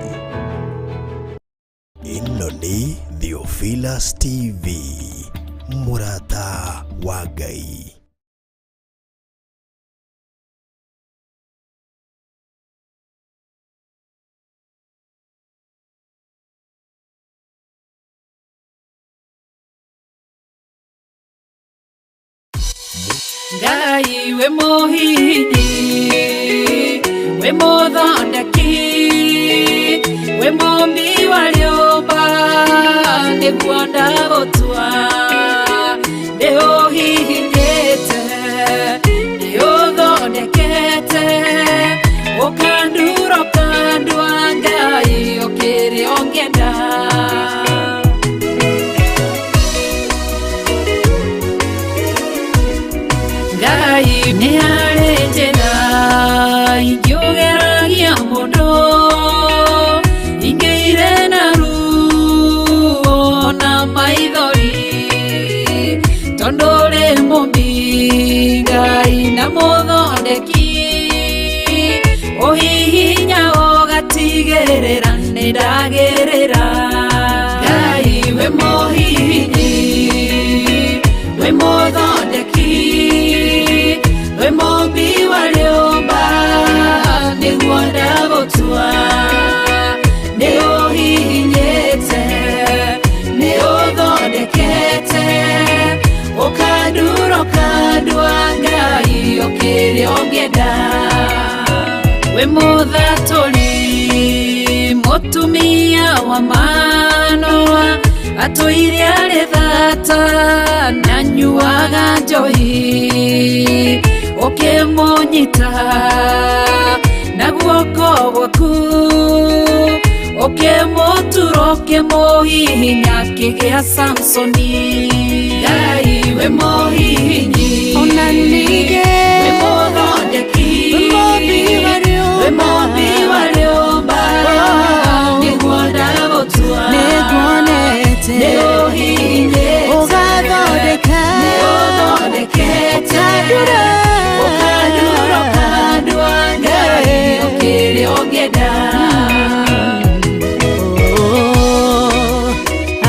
Ĩno nĩ Theophilus TV, mũrata wa Ngai. Ngai we mũhihinyi, we mũthondeki, we mũmbi wa rĩũmba, nĩguo ndagũtua. Nĩ ũhihinyĩte, nĩ ũthondekete, ũkandura ũkandua, Ngai ũkĩrĩ ũngĩenda. Ngai nĩ harĩ njĩra ingĩũgeragia mũndũ, ingĩire na ruo na maithori, tondũ ũrĩ mũmbi Ngai na mũthondeki, ũhihinya ũgatigĩrĩra nĩ ndagĩrĩra. Ngai we mũhihinyi, we mũthondeki, we mũmbi wa rĩũmba, nĩguo ndagũtua. Nĩ ũhihinyĩte, nĩ ũthondekete, ũkandura ũkandua, Ngai ũkĩrĩ ũngĩenda. We mũthatũri, mũtumia wa Manoa, atũire arĩ thata na nyuaga njohi, ũkĩmũnyita na guoko gwaku, ũkĩmũtura ũkĩmũhihinya akĩgĩa Samsoni. Ngai we mũhihinyi, Ona ningĩ we mũthondeki, we mũmbi wa rĩũmba, we mũmbi wa rĩũmba, nĩguo ndagũtua. Nĩnguonete, Nĩ ũhihinyĩte, ũgathondeka, nĩ ũthondekete, ũkandura, ũkandura ũkandua, Ngai ũkĩrĩ ũngĩenda. Oh,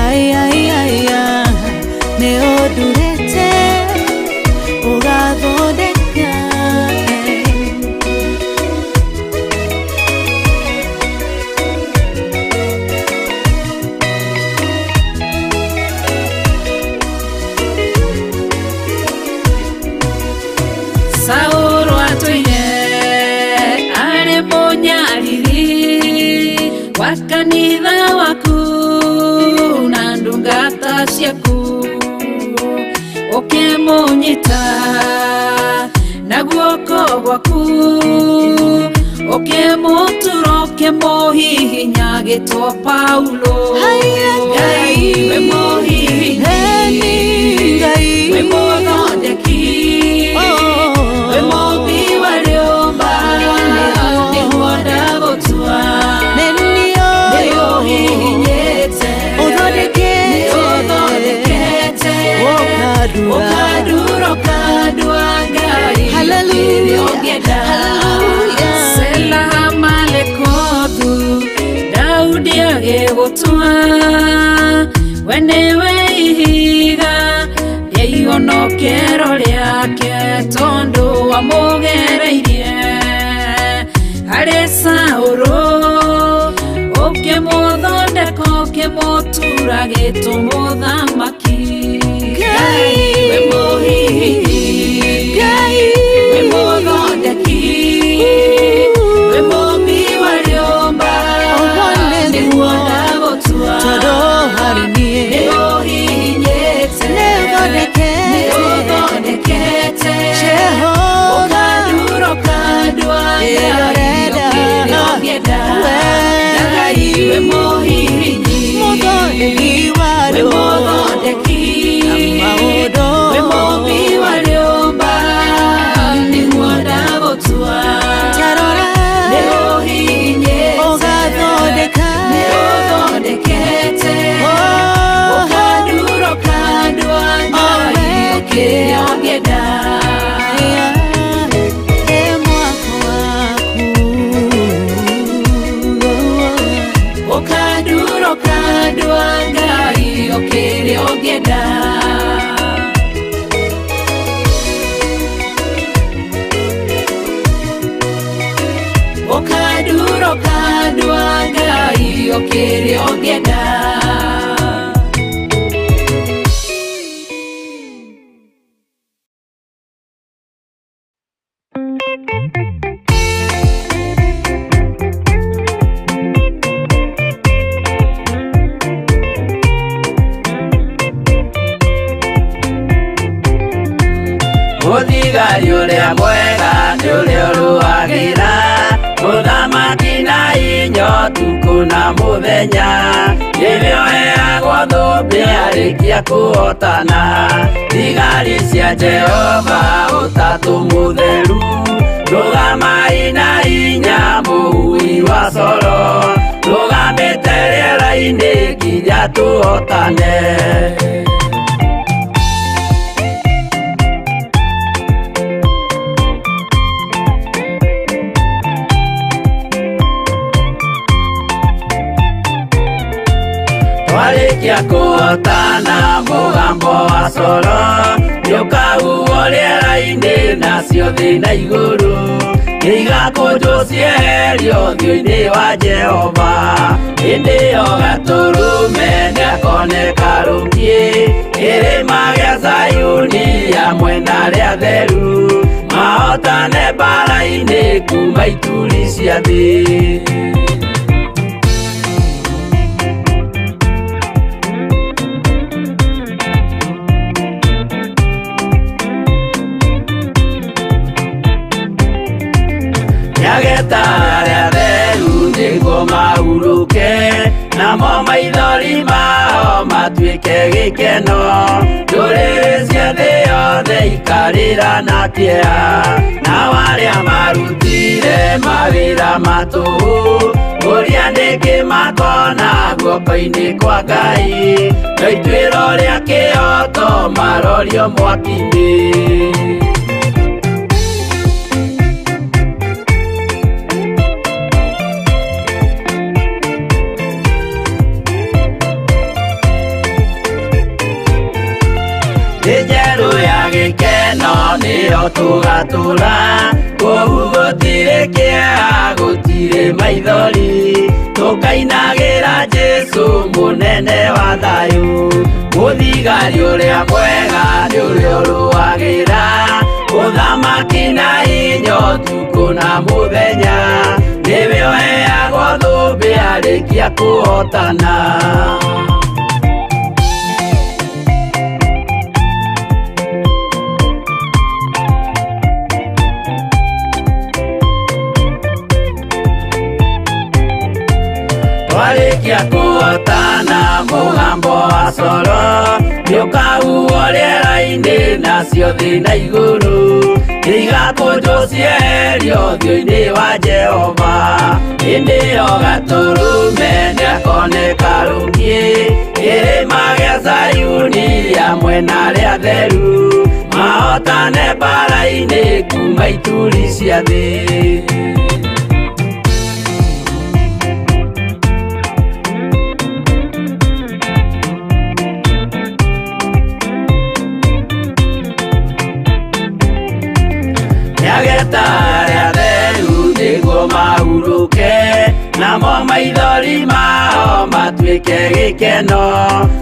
ai, ai, ai, ah, nĩ ũndurĩte, ũgathondeka. Wa kanitha waku na ndungata ciaku ũkĩmũnyita na guoko gwaku ũkĩmũtura ũkĩmũhihinya gĩtwo Paulo. Ngai we mũhihinyi, we mũthondeki, we mũmbi wa rĩũmba, nĩguo ndagũtua. Nĩũhihinyĩte, nĩũthondekete, ũkandura ũkandua Ngai kĩrĩa ũngĩenda. Sela Malekothu Daudi agĩgũtua, we nĩwe ihiga rĩa ihonokero rĩake, tondũ wamũgereirie harĩ Saũlũ, ũkĩmũthondeka ũkĩmũtura gĩtũ mũthamaki. Ngai we mũhihinyi, we mũthondeki, we mũmbi wa rĩũmba, nĩguo ndagũtua. Nĩũhihinyĩte, nĩũthondekete, ũkandura ũkandua Ngai ũkĩrĩa ũngĩenda. Ngai we mũhihinyi, we mũthondeki, we mũmbi wa rĩũmba, nĩguo ndagũtua. Nĩũhihinyĩte, nĩũthondekete, ũkandura ũkandua Ngai ũkĩrĩa ũngĩenda. Ũkandura ũkandua Ngai ũkĩrĩa ũngĩenda. Ũkandura ũkandua Ngai ũkĩrĩa ũngĩenda. Mũthigari ũrĩa mwega nĩ ũrĩa ũrũagĩra mũthamaki na inya ũtukũ na mũthenya, nĩwe ũheagwo thũmbĩ arĩkia kũhotana. Thigari cia Jehova ũtatũ mũtheru, rũgamai na inya mũhui wa coro, rũgamĩte rĩera-inĩ nginya tũhotane. Twarĩkia kũhotana mũgambo wa coro nĩũkahuhwo rĩera-inĩ nacio thĩ na igũrũ nĩigakũnjwo cieherio ũthiũ-inĩ wa Jehova. Hĩndĩ ĩyo Gatũrũme nĩakoneka rũngĩ kĩrĩma gĩa Zayuni hamwe na arĩa atheru, mahotane mbaara-inĩ kuma ituri cia thĩ. Nĩageta arĩa atheru nĩguo mahurũke, namo maithori mao matuĩke gĩkeno. Ndũrĩrĩ cia thĩ yothe ikarĩra na kĩeha, nao arĩa marutire mawĩra ma tũhũ ũrĩa nĩkĩ makona guoko-inĩ kwa Ngai, no ituĩro rĩa kĩhooto marorio mwaki-inĩ. Thĩ njerũ ya gĩkeno nĩyo tũgatũra, kũu gũtirĩ kĩeha gũtirĩ maithori, tũkainagĩra Jesũ mũnene wa thayũ. Mũthigari ũrĩa mwega nĩ ũrĩa ũrũagĩra Ũthamaki na hinya ũtukũ na mũthenya, nĩwe ũheagwo thũmbĩ arĩkia kũhotana. Twarĩkia kũhotana mũgambo wa coro nĩũkahuhwo rĩera-inĩ nacio thĩ na igũrũ igakũnjwo cieherio ũthiũ-inĩ wa Jehova. Hĩndĩ ĩyo Gatũrũme nĩakoneka rũngĩ kĩrĩma gĩa Zayuni hamwe na arĩa atheru mahotane mbara-inĩ kuma ituri cia thĩ. Nĩageta arĩa atheru nĩguo mahurũke, namo maithori mao matuĩke gĩkeno.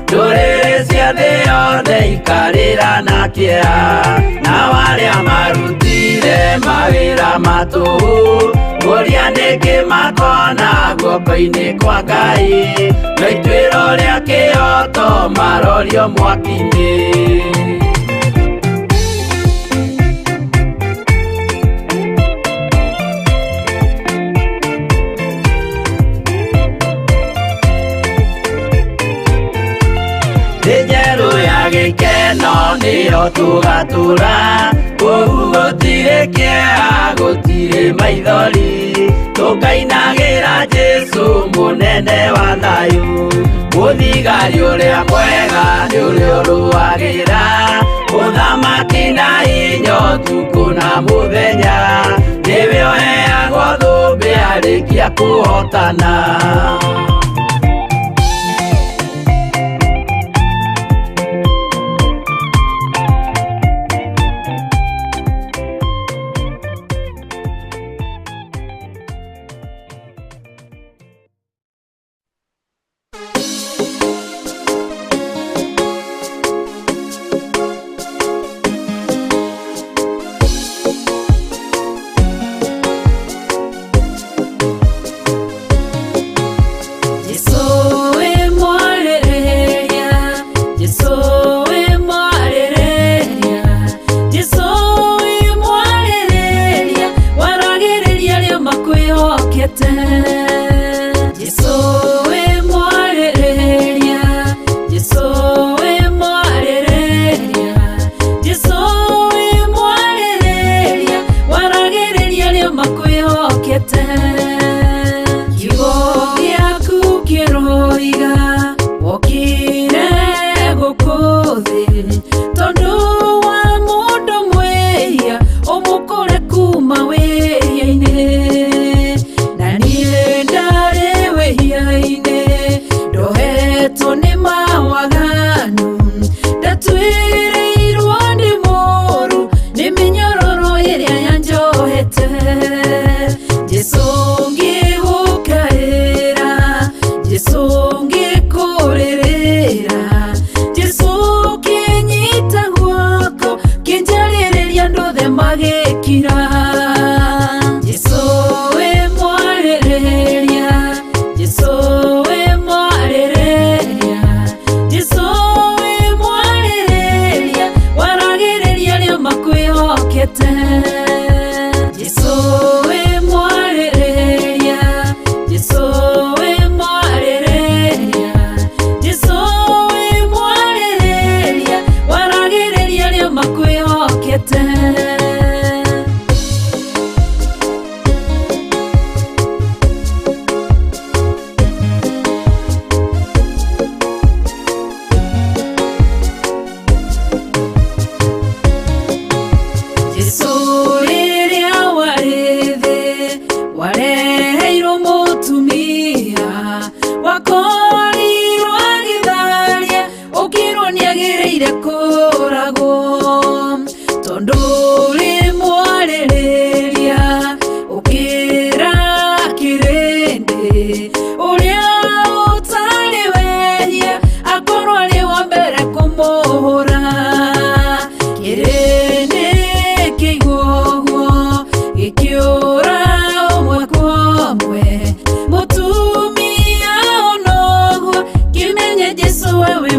Ndũrĩrĩ cia thĩ yothe ikarĩra na kĩeha, nao arĩa marutire mawĩra ma tũhũ kũria nĩkĩ makona guoko-inĩ kwa Ngai, no ituĩro rĩa kĩhooto marorio mwaki-inĩ. Thĩ njerũ ya gĩkeno nĩyo tũgatũra, kũu gũtirĩ kĩeha gũtirĩ maithori, tũkainagĩra Jesũ mũnene wa thayũ. Mũthigari ũrĩa mwega nĩ ũrĩa ũrũagĩra ũthamaki na hinya ũtukũ na mũthenya, nĩwe ũheagwo thũmbĩ arĩkia kũhotana.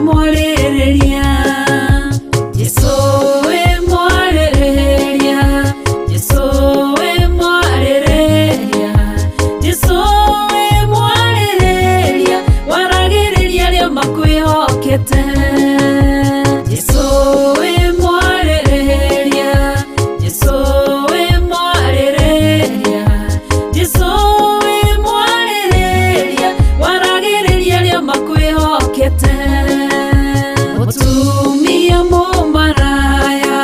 mwarĩrĩria, Jesũ wĩ mwarĩrĩria, Jesũ wĩ mwarĩrĩria, Jesũ wĩ mwarĩrĩria, waragĩrĩria arĩa makwĩhokete. Jesũ wĩ mwarĩrĩria, Jesũ wĩ mwarĩrĩria, Jesũ wĩ mwarĩrĩria, waragĩrĩria arĩa makwĩhokete. Mũtumia mũmaraya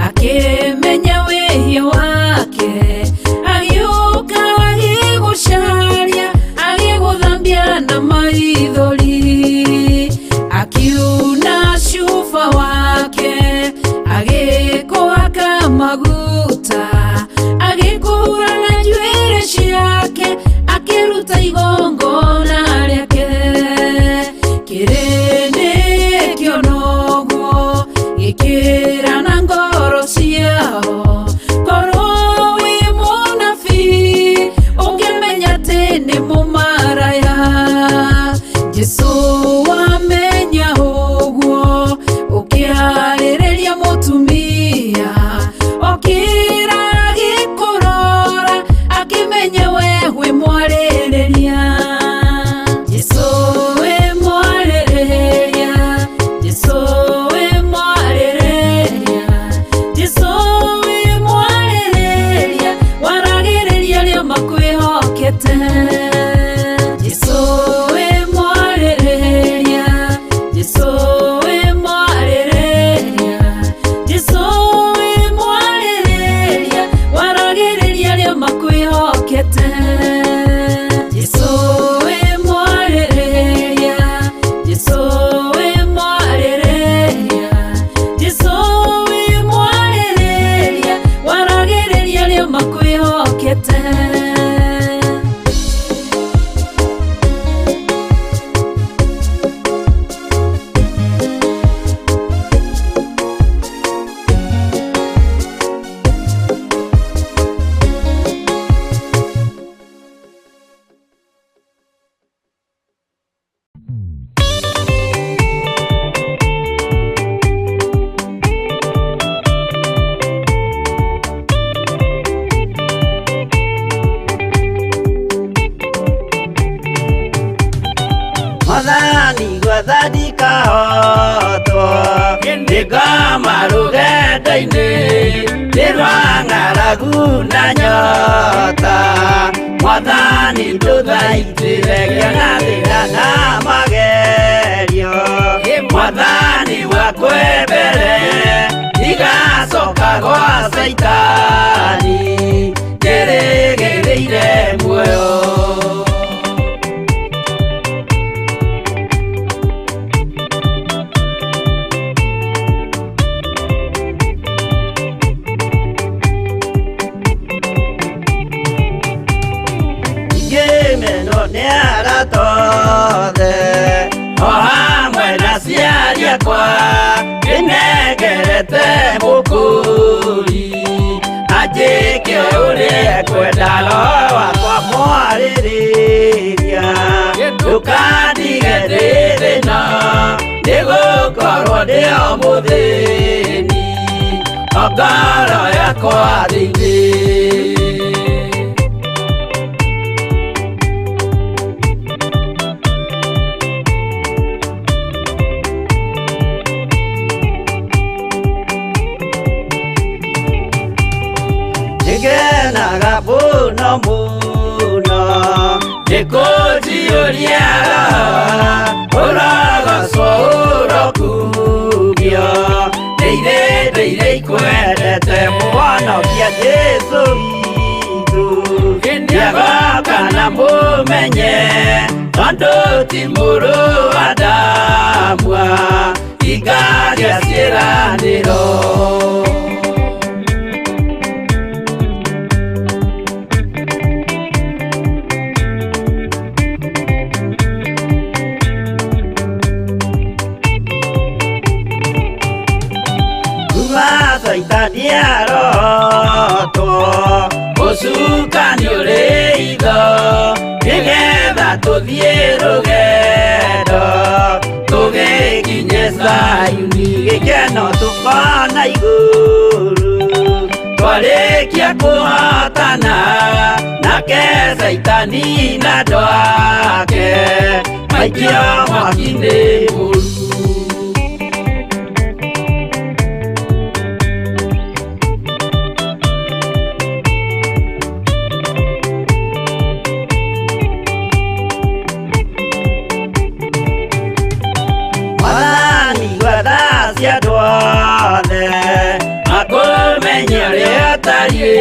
akĩmenya wĩhia wake, agĩũka agĩgũcaria, agĩgũthambia na maithori, akiuna cuba wake, agĩkũhaka maguta, agĩkũhura na njuĩrĩ ciake, akĩruta igongona rĩake. Kĩrĩndĩ kĩona ũguo gĩkĩra na ngoro ciao, korwo wĩ mũnabii ũngĩmenya atĩ nĩ mũmaraya. Jesũ wamenya ũguo ũkĩarĩrĩria mũtumia, okĩra agĩkũrora, akĩmenya we wĩ mwarĩrĩria. Jesũ wĩ mwarĩrĩria, Jesũ wĩ mwarĩrĩria, Jesũ wĩ mwarĩrĩria, waragĩrĩria arĩa makwĩhokete. Jesũ wĩ mwarĩrĩria, Jesũ wĩ mwarĩrĩria, Jesũ wĩ mwarĩrĩria, waragĩrĩria arĩa makwĩhokete. Jesũ wĩ mwarĩrĩria, Jesũ wĩ mwarĩrĩria, Jesũ wĩ mwarĩrĩria, waragĩrĩria arĩa makwĩhokete. Mwathani gwathandika hotwo nĩngoma rũgendo-inĩ nĩ rwa ng'aragu na nyota. Mwathani ndũthaitĩre ngĩona thĩna na magerio, Mwathani wakwe mbere ndigacoka gwa Caitani, ndĩrĩgĩrĩire muoyo. Ngĩmenwo nĩ arata othe o hamwe na aciari akwa, ndĩnengerete mũkũri anjĩke ũrĩa ekwenda, roho wakwa mwarĩrĩria, ndũkandige ndĩ thĩna, nĩgũkorwo ndĩ o mũthĩni, o ngoro yakwa thĩinĩ. Nĩngenaga mũno mũno nĩkũnjiyũria roho, ũrogocwo ũrokugio, ndĩire ndĩire ikwendete mũhonokia Jesũ witũ. Nĩagoka na mũmenye tondũ ti mũrũ wa Adamu hingagia ciĩranĩro. Kuma Caitani arotwo, ũcukani ũrĩ itho, nĩgetha tũthiĩ rũgendo tũgĩkinye Zayuni gĩkeno tũkona igũrũ twarĩkia kũhotana nake Caitani na andũ ake maikio mwaki-inĩ mũru. Mwathani gwetha cia andũ othe makũmenye ũrĩa ũtariĩ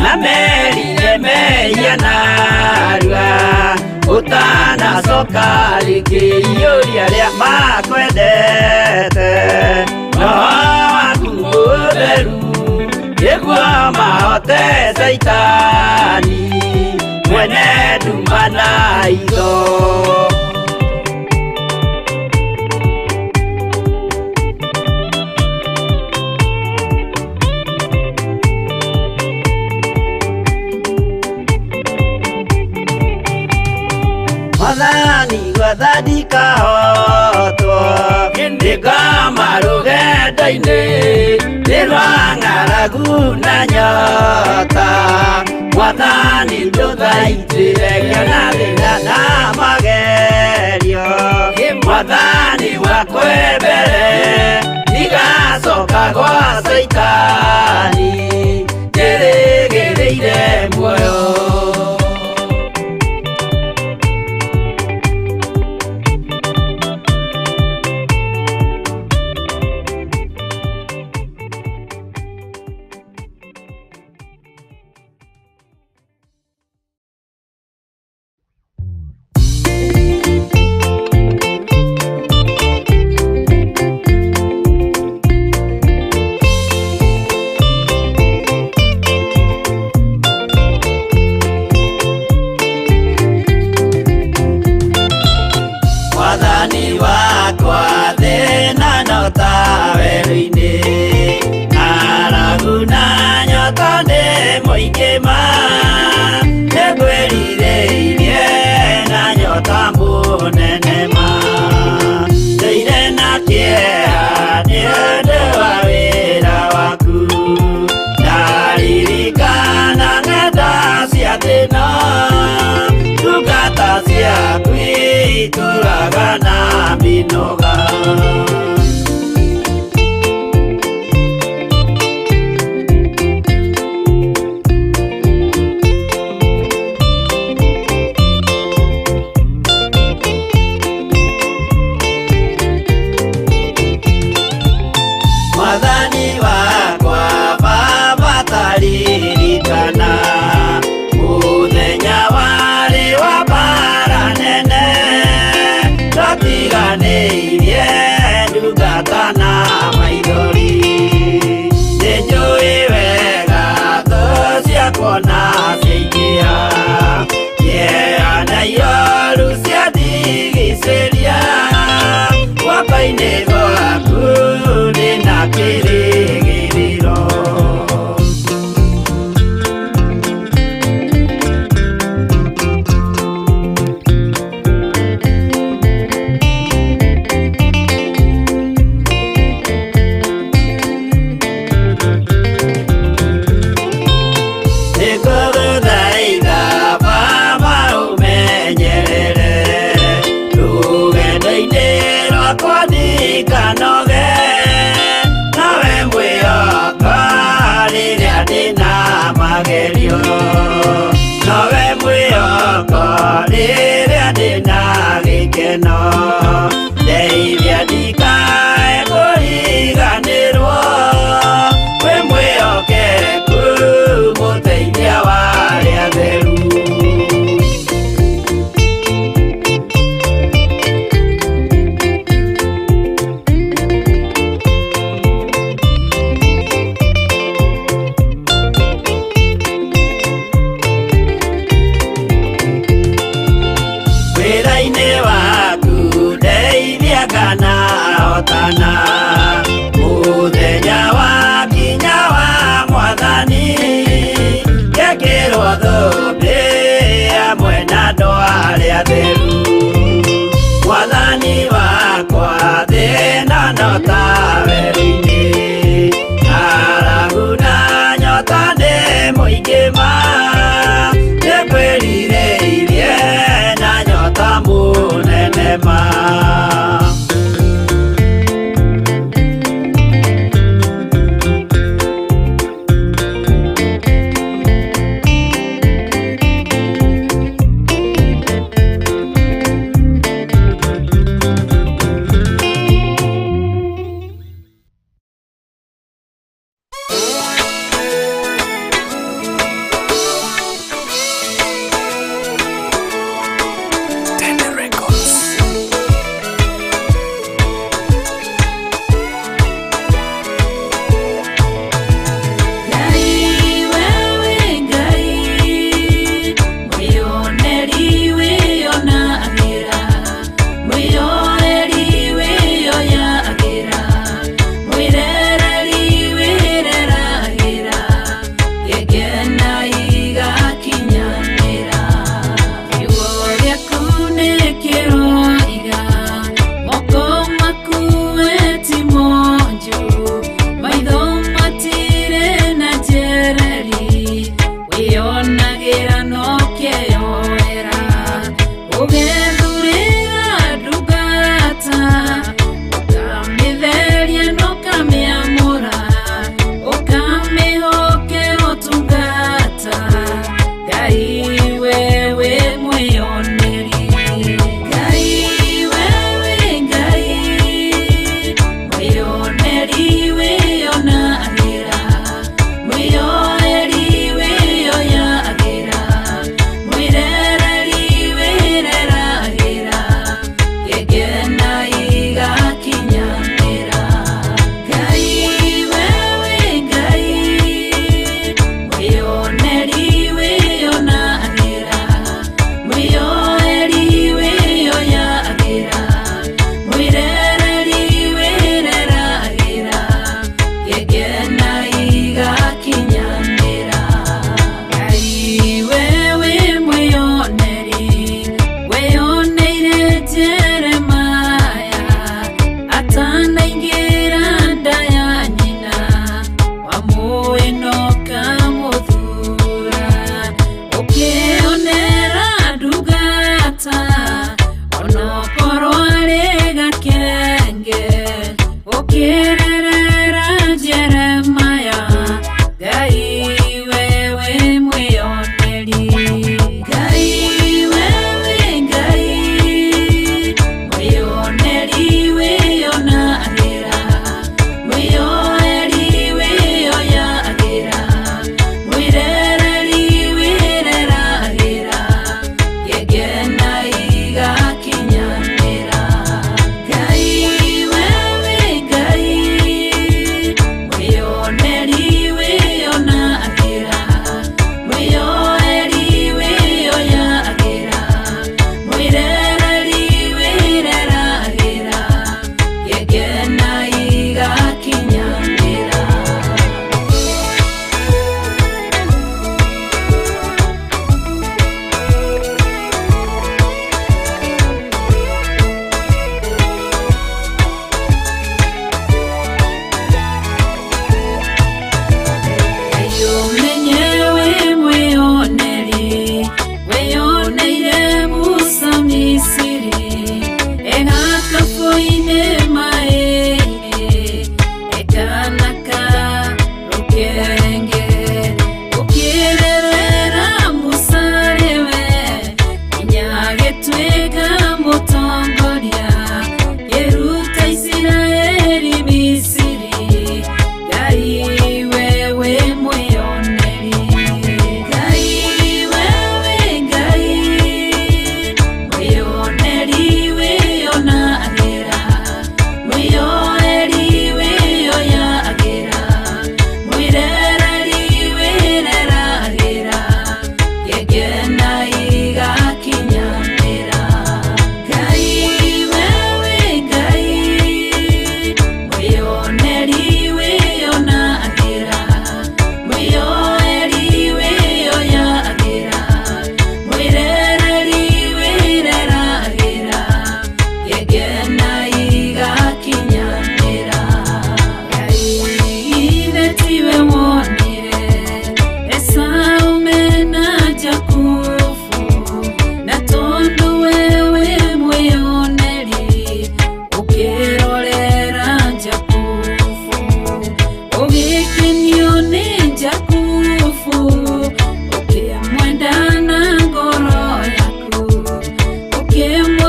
na merire mehia narua ũtanacoka rĩngĩ iyũria arĩa makwendete roho waku mũtheru nĩguo mahote Caitani mwene nduma na itho. Mwathani gwetha ndikahotwo ndĩkoma rũgendo-inĩ nĩ rwa ng'aragu na nyota Mwathani ndũthaitĩre ngĩona thĩna na magerio Mwathani wakwe mbere ndigacoka gwa Caitani njĩrĩgĩrĩire muoyo. Mwathani wakwa thĩna no ta werũ-inĩ ng'aragu na nyota nĩ mũingĩ ma nĩngwĩrirĩirie na nyota mũnene ma ndũire na kĩeha nĩ ũndũ wa wĩra waku ndaririkana ng'enda cia thĩna ndungata ciaku itũraga na mĩnoga. Mwathani wakwa Baba taririkana mũthenya warĩ wa mbara nene twatiganĩirie ndungata na maithori nĩnjũĩ wega thũ ciakwa na ciaingĩha kĩeha na ioru ciandigicĩria guoko-inĩ gwaku ndĩna kĩrĩgĩrĩro. Nĩngũgũthaitha Baba ũmenyerere rũgendo-inĩ rwakwa ndikanoge nawe mwĩhoko rĩrĩa ndĩna magerio nowe mwĩhoko rĩrĩa ndĩna gĩkeno ndeithia ndikae kũriganĩrwo wĩ mwĩhokeku mũteithia wa arĩa atheru. Wĩra-inĩ waku ndeithia kana hotana mũthenya wa kinya wa Mwathani ngekĩrwo thũmbĩ hamwe na andũ arĩa atheru. Mwathani wakwa thĩna nyota werũ-inĩ. Ng'aragu na nyota nĩ mũingĩ ma, nĩngwĩrirĩirie na nyota mũnene ma.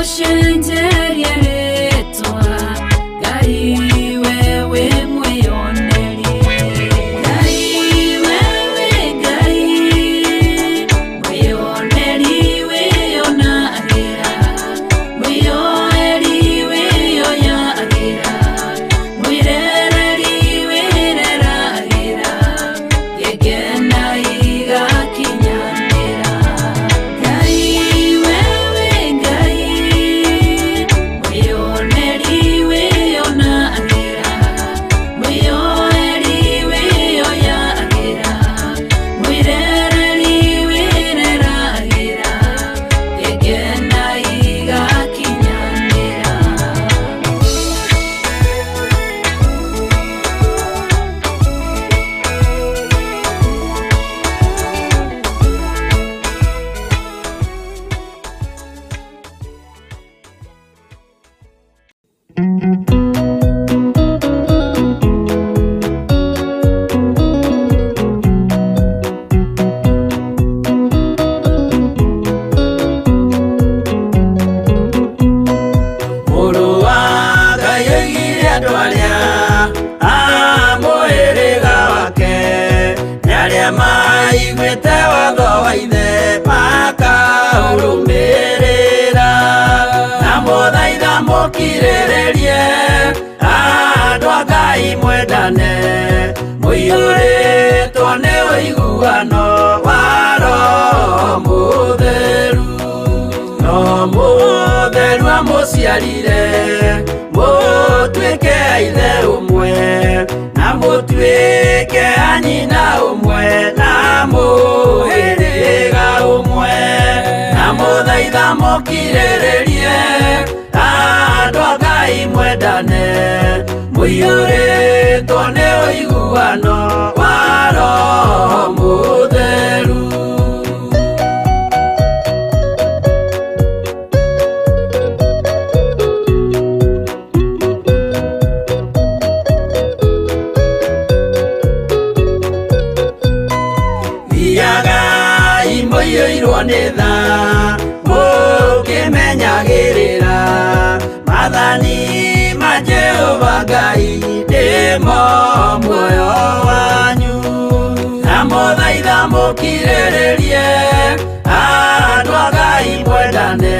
Ngũcenjerie rĩtwa Ngai wewe mwĩyoneri Ngai wewe Ngai mwĩyoneri wĩyonagĩra mwĩyoeri wĩyoyagĩra mwĩrereri wĩreragĩra gĩkena igakinyanĩra Ngai wewe Ngai mwĩyoneri wĩyonagĩra mwĩyoeri wĩyoyagĩra mwĩrereri wĩreragĩra gĩkena igakinyanĩra. Mũrũ wa Ngai oigire andũ arĩa a mũhĩrĩga wake nĩ arĩa maiguĩte watho wa ithe makaũrũmĩrĩra na mũthaitha mũkirĩrĩrie andũ a Ngai mwendane mũiyũrĩtwo nĩ ũiguano wa Roho Mũtheru no mũtheru amũciarire mũtuĩke a ithe ũmwe na mũtuĩke a nyina ũmwe na mũhĩrĩga ũmwe na mũthaitha mũkirĩrĩrie andũ a Ngai mwendane mũiyũrĩtwo nĩ ũiguano wa Roho Mũtheru. Thiagai mũiyũirwo nĩ tha mũkĩmenyagĩrĩra maathani ma Jehova Ngai nĩmo muoyo wanyu na mũthaitha mũkirĩrĩrie andũ a Ngai mwendane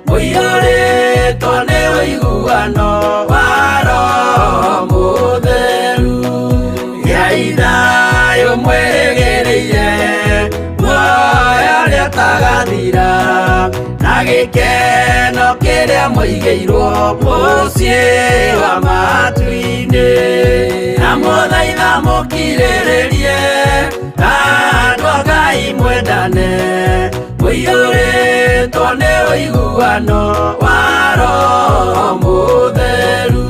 mũiyũrĩtwo nĩ ũiguano wa Roho Mũtheru gĩai thayũ mwĩrĩgĩrĩire muoyo ũrĩa ũtagathira na gĩkeno kĩrĩa mũigĩirwo mũciĩ wa matu-inĩ na mũthaitha mũkirĩrĩrie andũ a Ngai mwendane mũiyũrĩtwo nĩ ũiguano wa Roho Mũtheru.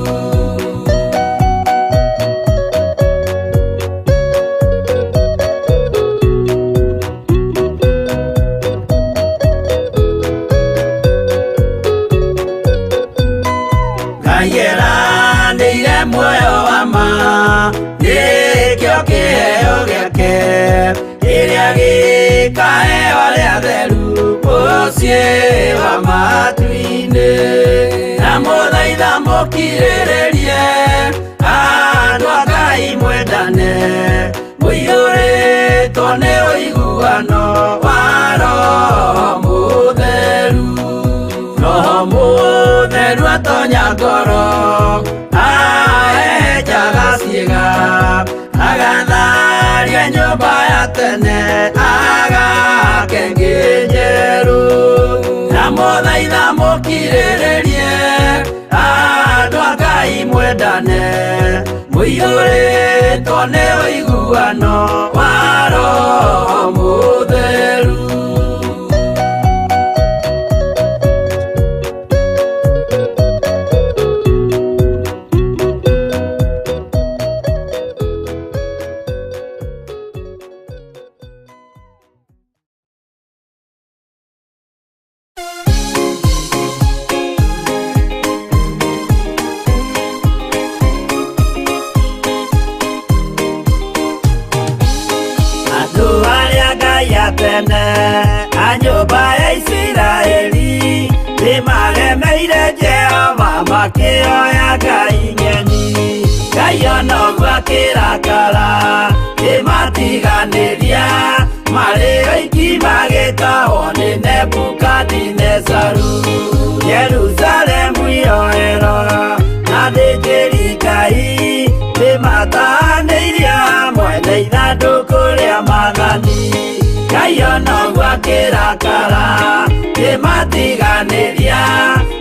Ngai eranĩire muoyo wa ma nĩkĩo kĩheo gĩake kĩrĩa gĩkaheo arĩa atheru mũciĩ wa matu-inĩ na mũthaitha mũkirĩrĩrie andũ a Ngai mwendane mũiyũrĩtwo nĩ ũiguano wa Roho Mũtheru. Roho Mũtheru atonya ngoro ahehenjaga ciĩga agatharia nyũmba ya tene agake ĩngĩ njerũ na mũthaitha mũkirĩrĩrie andũ a Ngai mwendane mũiyũrĩtwo nĩ ũiguano wa Roho Mũtheru. Andũ arĩa Ngai a tene Maremeire Jehova makĩoya Ngai ng'eni. Ngai onoguo akĩrakara kĩmatiganĩria marĩ oiki magĩtahwo nĩ Nebukadinezaru. Jerusalemu iroero na athĩnjĩri Ngai nĩmatahanĩirie hamwe na ithandũkũ rĩa maathani. Ngai onoguo akĩrakara kĩmatiganĩria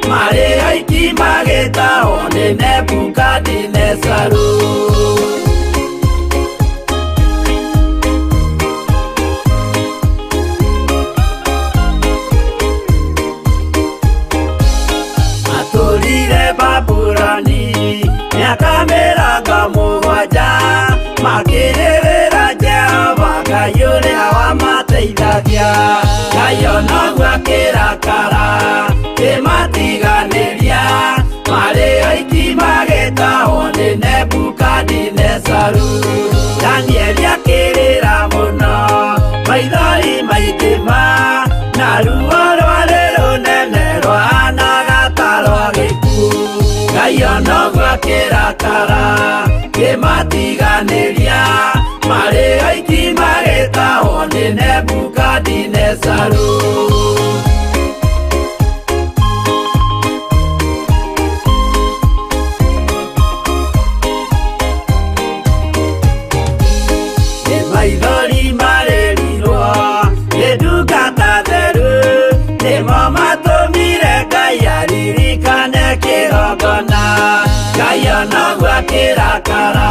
marĩ oiki magĩtahwo nĩ Nebukadinezaru. Matũrire Babuloni mĩaka 70 makĩrĩrĩra Jehova Ngai ũrĩa wamateithagia. Ngai onoguo akĩrakara kĩmatiganĩria marĩ oiki magĩtahwo nĩ Nebukadinezaru. Danieli akĩrĩra mũno maithori maingĩ ma na ruo rwarĩ rũnene rwahanaga ta rwa gĩkuũ. Ngai onoguo akĩrakara kĩmatiganĩria marĩ oiki magĩtahwo nĩ Nebukadinezaru. Nĩ maithori marĩrirwo nĩ ndungata theru nĩmo matũmire Ngai aririkane kĩgongona. Ngai onoguo akĩrakara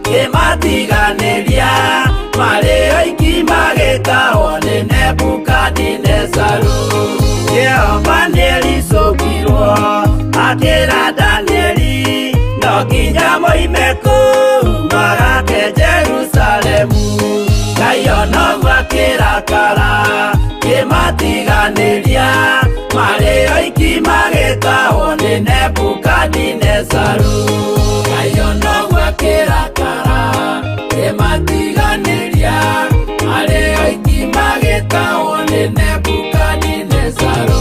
kĩmatiganĩria marĩ oiki magĩtahwo nĩ Nebukadinezaru. Jehova nĩericũkirwo akĩra Danieli no nginya moime kũu magake Jerusalemu. Ngai onoguo akĩrakara kĩmatiganĩria marĩ oiki magĩtahwo nĩ Nebukadinezaru. Ngai onoguo akĩrakara kĩmatiganĩria marĩ oiki magĩtahwo nĩ Nebukadinezaru.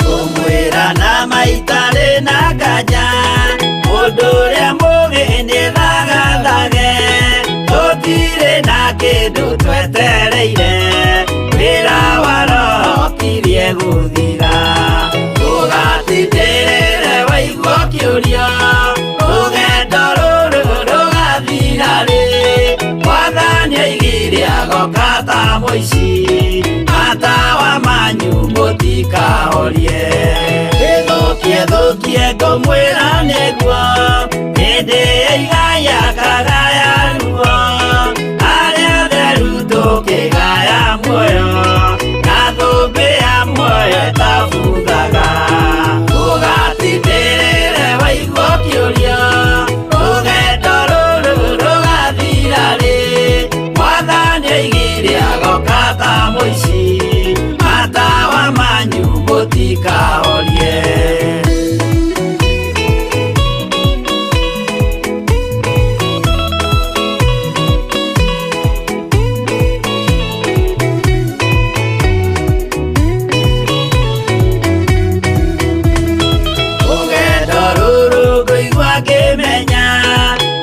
Kũmwĩra na maitarĩ na nganja mũndũ ũrĩa mũũgĩ nĩthagathage tũtirĩ na kĩndũ twetereire wĩra wa Roho ũkirie gũthira. Ũgatindĩrĩre waigua ũkĩũria rũgendo rũrũ rũgathira rĩ. Mwathani oigire agoka ta mũici matawa manyu mũtikahorie. Ĩthũkie thũkie ngũmwĩra nĩguo hĩndĩ ĩigaya kagaya ruo arĩa atheru tũkĩgaya muoyo na thũmbĩ ya muoyo ĩtabuthaga. Ũgatindĩrĩre waigua ũkĩũria rũgendo rũrũ rũgathira rĩ. Mwathani oigire agoka ta mũici matawa manyu mũtikahorie. Rũgendo rũrũ ngũigua ngĩmenya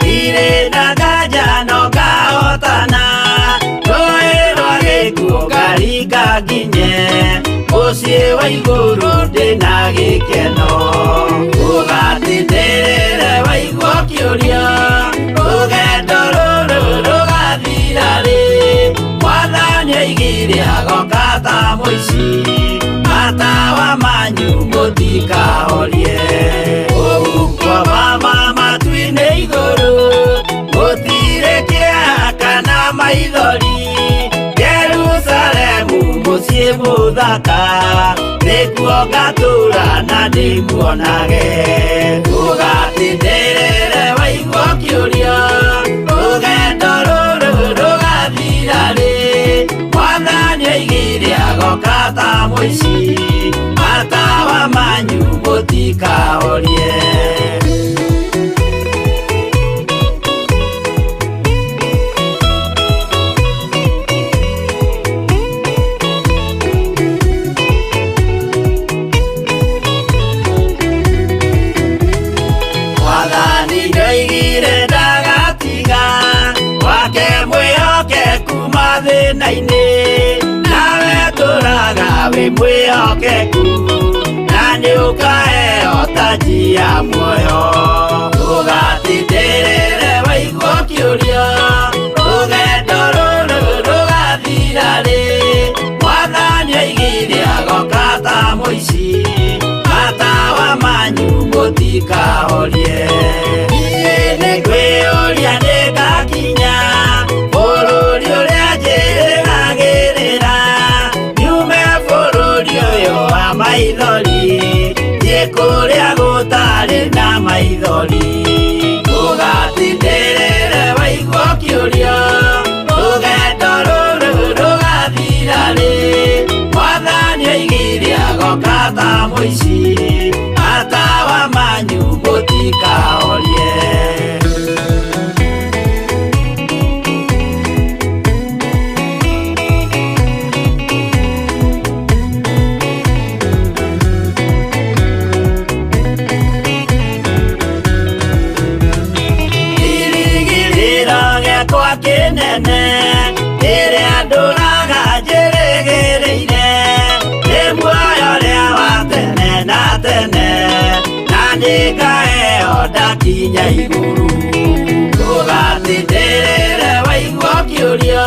ndirĩ na nganja no ngahotana rũĩ rwa gĩkuũ ngaringa nginye mũciĩ wa igũrũ ndĩna gĩkeno. Ũgatindĩrĩre waigua ũkĩũria rũgendo rũrũ rũgathira rĩ. Mwathani oigire agoka ta mũici matawa manyu mũtikahorie. Ũhuko wa matu-inĩ igũrũ gũtirĩ kĩeha kana maithori Jerusalemu mũciĩ mũthaka nĩkuo ngatũũra na ndĩmuonage. Ũgatindĩrĩre waigua ũkĩũria rũgendo rũrũ rũgathira ta mũici, matawa manyu mũtikahorie. Mwathani nĩoigire ndagatiga wake mwĩhokeku mathĩna-inĩ, nawe tũraga wĩ mwĩhokeku, na nĩũkaheo taji ya muoyo. Ndũgatindĩrĩre waigua ũkĩũria, rũgendo rũrũ rũgathira rĩ? Mwathani oigire agoka ta mũici, matawa manyu mũtikahorie. Niĩ nĩngwĩyũria nĩngakinya bũrũri ũrĩa njĩrĩgagĩrĩra, nyume bũrũri ũyũ wa maithori, thiĩ kũrĩa gũtarĩ na maithori. Ndũgatindĩrĩre waigua ũkĩũria, rũgendo rũrũ rũgathira rĩ? Mwathani oigire agoka ta mũici, matawa manyu mũtikahorie. Kĩrĩgĩrĩro gĩakwa kĩnene kĩrĩa ndũraga njĩrĩgĩrĩire, nĩ muoyo ũrĩa wa tene na tene, na nĩngaheo ndakinya igũrũ. Ndũgatindĩrĩre waigua ũkĩũria,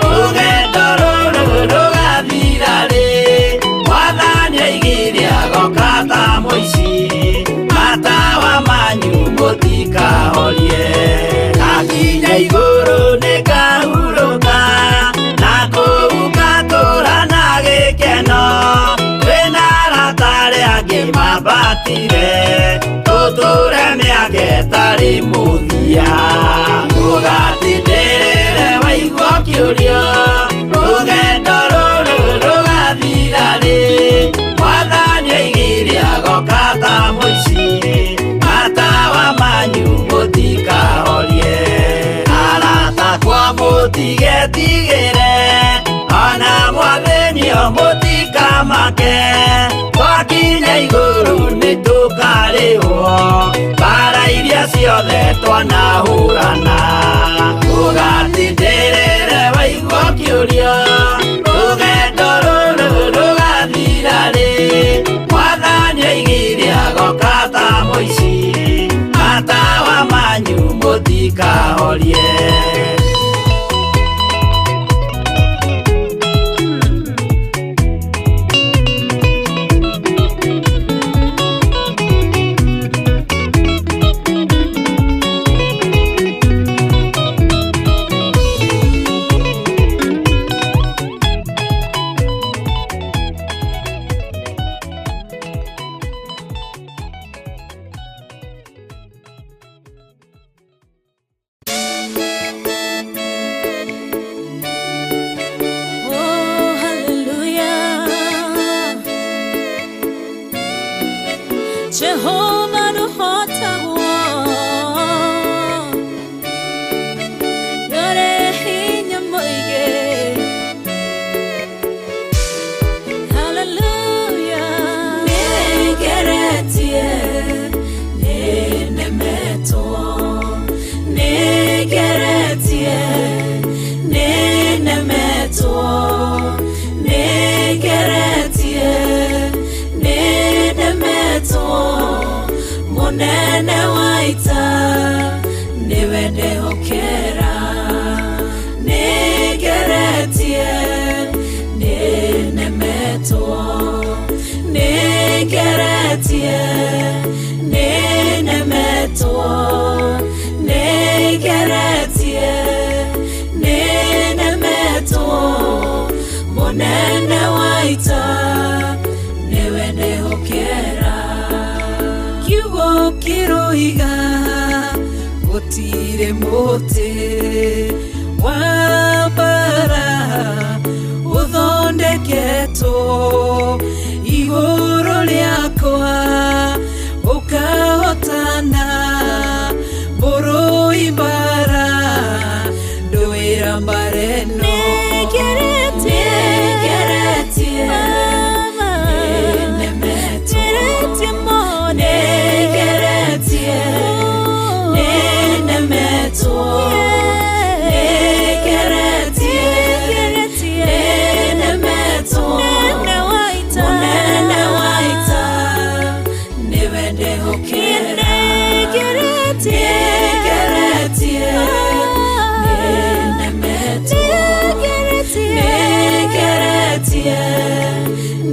rũgendo rũrũ rũgathira rĩ? Mwathani oigire agoka ta mũici, matawa manyu mũtikahorie. Ndakinya igũrũ nĩngahurũka, na kũu ngatũũra na gĩkeno, twĩna arata arĩa angĩ mambatire, tũtũũre mĩaka ĩtarĩ mũthia. Ndũgatindĩrĩre waigua ũkĩũria, rũgendo rũrũ rũgathira rĩ? Mwathani oigire agoka ta mũici, matawa manyu mũtikahorie. Arata akwa mũtigetigĩre, ona mwathĩnio mũtikamake, twakinya igũrũ nĩtũkarĩhwo mbara iria ciothe twanahũrana. Ndũgatindĩrĩre waigua ũkĩũria, rũgendo rũrũ rũgathira rĩ? Mwathani oigire agoka ta mũici, matawa manyu mũtikahorie. Oh, hallelujah. Jehovah nũhotagwo, nĩũrĩ hinya mũingĩ. Hallelujah. Nĩngeretie, nĩnemetwo, nĩngeretie, nĩnemetwo, nĩngeretie, nĩnemetwo, mũnene wa ita nĩwe ndehokera. Nĩngeretie, nĩnemetwo, nĩngeretie, nĩnemetwo, nĩngeretie, nĩnemetwo, mũnene wa ita nĩwe ndehokera. Kiugo kĩroiga gũtirĩ mũtĩ wa mbara ũthondeketwo. Ũthondeketwo igũrũ rĩakwa ũkahotana mũrũi mbara ndũĩra mbara ĩno. Nĩngeretie, nĩnemetwo. Nĩngeretie, nĩnemetwo. Nĩngeretie, nĩnemetwo. Mũnene wa ita nĩwe ndĩhokera. Nĩngeretie, nĩnemetwo. Nĩngeretie,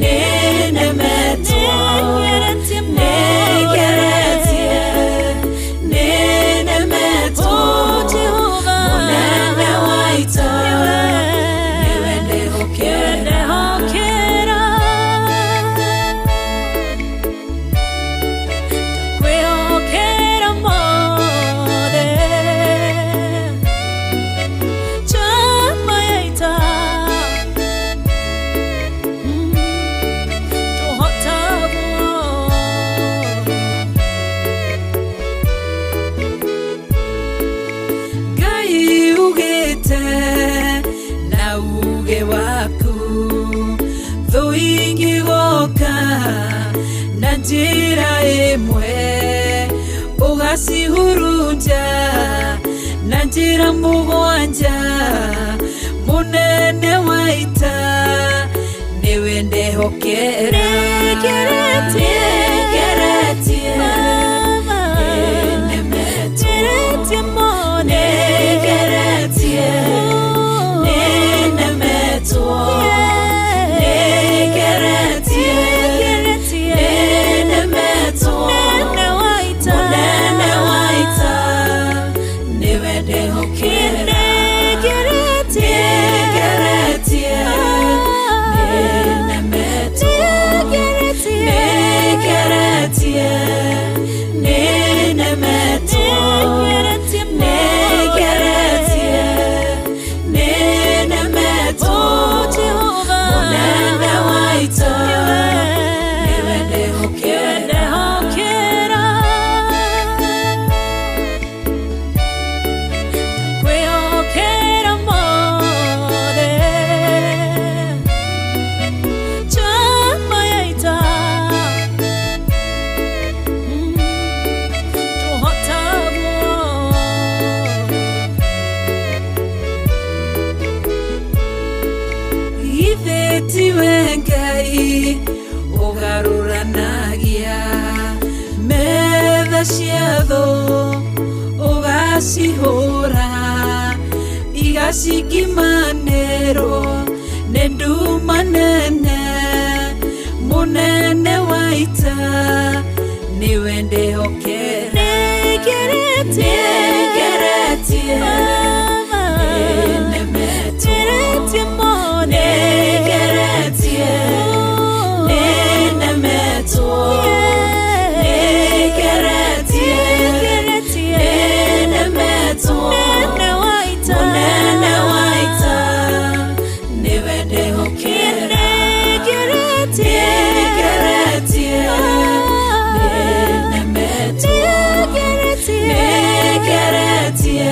nĩnemetwo. Nĩngeretie, nĩnemetwo. Mũnene wa ita nĩwe ndĩhokera. Kwĩhokera mothe chama ya ita tũhotagwo. Ngai ugĩte na uge waku thũ ingĩgoka na njĩra ĩmwe ũgacihurunja na njĩra mũgwanja. Mũnene wa ita nĩwe ndehokera. Nĩngeretie, Nĩngeretie, nĩnemetwo. Nĩngeretie, nĩnemetwo. Nĩngeretie, nĩnemetwo. Mũnene wa ita nĩwe ndĩhokera. Nĩngeretie, nĩnemetwo. Nĩngeretie, nĩnemetwo. Nĩngeretie, nĩnemetwo. Mũnene wa ita nĩwe ndĩhokera. Kwĩhokera mothe chama ya ita tũhotagwo. Githĩ tiwe Ngai ũgarũranagia metha cia thũ ũgacihũra igacingimanĩrwo nĩ nduma nene. Mũnene wa ita nĩwe ndĩhokera. Nĩngeretie, Nĩngeretie, nĩnemetwo. Nĩngeretie, nĩnemetwo. Nĩngeretie, nĩnemetwo. Mũnene wa ita nĩwe ndĩhokera. Nĩngeretie, nĩnemetwo. Nĩngeretie,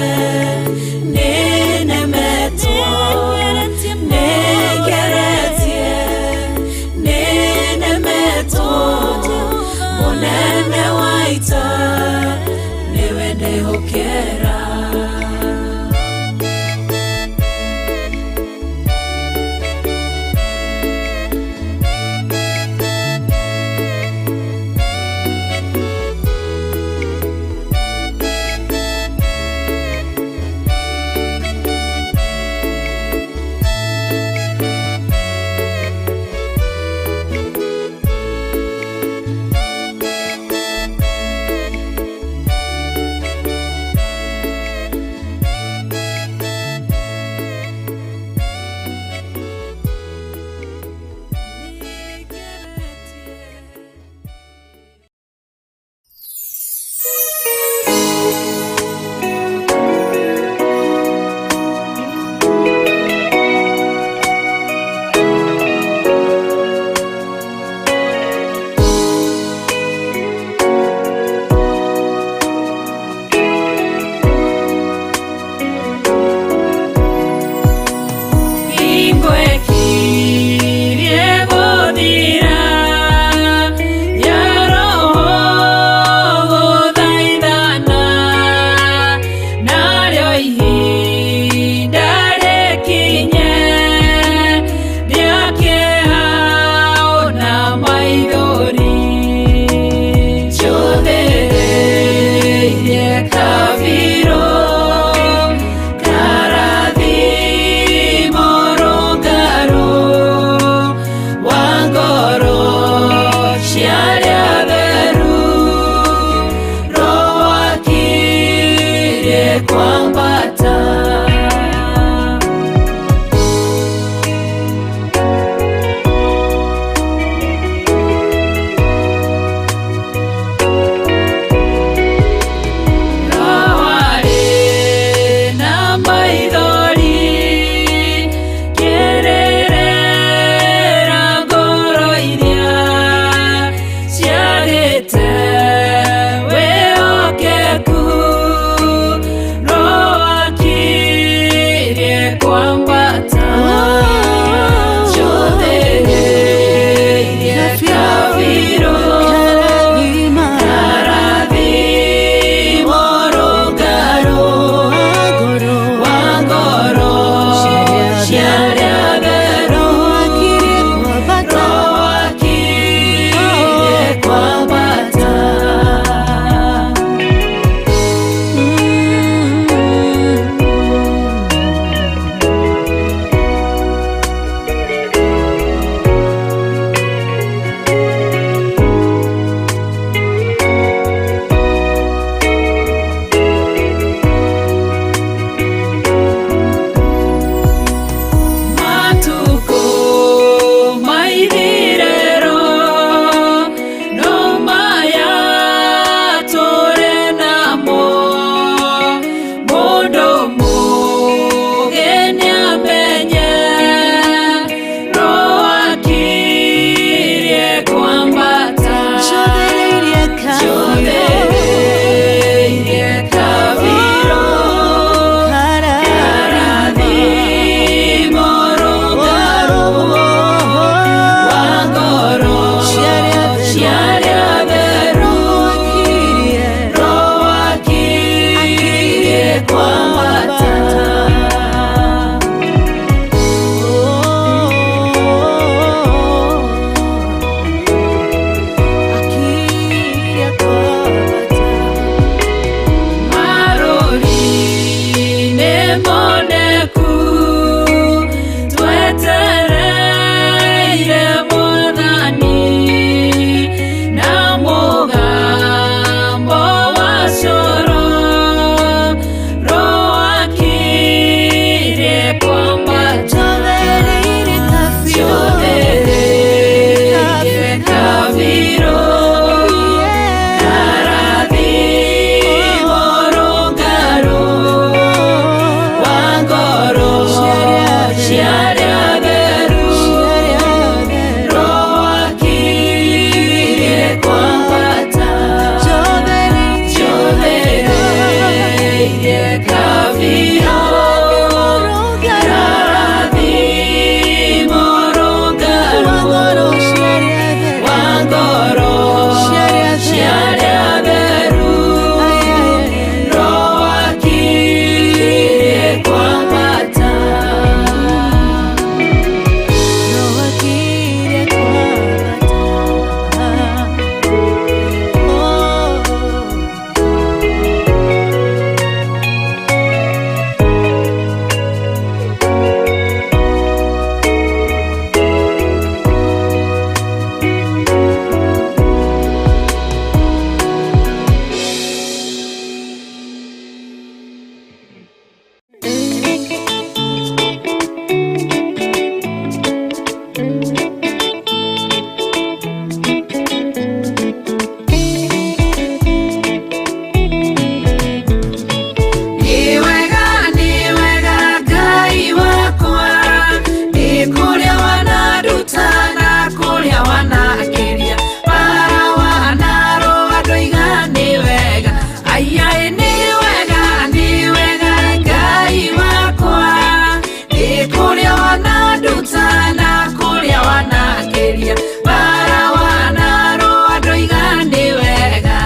kũrĩa wananduta na kũrĩa wanakĩria bara wanarũa ndoiga nĩ wega.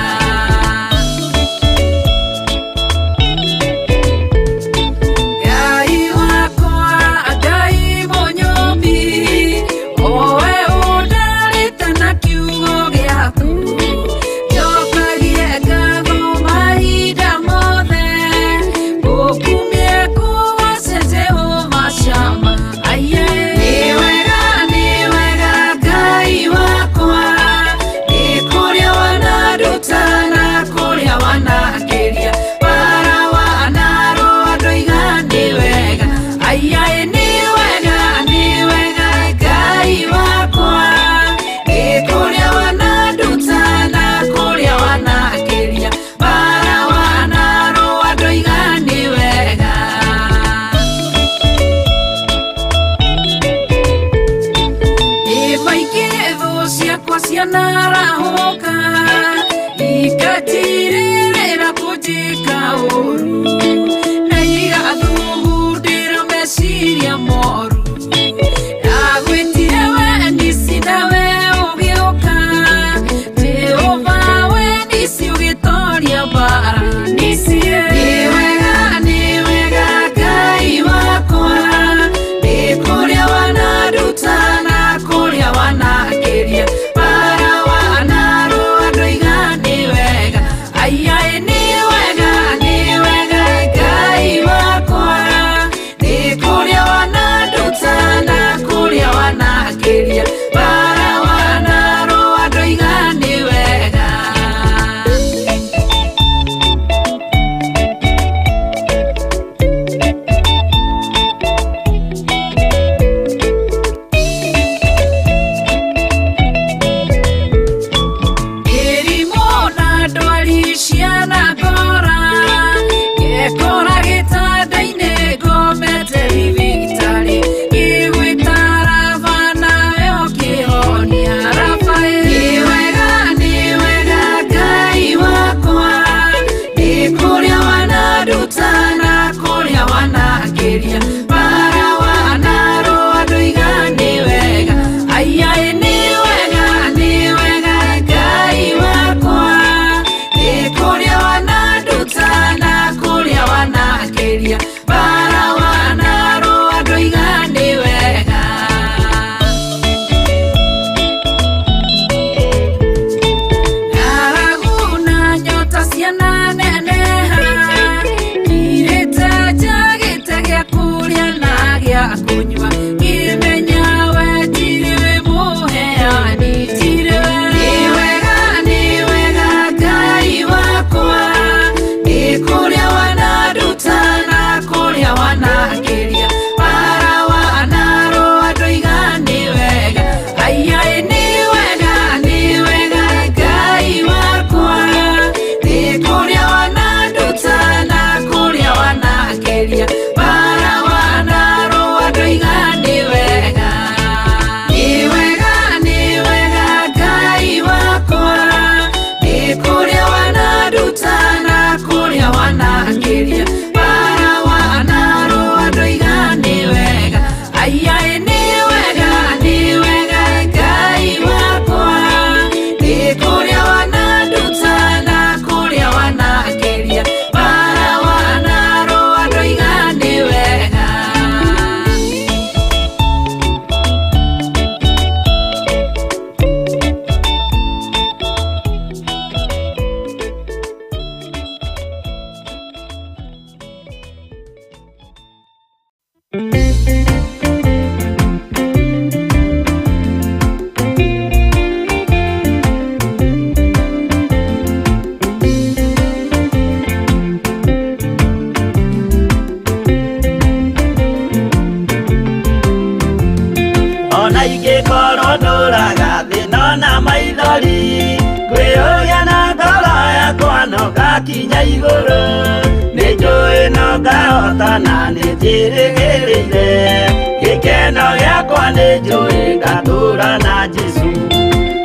Ngai wakwa, Ngai mũnyũmbi, owe ũndarĩte na kiugo gĩaku, njokagie ngatho mahinda mothe, ngũkumie ngũgoce Jehova Shama. Aiye, nĩ wega, nĩ wega Ngai wakwa, nĩ kũrĩa wananduta na kũrĩa wanakĩria bara wanarũa ndoiga nĩ wega. Aiyaĩ, nĩ wega, nĩ wega Ngai wakwa, nĩ kũrĩa wananduta na kũrĩa wanakĩria bara wanarũa ndoiga nĩ wega. Nĩ maingĩ thũ ciakwa cianarahũka, ikanjirĩrĩra kũnjĩka ũũru, na igathugundĩra meciria moru. Ndagwĩtire we Nisi nawe ũgĩũka, Jehova we Nisi ũgĩtoria mbara. Nisi nĩ wega, nĩ wega Ngai wakwa, nĩ kũrĩa wananduta na kũrĩa wanakĩria bara wanarũa ndoiga nĩ wega. Aiyaĩ, nĩ wega, nĩ wega Ngai wakwa, nĩ kũrĩa wananduta na kũrĩa wanakĩria bara wanarũa ndoiga nĩ wega. Mĩrimũ na ndwari cianangora, ngekora gĩtanda-inĩ ngomete thibitarĩ, ngĩgwĩta Raba nawe ũkĩhonia. Raba ĩ, nĩ wega, nĩ wega Ngai wakwa, nĩ kũrĩa wananduta na kũrĩa wanakĩria bara wanarũa ndoiga nĩ wega. Aiyaĩ, nĩ wega, nĩ wega Ngai wakwa, nĩ kũrĩa wananduta na kũrĩa wanakĩria bara wanarũa ndoiga nĩ wega. Ng'aragu na nyota ciananeneha, ngirĩte njagĩte gĩa kũrĩa na gĩa kũnyua, ngĩmenya we tirĩ we mũheani, tirĩ we. Nĩ wega, nĩ wega Ngai wakwa, nĩ kũrĩa wananduta na kũrĩa wanakĩria bara wanarũa ndoiga nĩ wega. Aiyaĩ, nĩ wega, nĩ wega Ngai wakwa, nĩ kũrĩa wananduta na kũrĩa wanakĩria bara wanarũa ndoiga nĩ wega. Nĩ wega, nĩ wega Ngai wakwa, nĩ kũrĩa wananduta na kũrĩa wanakĩria bara wanarũa ndoiga nĩ wega. Aiyaĩ, nĩ wega, nĩ wega Ngai wakwa, nĩ kũrĩa wananduta na kũrĩa wanakĩria bara wanarũa ndoiga nĩ wega. Ona ingĩkorwo ndũraga thĩna na maithori, ngwĩyũria na ngoro yakwa no ngakinya igũrũ, nĩ njũĩ no ngahotana nĩ njĩrĩgĩrĩire, gĩkeno gĩakwa nĩ njũĩ ngatũra na Jesũ,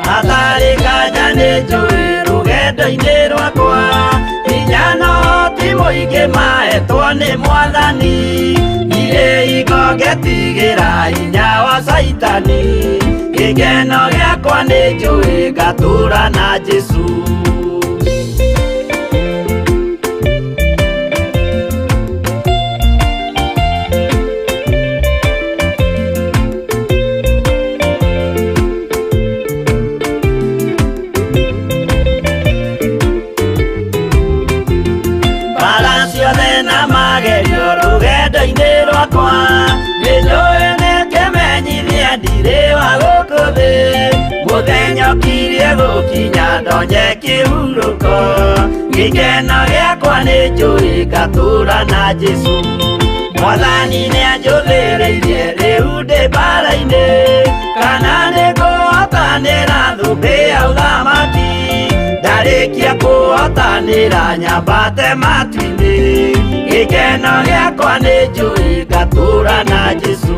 hatarĩ nganja nĩ njũĩ rũgendo-inĩ rwakwa, hinya no ti Mũingĩ maetwo nĩ mwathani Irĩ ingogetigĩra hinya wa Saitani Gĩkeno gĩakwa nĩ njũĩ ngatũra na Jesũ. Rugendo-inĩ rwakwa nĩnjũĩ nĩkĩmenyithia ndirĩ wa gũkũ thĩ mũthenya ũkirie gũkinya ndonye kĩhurũko gĩkeno gĩakwa nĩ njũĩ ngatũra na Jesũ. Mwathani nĩanjũthĩrĩirie rĩu ndĩ mbara-inĩ kana nĩngũhotanĩra thũmbĩ ya ũthamaki ndarĩkia kũhotanĩra nyambate matu-inĩ gĩkeno gĩakwa nĩ njũĩ ngatũra na Jesũ.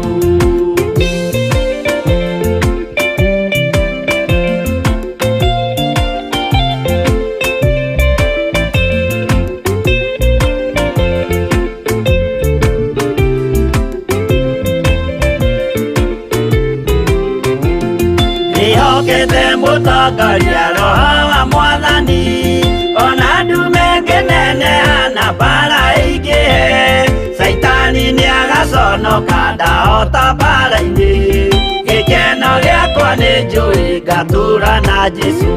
Ndĩhokete mũtongoria roho wa mwathani ona ndume ngĩneneha na mbara ĩingĩhe Saitani nĩagaconoka ndahota mbara-inĩ gĩkeno gĩakwa nĩ njũĩ ngatũra na Jesũ.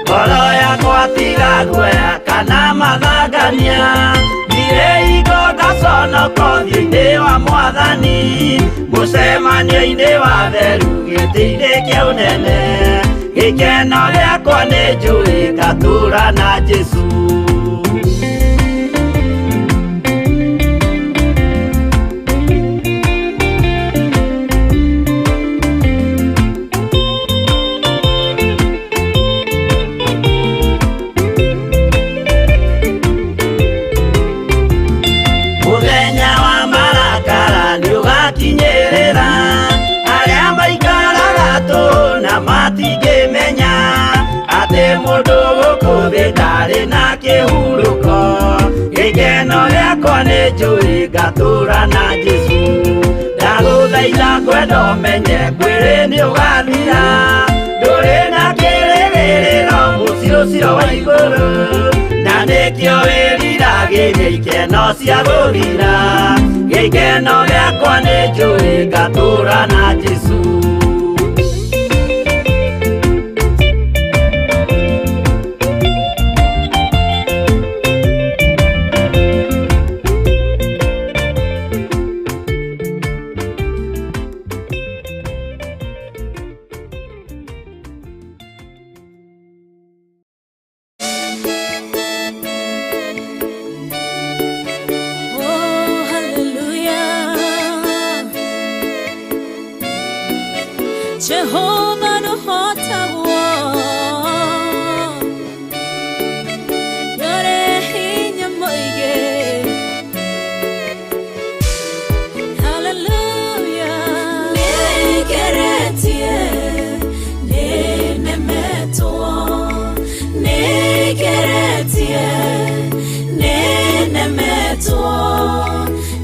Ngoro yakwa tiga guoya kana mathangania ndirĩ hingo ngaconoka ũthiũ-inĩ wa mwathani mũcemanio-inĩ wa theru gĩtĩ-inĩ kĩa ũnene gĩkeno gĩakwa nĩ njũĩ ngatũra na Jesũ. Mũthenya wa marakara nĩũgakinyĩrĩra arĩa maikaraga tũhũ na matingĩmenya atĩ mũndũ gũkũ thĩ ndarĩ na kĩhurũko gĩkeno gĩakwa nĩ njũĩ ngatũra na Jesũ. Ndagũthaitha kwenda ũmenye mwĩrĩ nĩũgathira ndũrĩ na kĩrĩgĩrĩro mũciĩ ũcio wa igũrũ na nĩkĩo wĩriragĩria ikeno cia gũthira gĩkeno gĩakwa nĩ njũĩ ngatũra na Jesũ. Oh, hallelujah. Jehovah nũhotagwo Nĩũrĩ hinya mũingĩ. Hallelujah. Nĩngeretie, nĩnemetwo. Nĩngeretie, nĩnemetwo.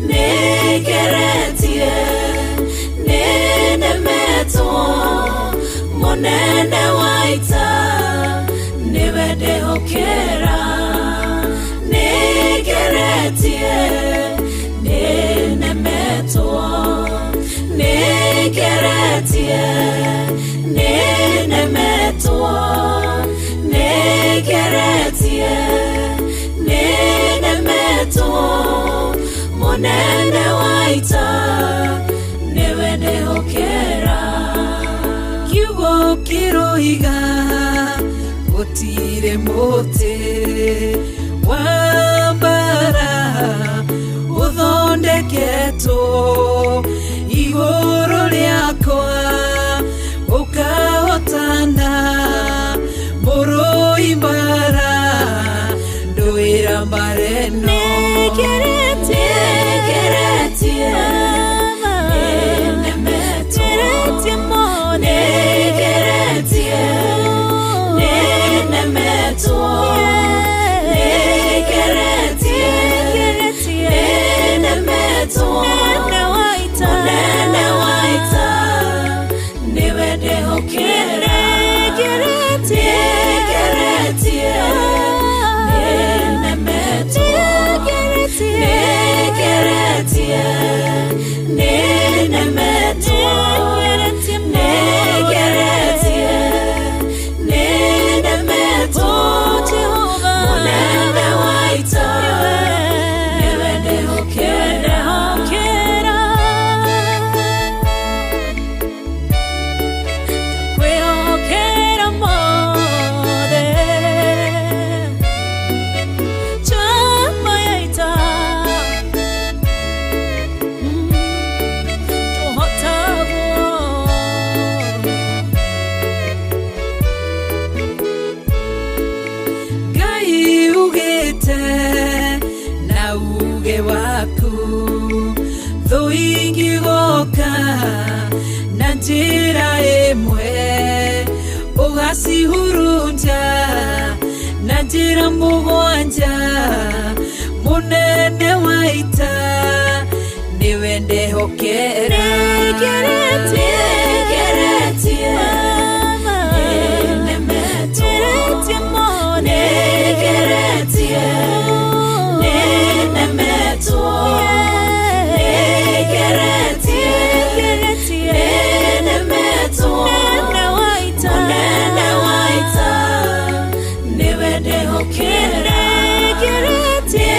Nĩngeretie, nĩnemetwo. Mũnene wa ita nĩwe ndĩhokera. Nĩngeretie, nĩnemetwo. Nĩngeretie, nĩnemetwo. Nĩngeretie, nĩnemetwo. Mũnene wa ita nĩwe ndĩhokera. Kiugo kĩroiga gũtirĩ mũtĩ wa mbara ũthondeketwo igũrũ rĩakwa ũkahotana mũrũi mbara ndũĩra mbara ĩno. Nĩngeretie, nĩnemetwo. Nĩngeretie, nĩnemetwo. Nĩngeretie, Ũgacihurunja na njĩra mũgwanja mũnene wa ita nĩwe ndehokera nĩngeretie nĩnemetwo nĩngeretie nĩnemetwo nĩngeretie nĩnemetwo mũnene wa ita nĩwe ndehokera nĩngeretie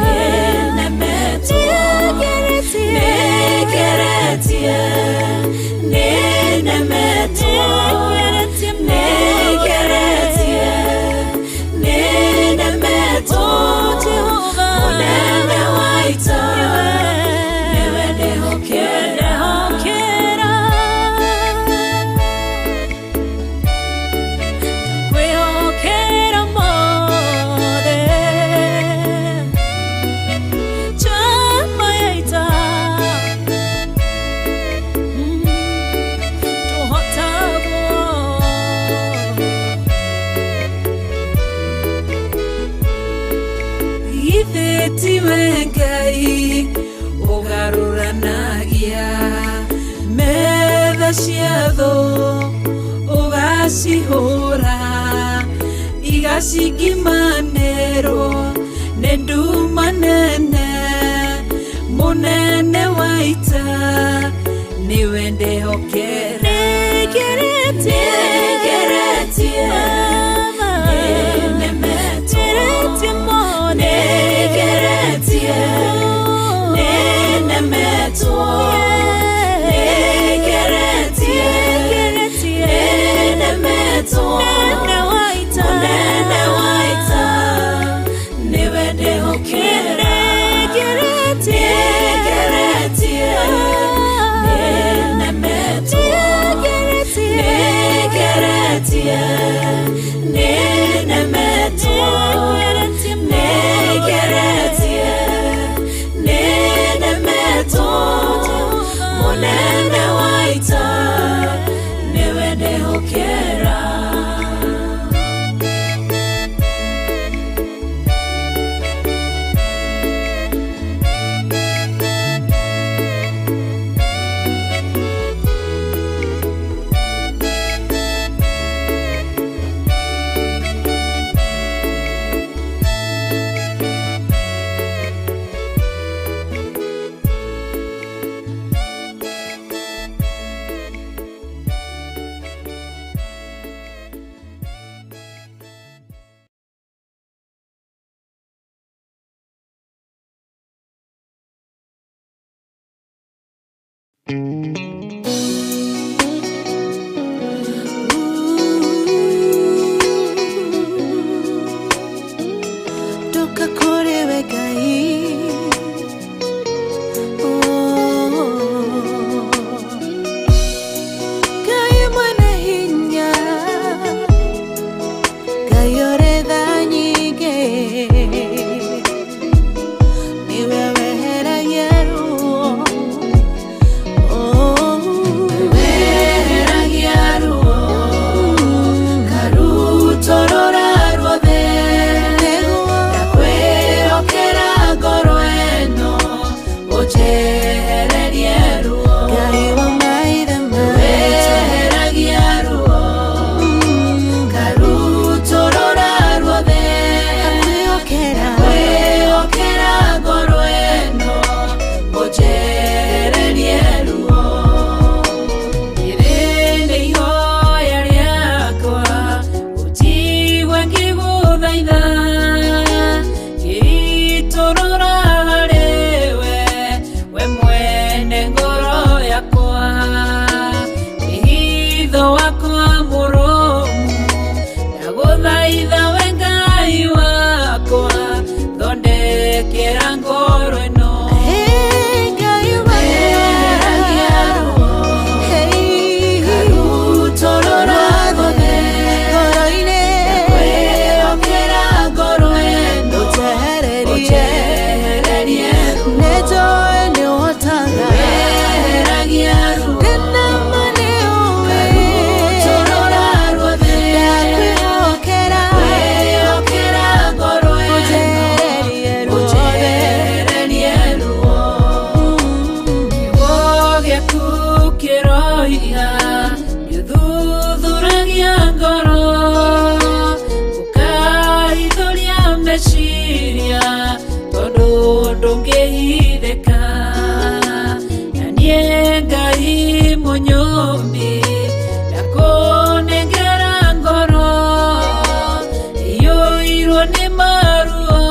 nĩnemetwo nĩngeretie nĩnemetwo nĩngeretie nĩnemetwo mũnene wa ita nĩwe ndehokera. Kwĩhokera mothe chama ya ita tũhotagwo Githĩ tiwe Ngai ũgarũranagia metha cia thũ ũgacihũra igacingimanĩrwo nĩ nduma nene mũnene wa ita nĩwe ndehokera nĩngeretie nĩngeretie nĩnemetwo nĩngeretie nĩnemetwo nĩngeretie nĩnemetwo mũnene wa ita nĩwe ndehokera nĩngeretie nĩnemetwo nĩngeretie nĩnemetwo nĩngeretie nĩnemetwo mũnene wa ita nĩwe ndehokera. ũkoiga nĩũthuthuragia ngoro ũkaithũria meciria tondũ ndũngĩhithĩka na niĩ Ngai mũnyũmbi ndakũnengera ngoro iyũirwo nĩ maruo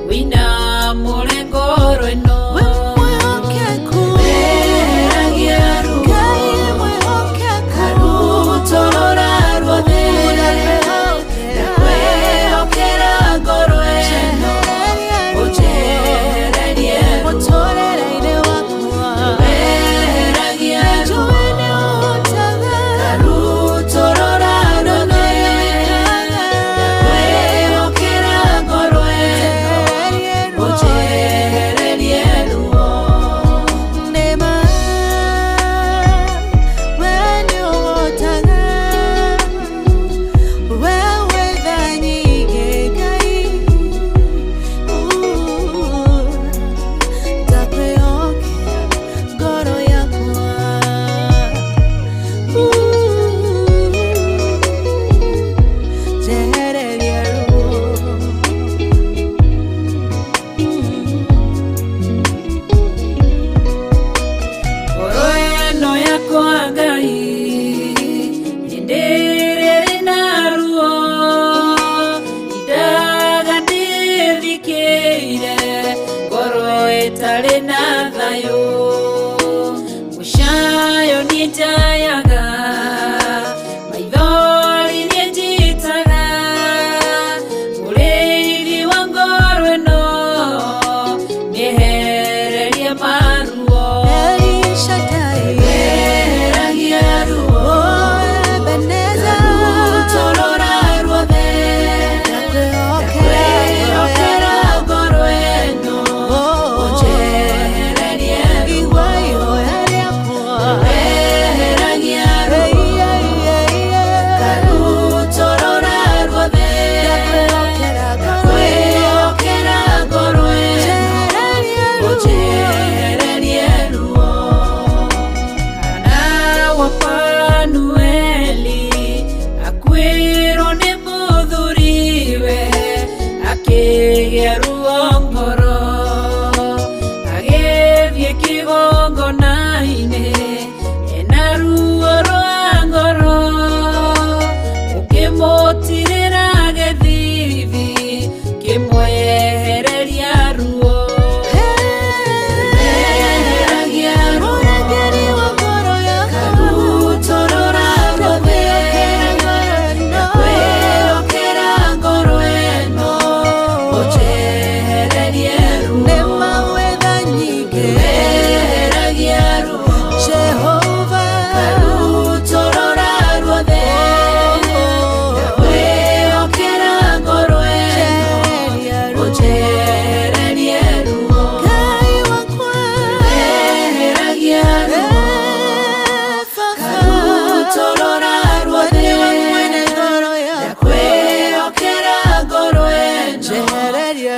wĩinamũre ngoro ĩno Weheragia ruo karutũrũra ruothe ndakwĩhokera ngoro ĩno ũnjehererie ruo Weheragia ruo karutũrũra ruothe ndakwĩhokera ngoro ĩno ũnjehererie ruo. Ngoro ĩno yakwa Ngai hĩndĩ ĩrĩa ĩrĩ na ruo indaga ndĩthikĩire ngoro ĩtarĩ na thayũ mũcayo niĩ njayaga maithori niĩ njitaga mũrĩithi wa ngoro ĩno mĩehererie maruo. Weheragia ruo karutũrũra ruothe ndakwĩhokera ngoro ĩno ũnjehererie ruo. Weheragia ruo karutũrũra ruothe ndakwĩhokera ngoro ĩno ũnjehererie ruo. Hana wa Fanueli akuĩrwo nĩ mũthuriwe akĩgĩa ruo ngoro agĩthiĩ kĩgongona-inĩ ena ruo rwa ngoro ũkĩmũtirĩra gĩthithi kĩmwehereria ruo. Weheragia ruo karutũrũra ruothe ndakwĩhokera ngoro ĩno ũnjehererie ruo. Weheragia ruo karutũrũra ruothe ndakwĩhokera ngoro ĩno ũnjehererie ruo. Weheragia ruo karutũrũra ruothe ndakwĩhokera ngoro ĩno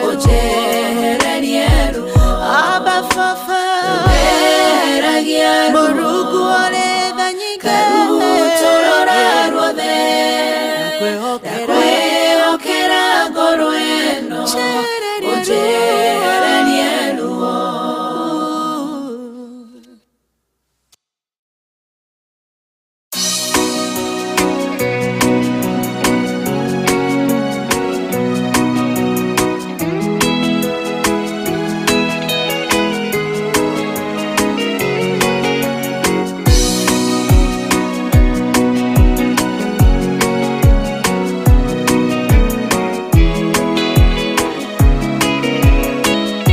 ũnjehererie ruo. Weheragia ruo karutũrũra ruothe ndakwĩhokera ngoro ĩno ũnjehererie ruo. Thank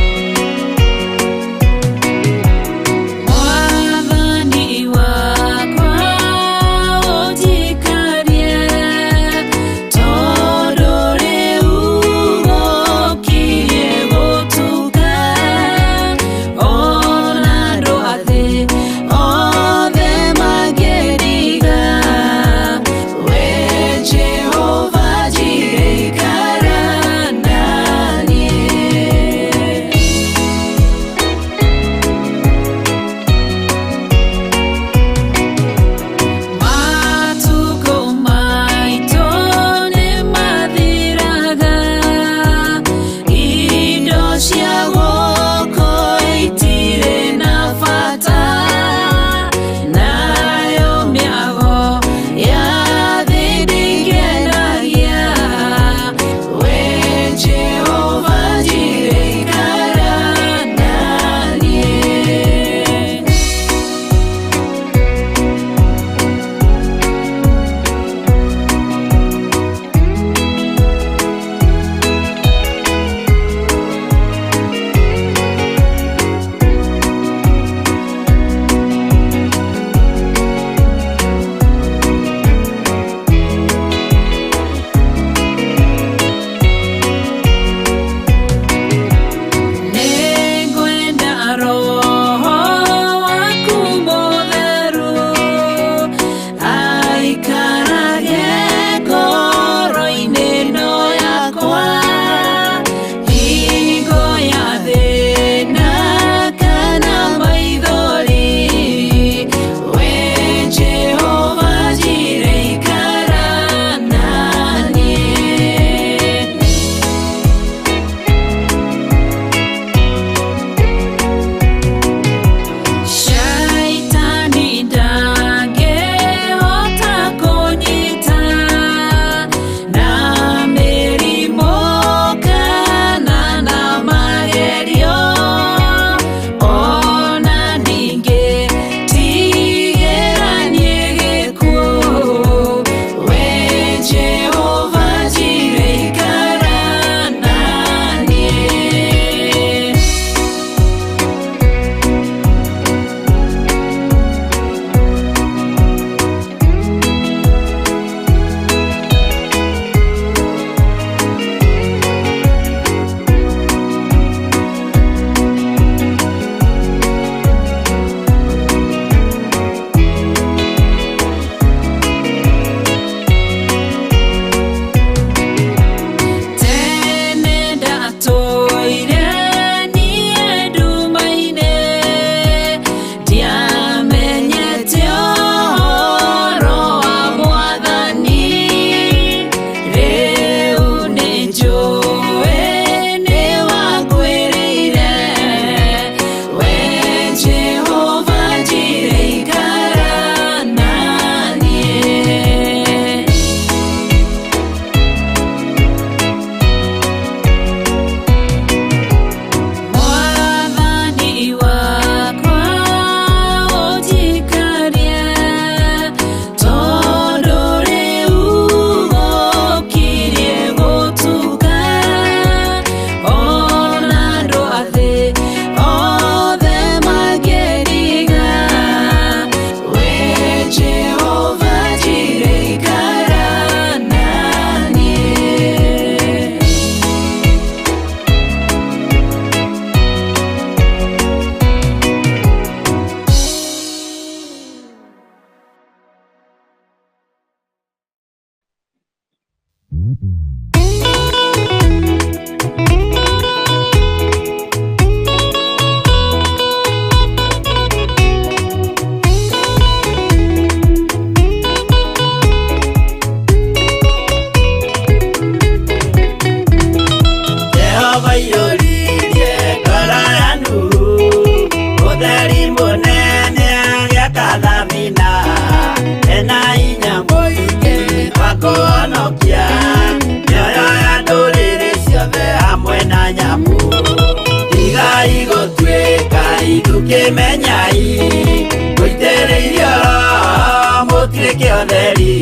Kĩmenyai mũitĩrĩirio Roho mũtuĩke ũtheri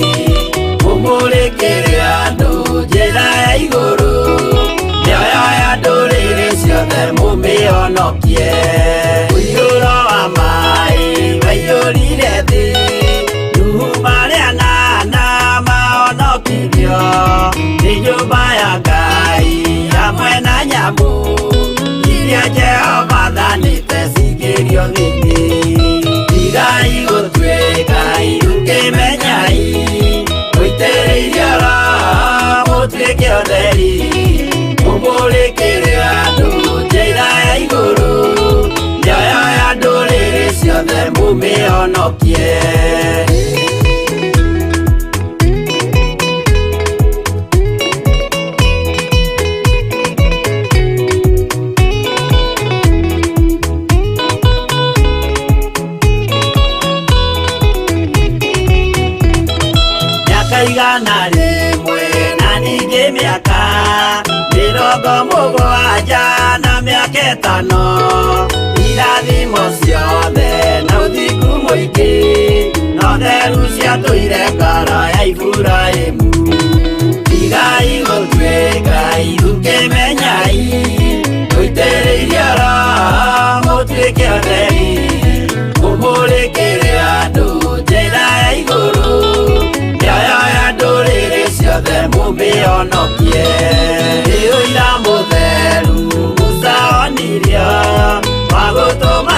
mũmũrĩkĩre andũ njĩra ya igũrũ mĩoyo ya ndũrĩrĩ ciothe mũmĩhonokie ũiyũro wa maĩ waiyũrire thĩ Nuhu marĩa nana mahonokirio nĩ nyũmba ya Ngai hamwe na nyamũ iria Jehova athanĩte cingĩrio thĩinĩ tigai gũtuĩka irukĩmenyai mũitĩrĩirio Roho mũtuĩke ũtheri mũmũrĩkĩre andũ njĩra ya igũrũ mĩoyo ya ndũrĩrĩ ciothe mũmĩhonokie. Mĩaka 100 na ningĩ mĩaka 70 na mĩaka 5 irathimo ciothe na ũthingu mũingĩ na ũtheru ciatũire ngoro ya Iburahĩmu. Tigai gũtuĩka irukĩmenyai mũitĩrĩirio Roho mũtuĩke ũtheri mũmũrĩkĩre andũ njĩra ya igũrũ mĩoyo ya ndũrĩrĩ ciothe mũmĩhonokie. Nĩ ũira mũtheru Musa onirio wa gũtũma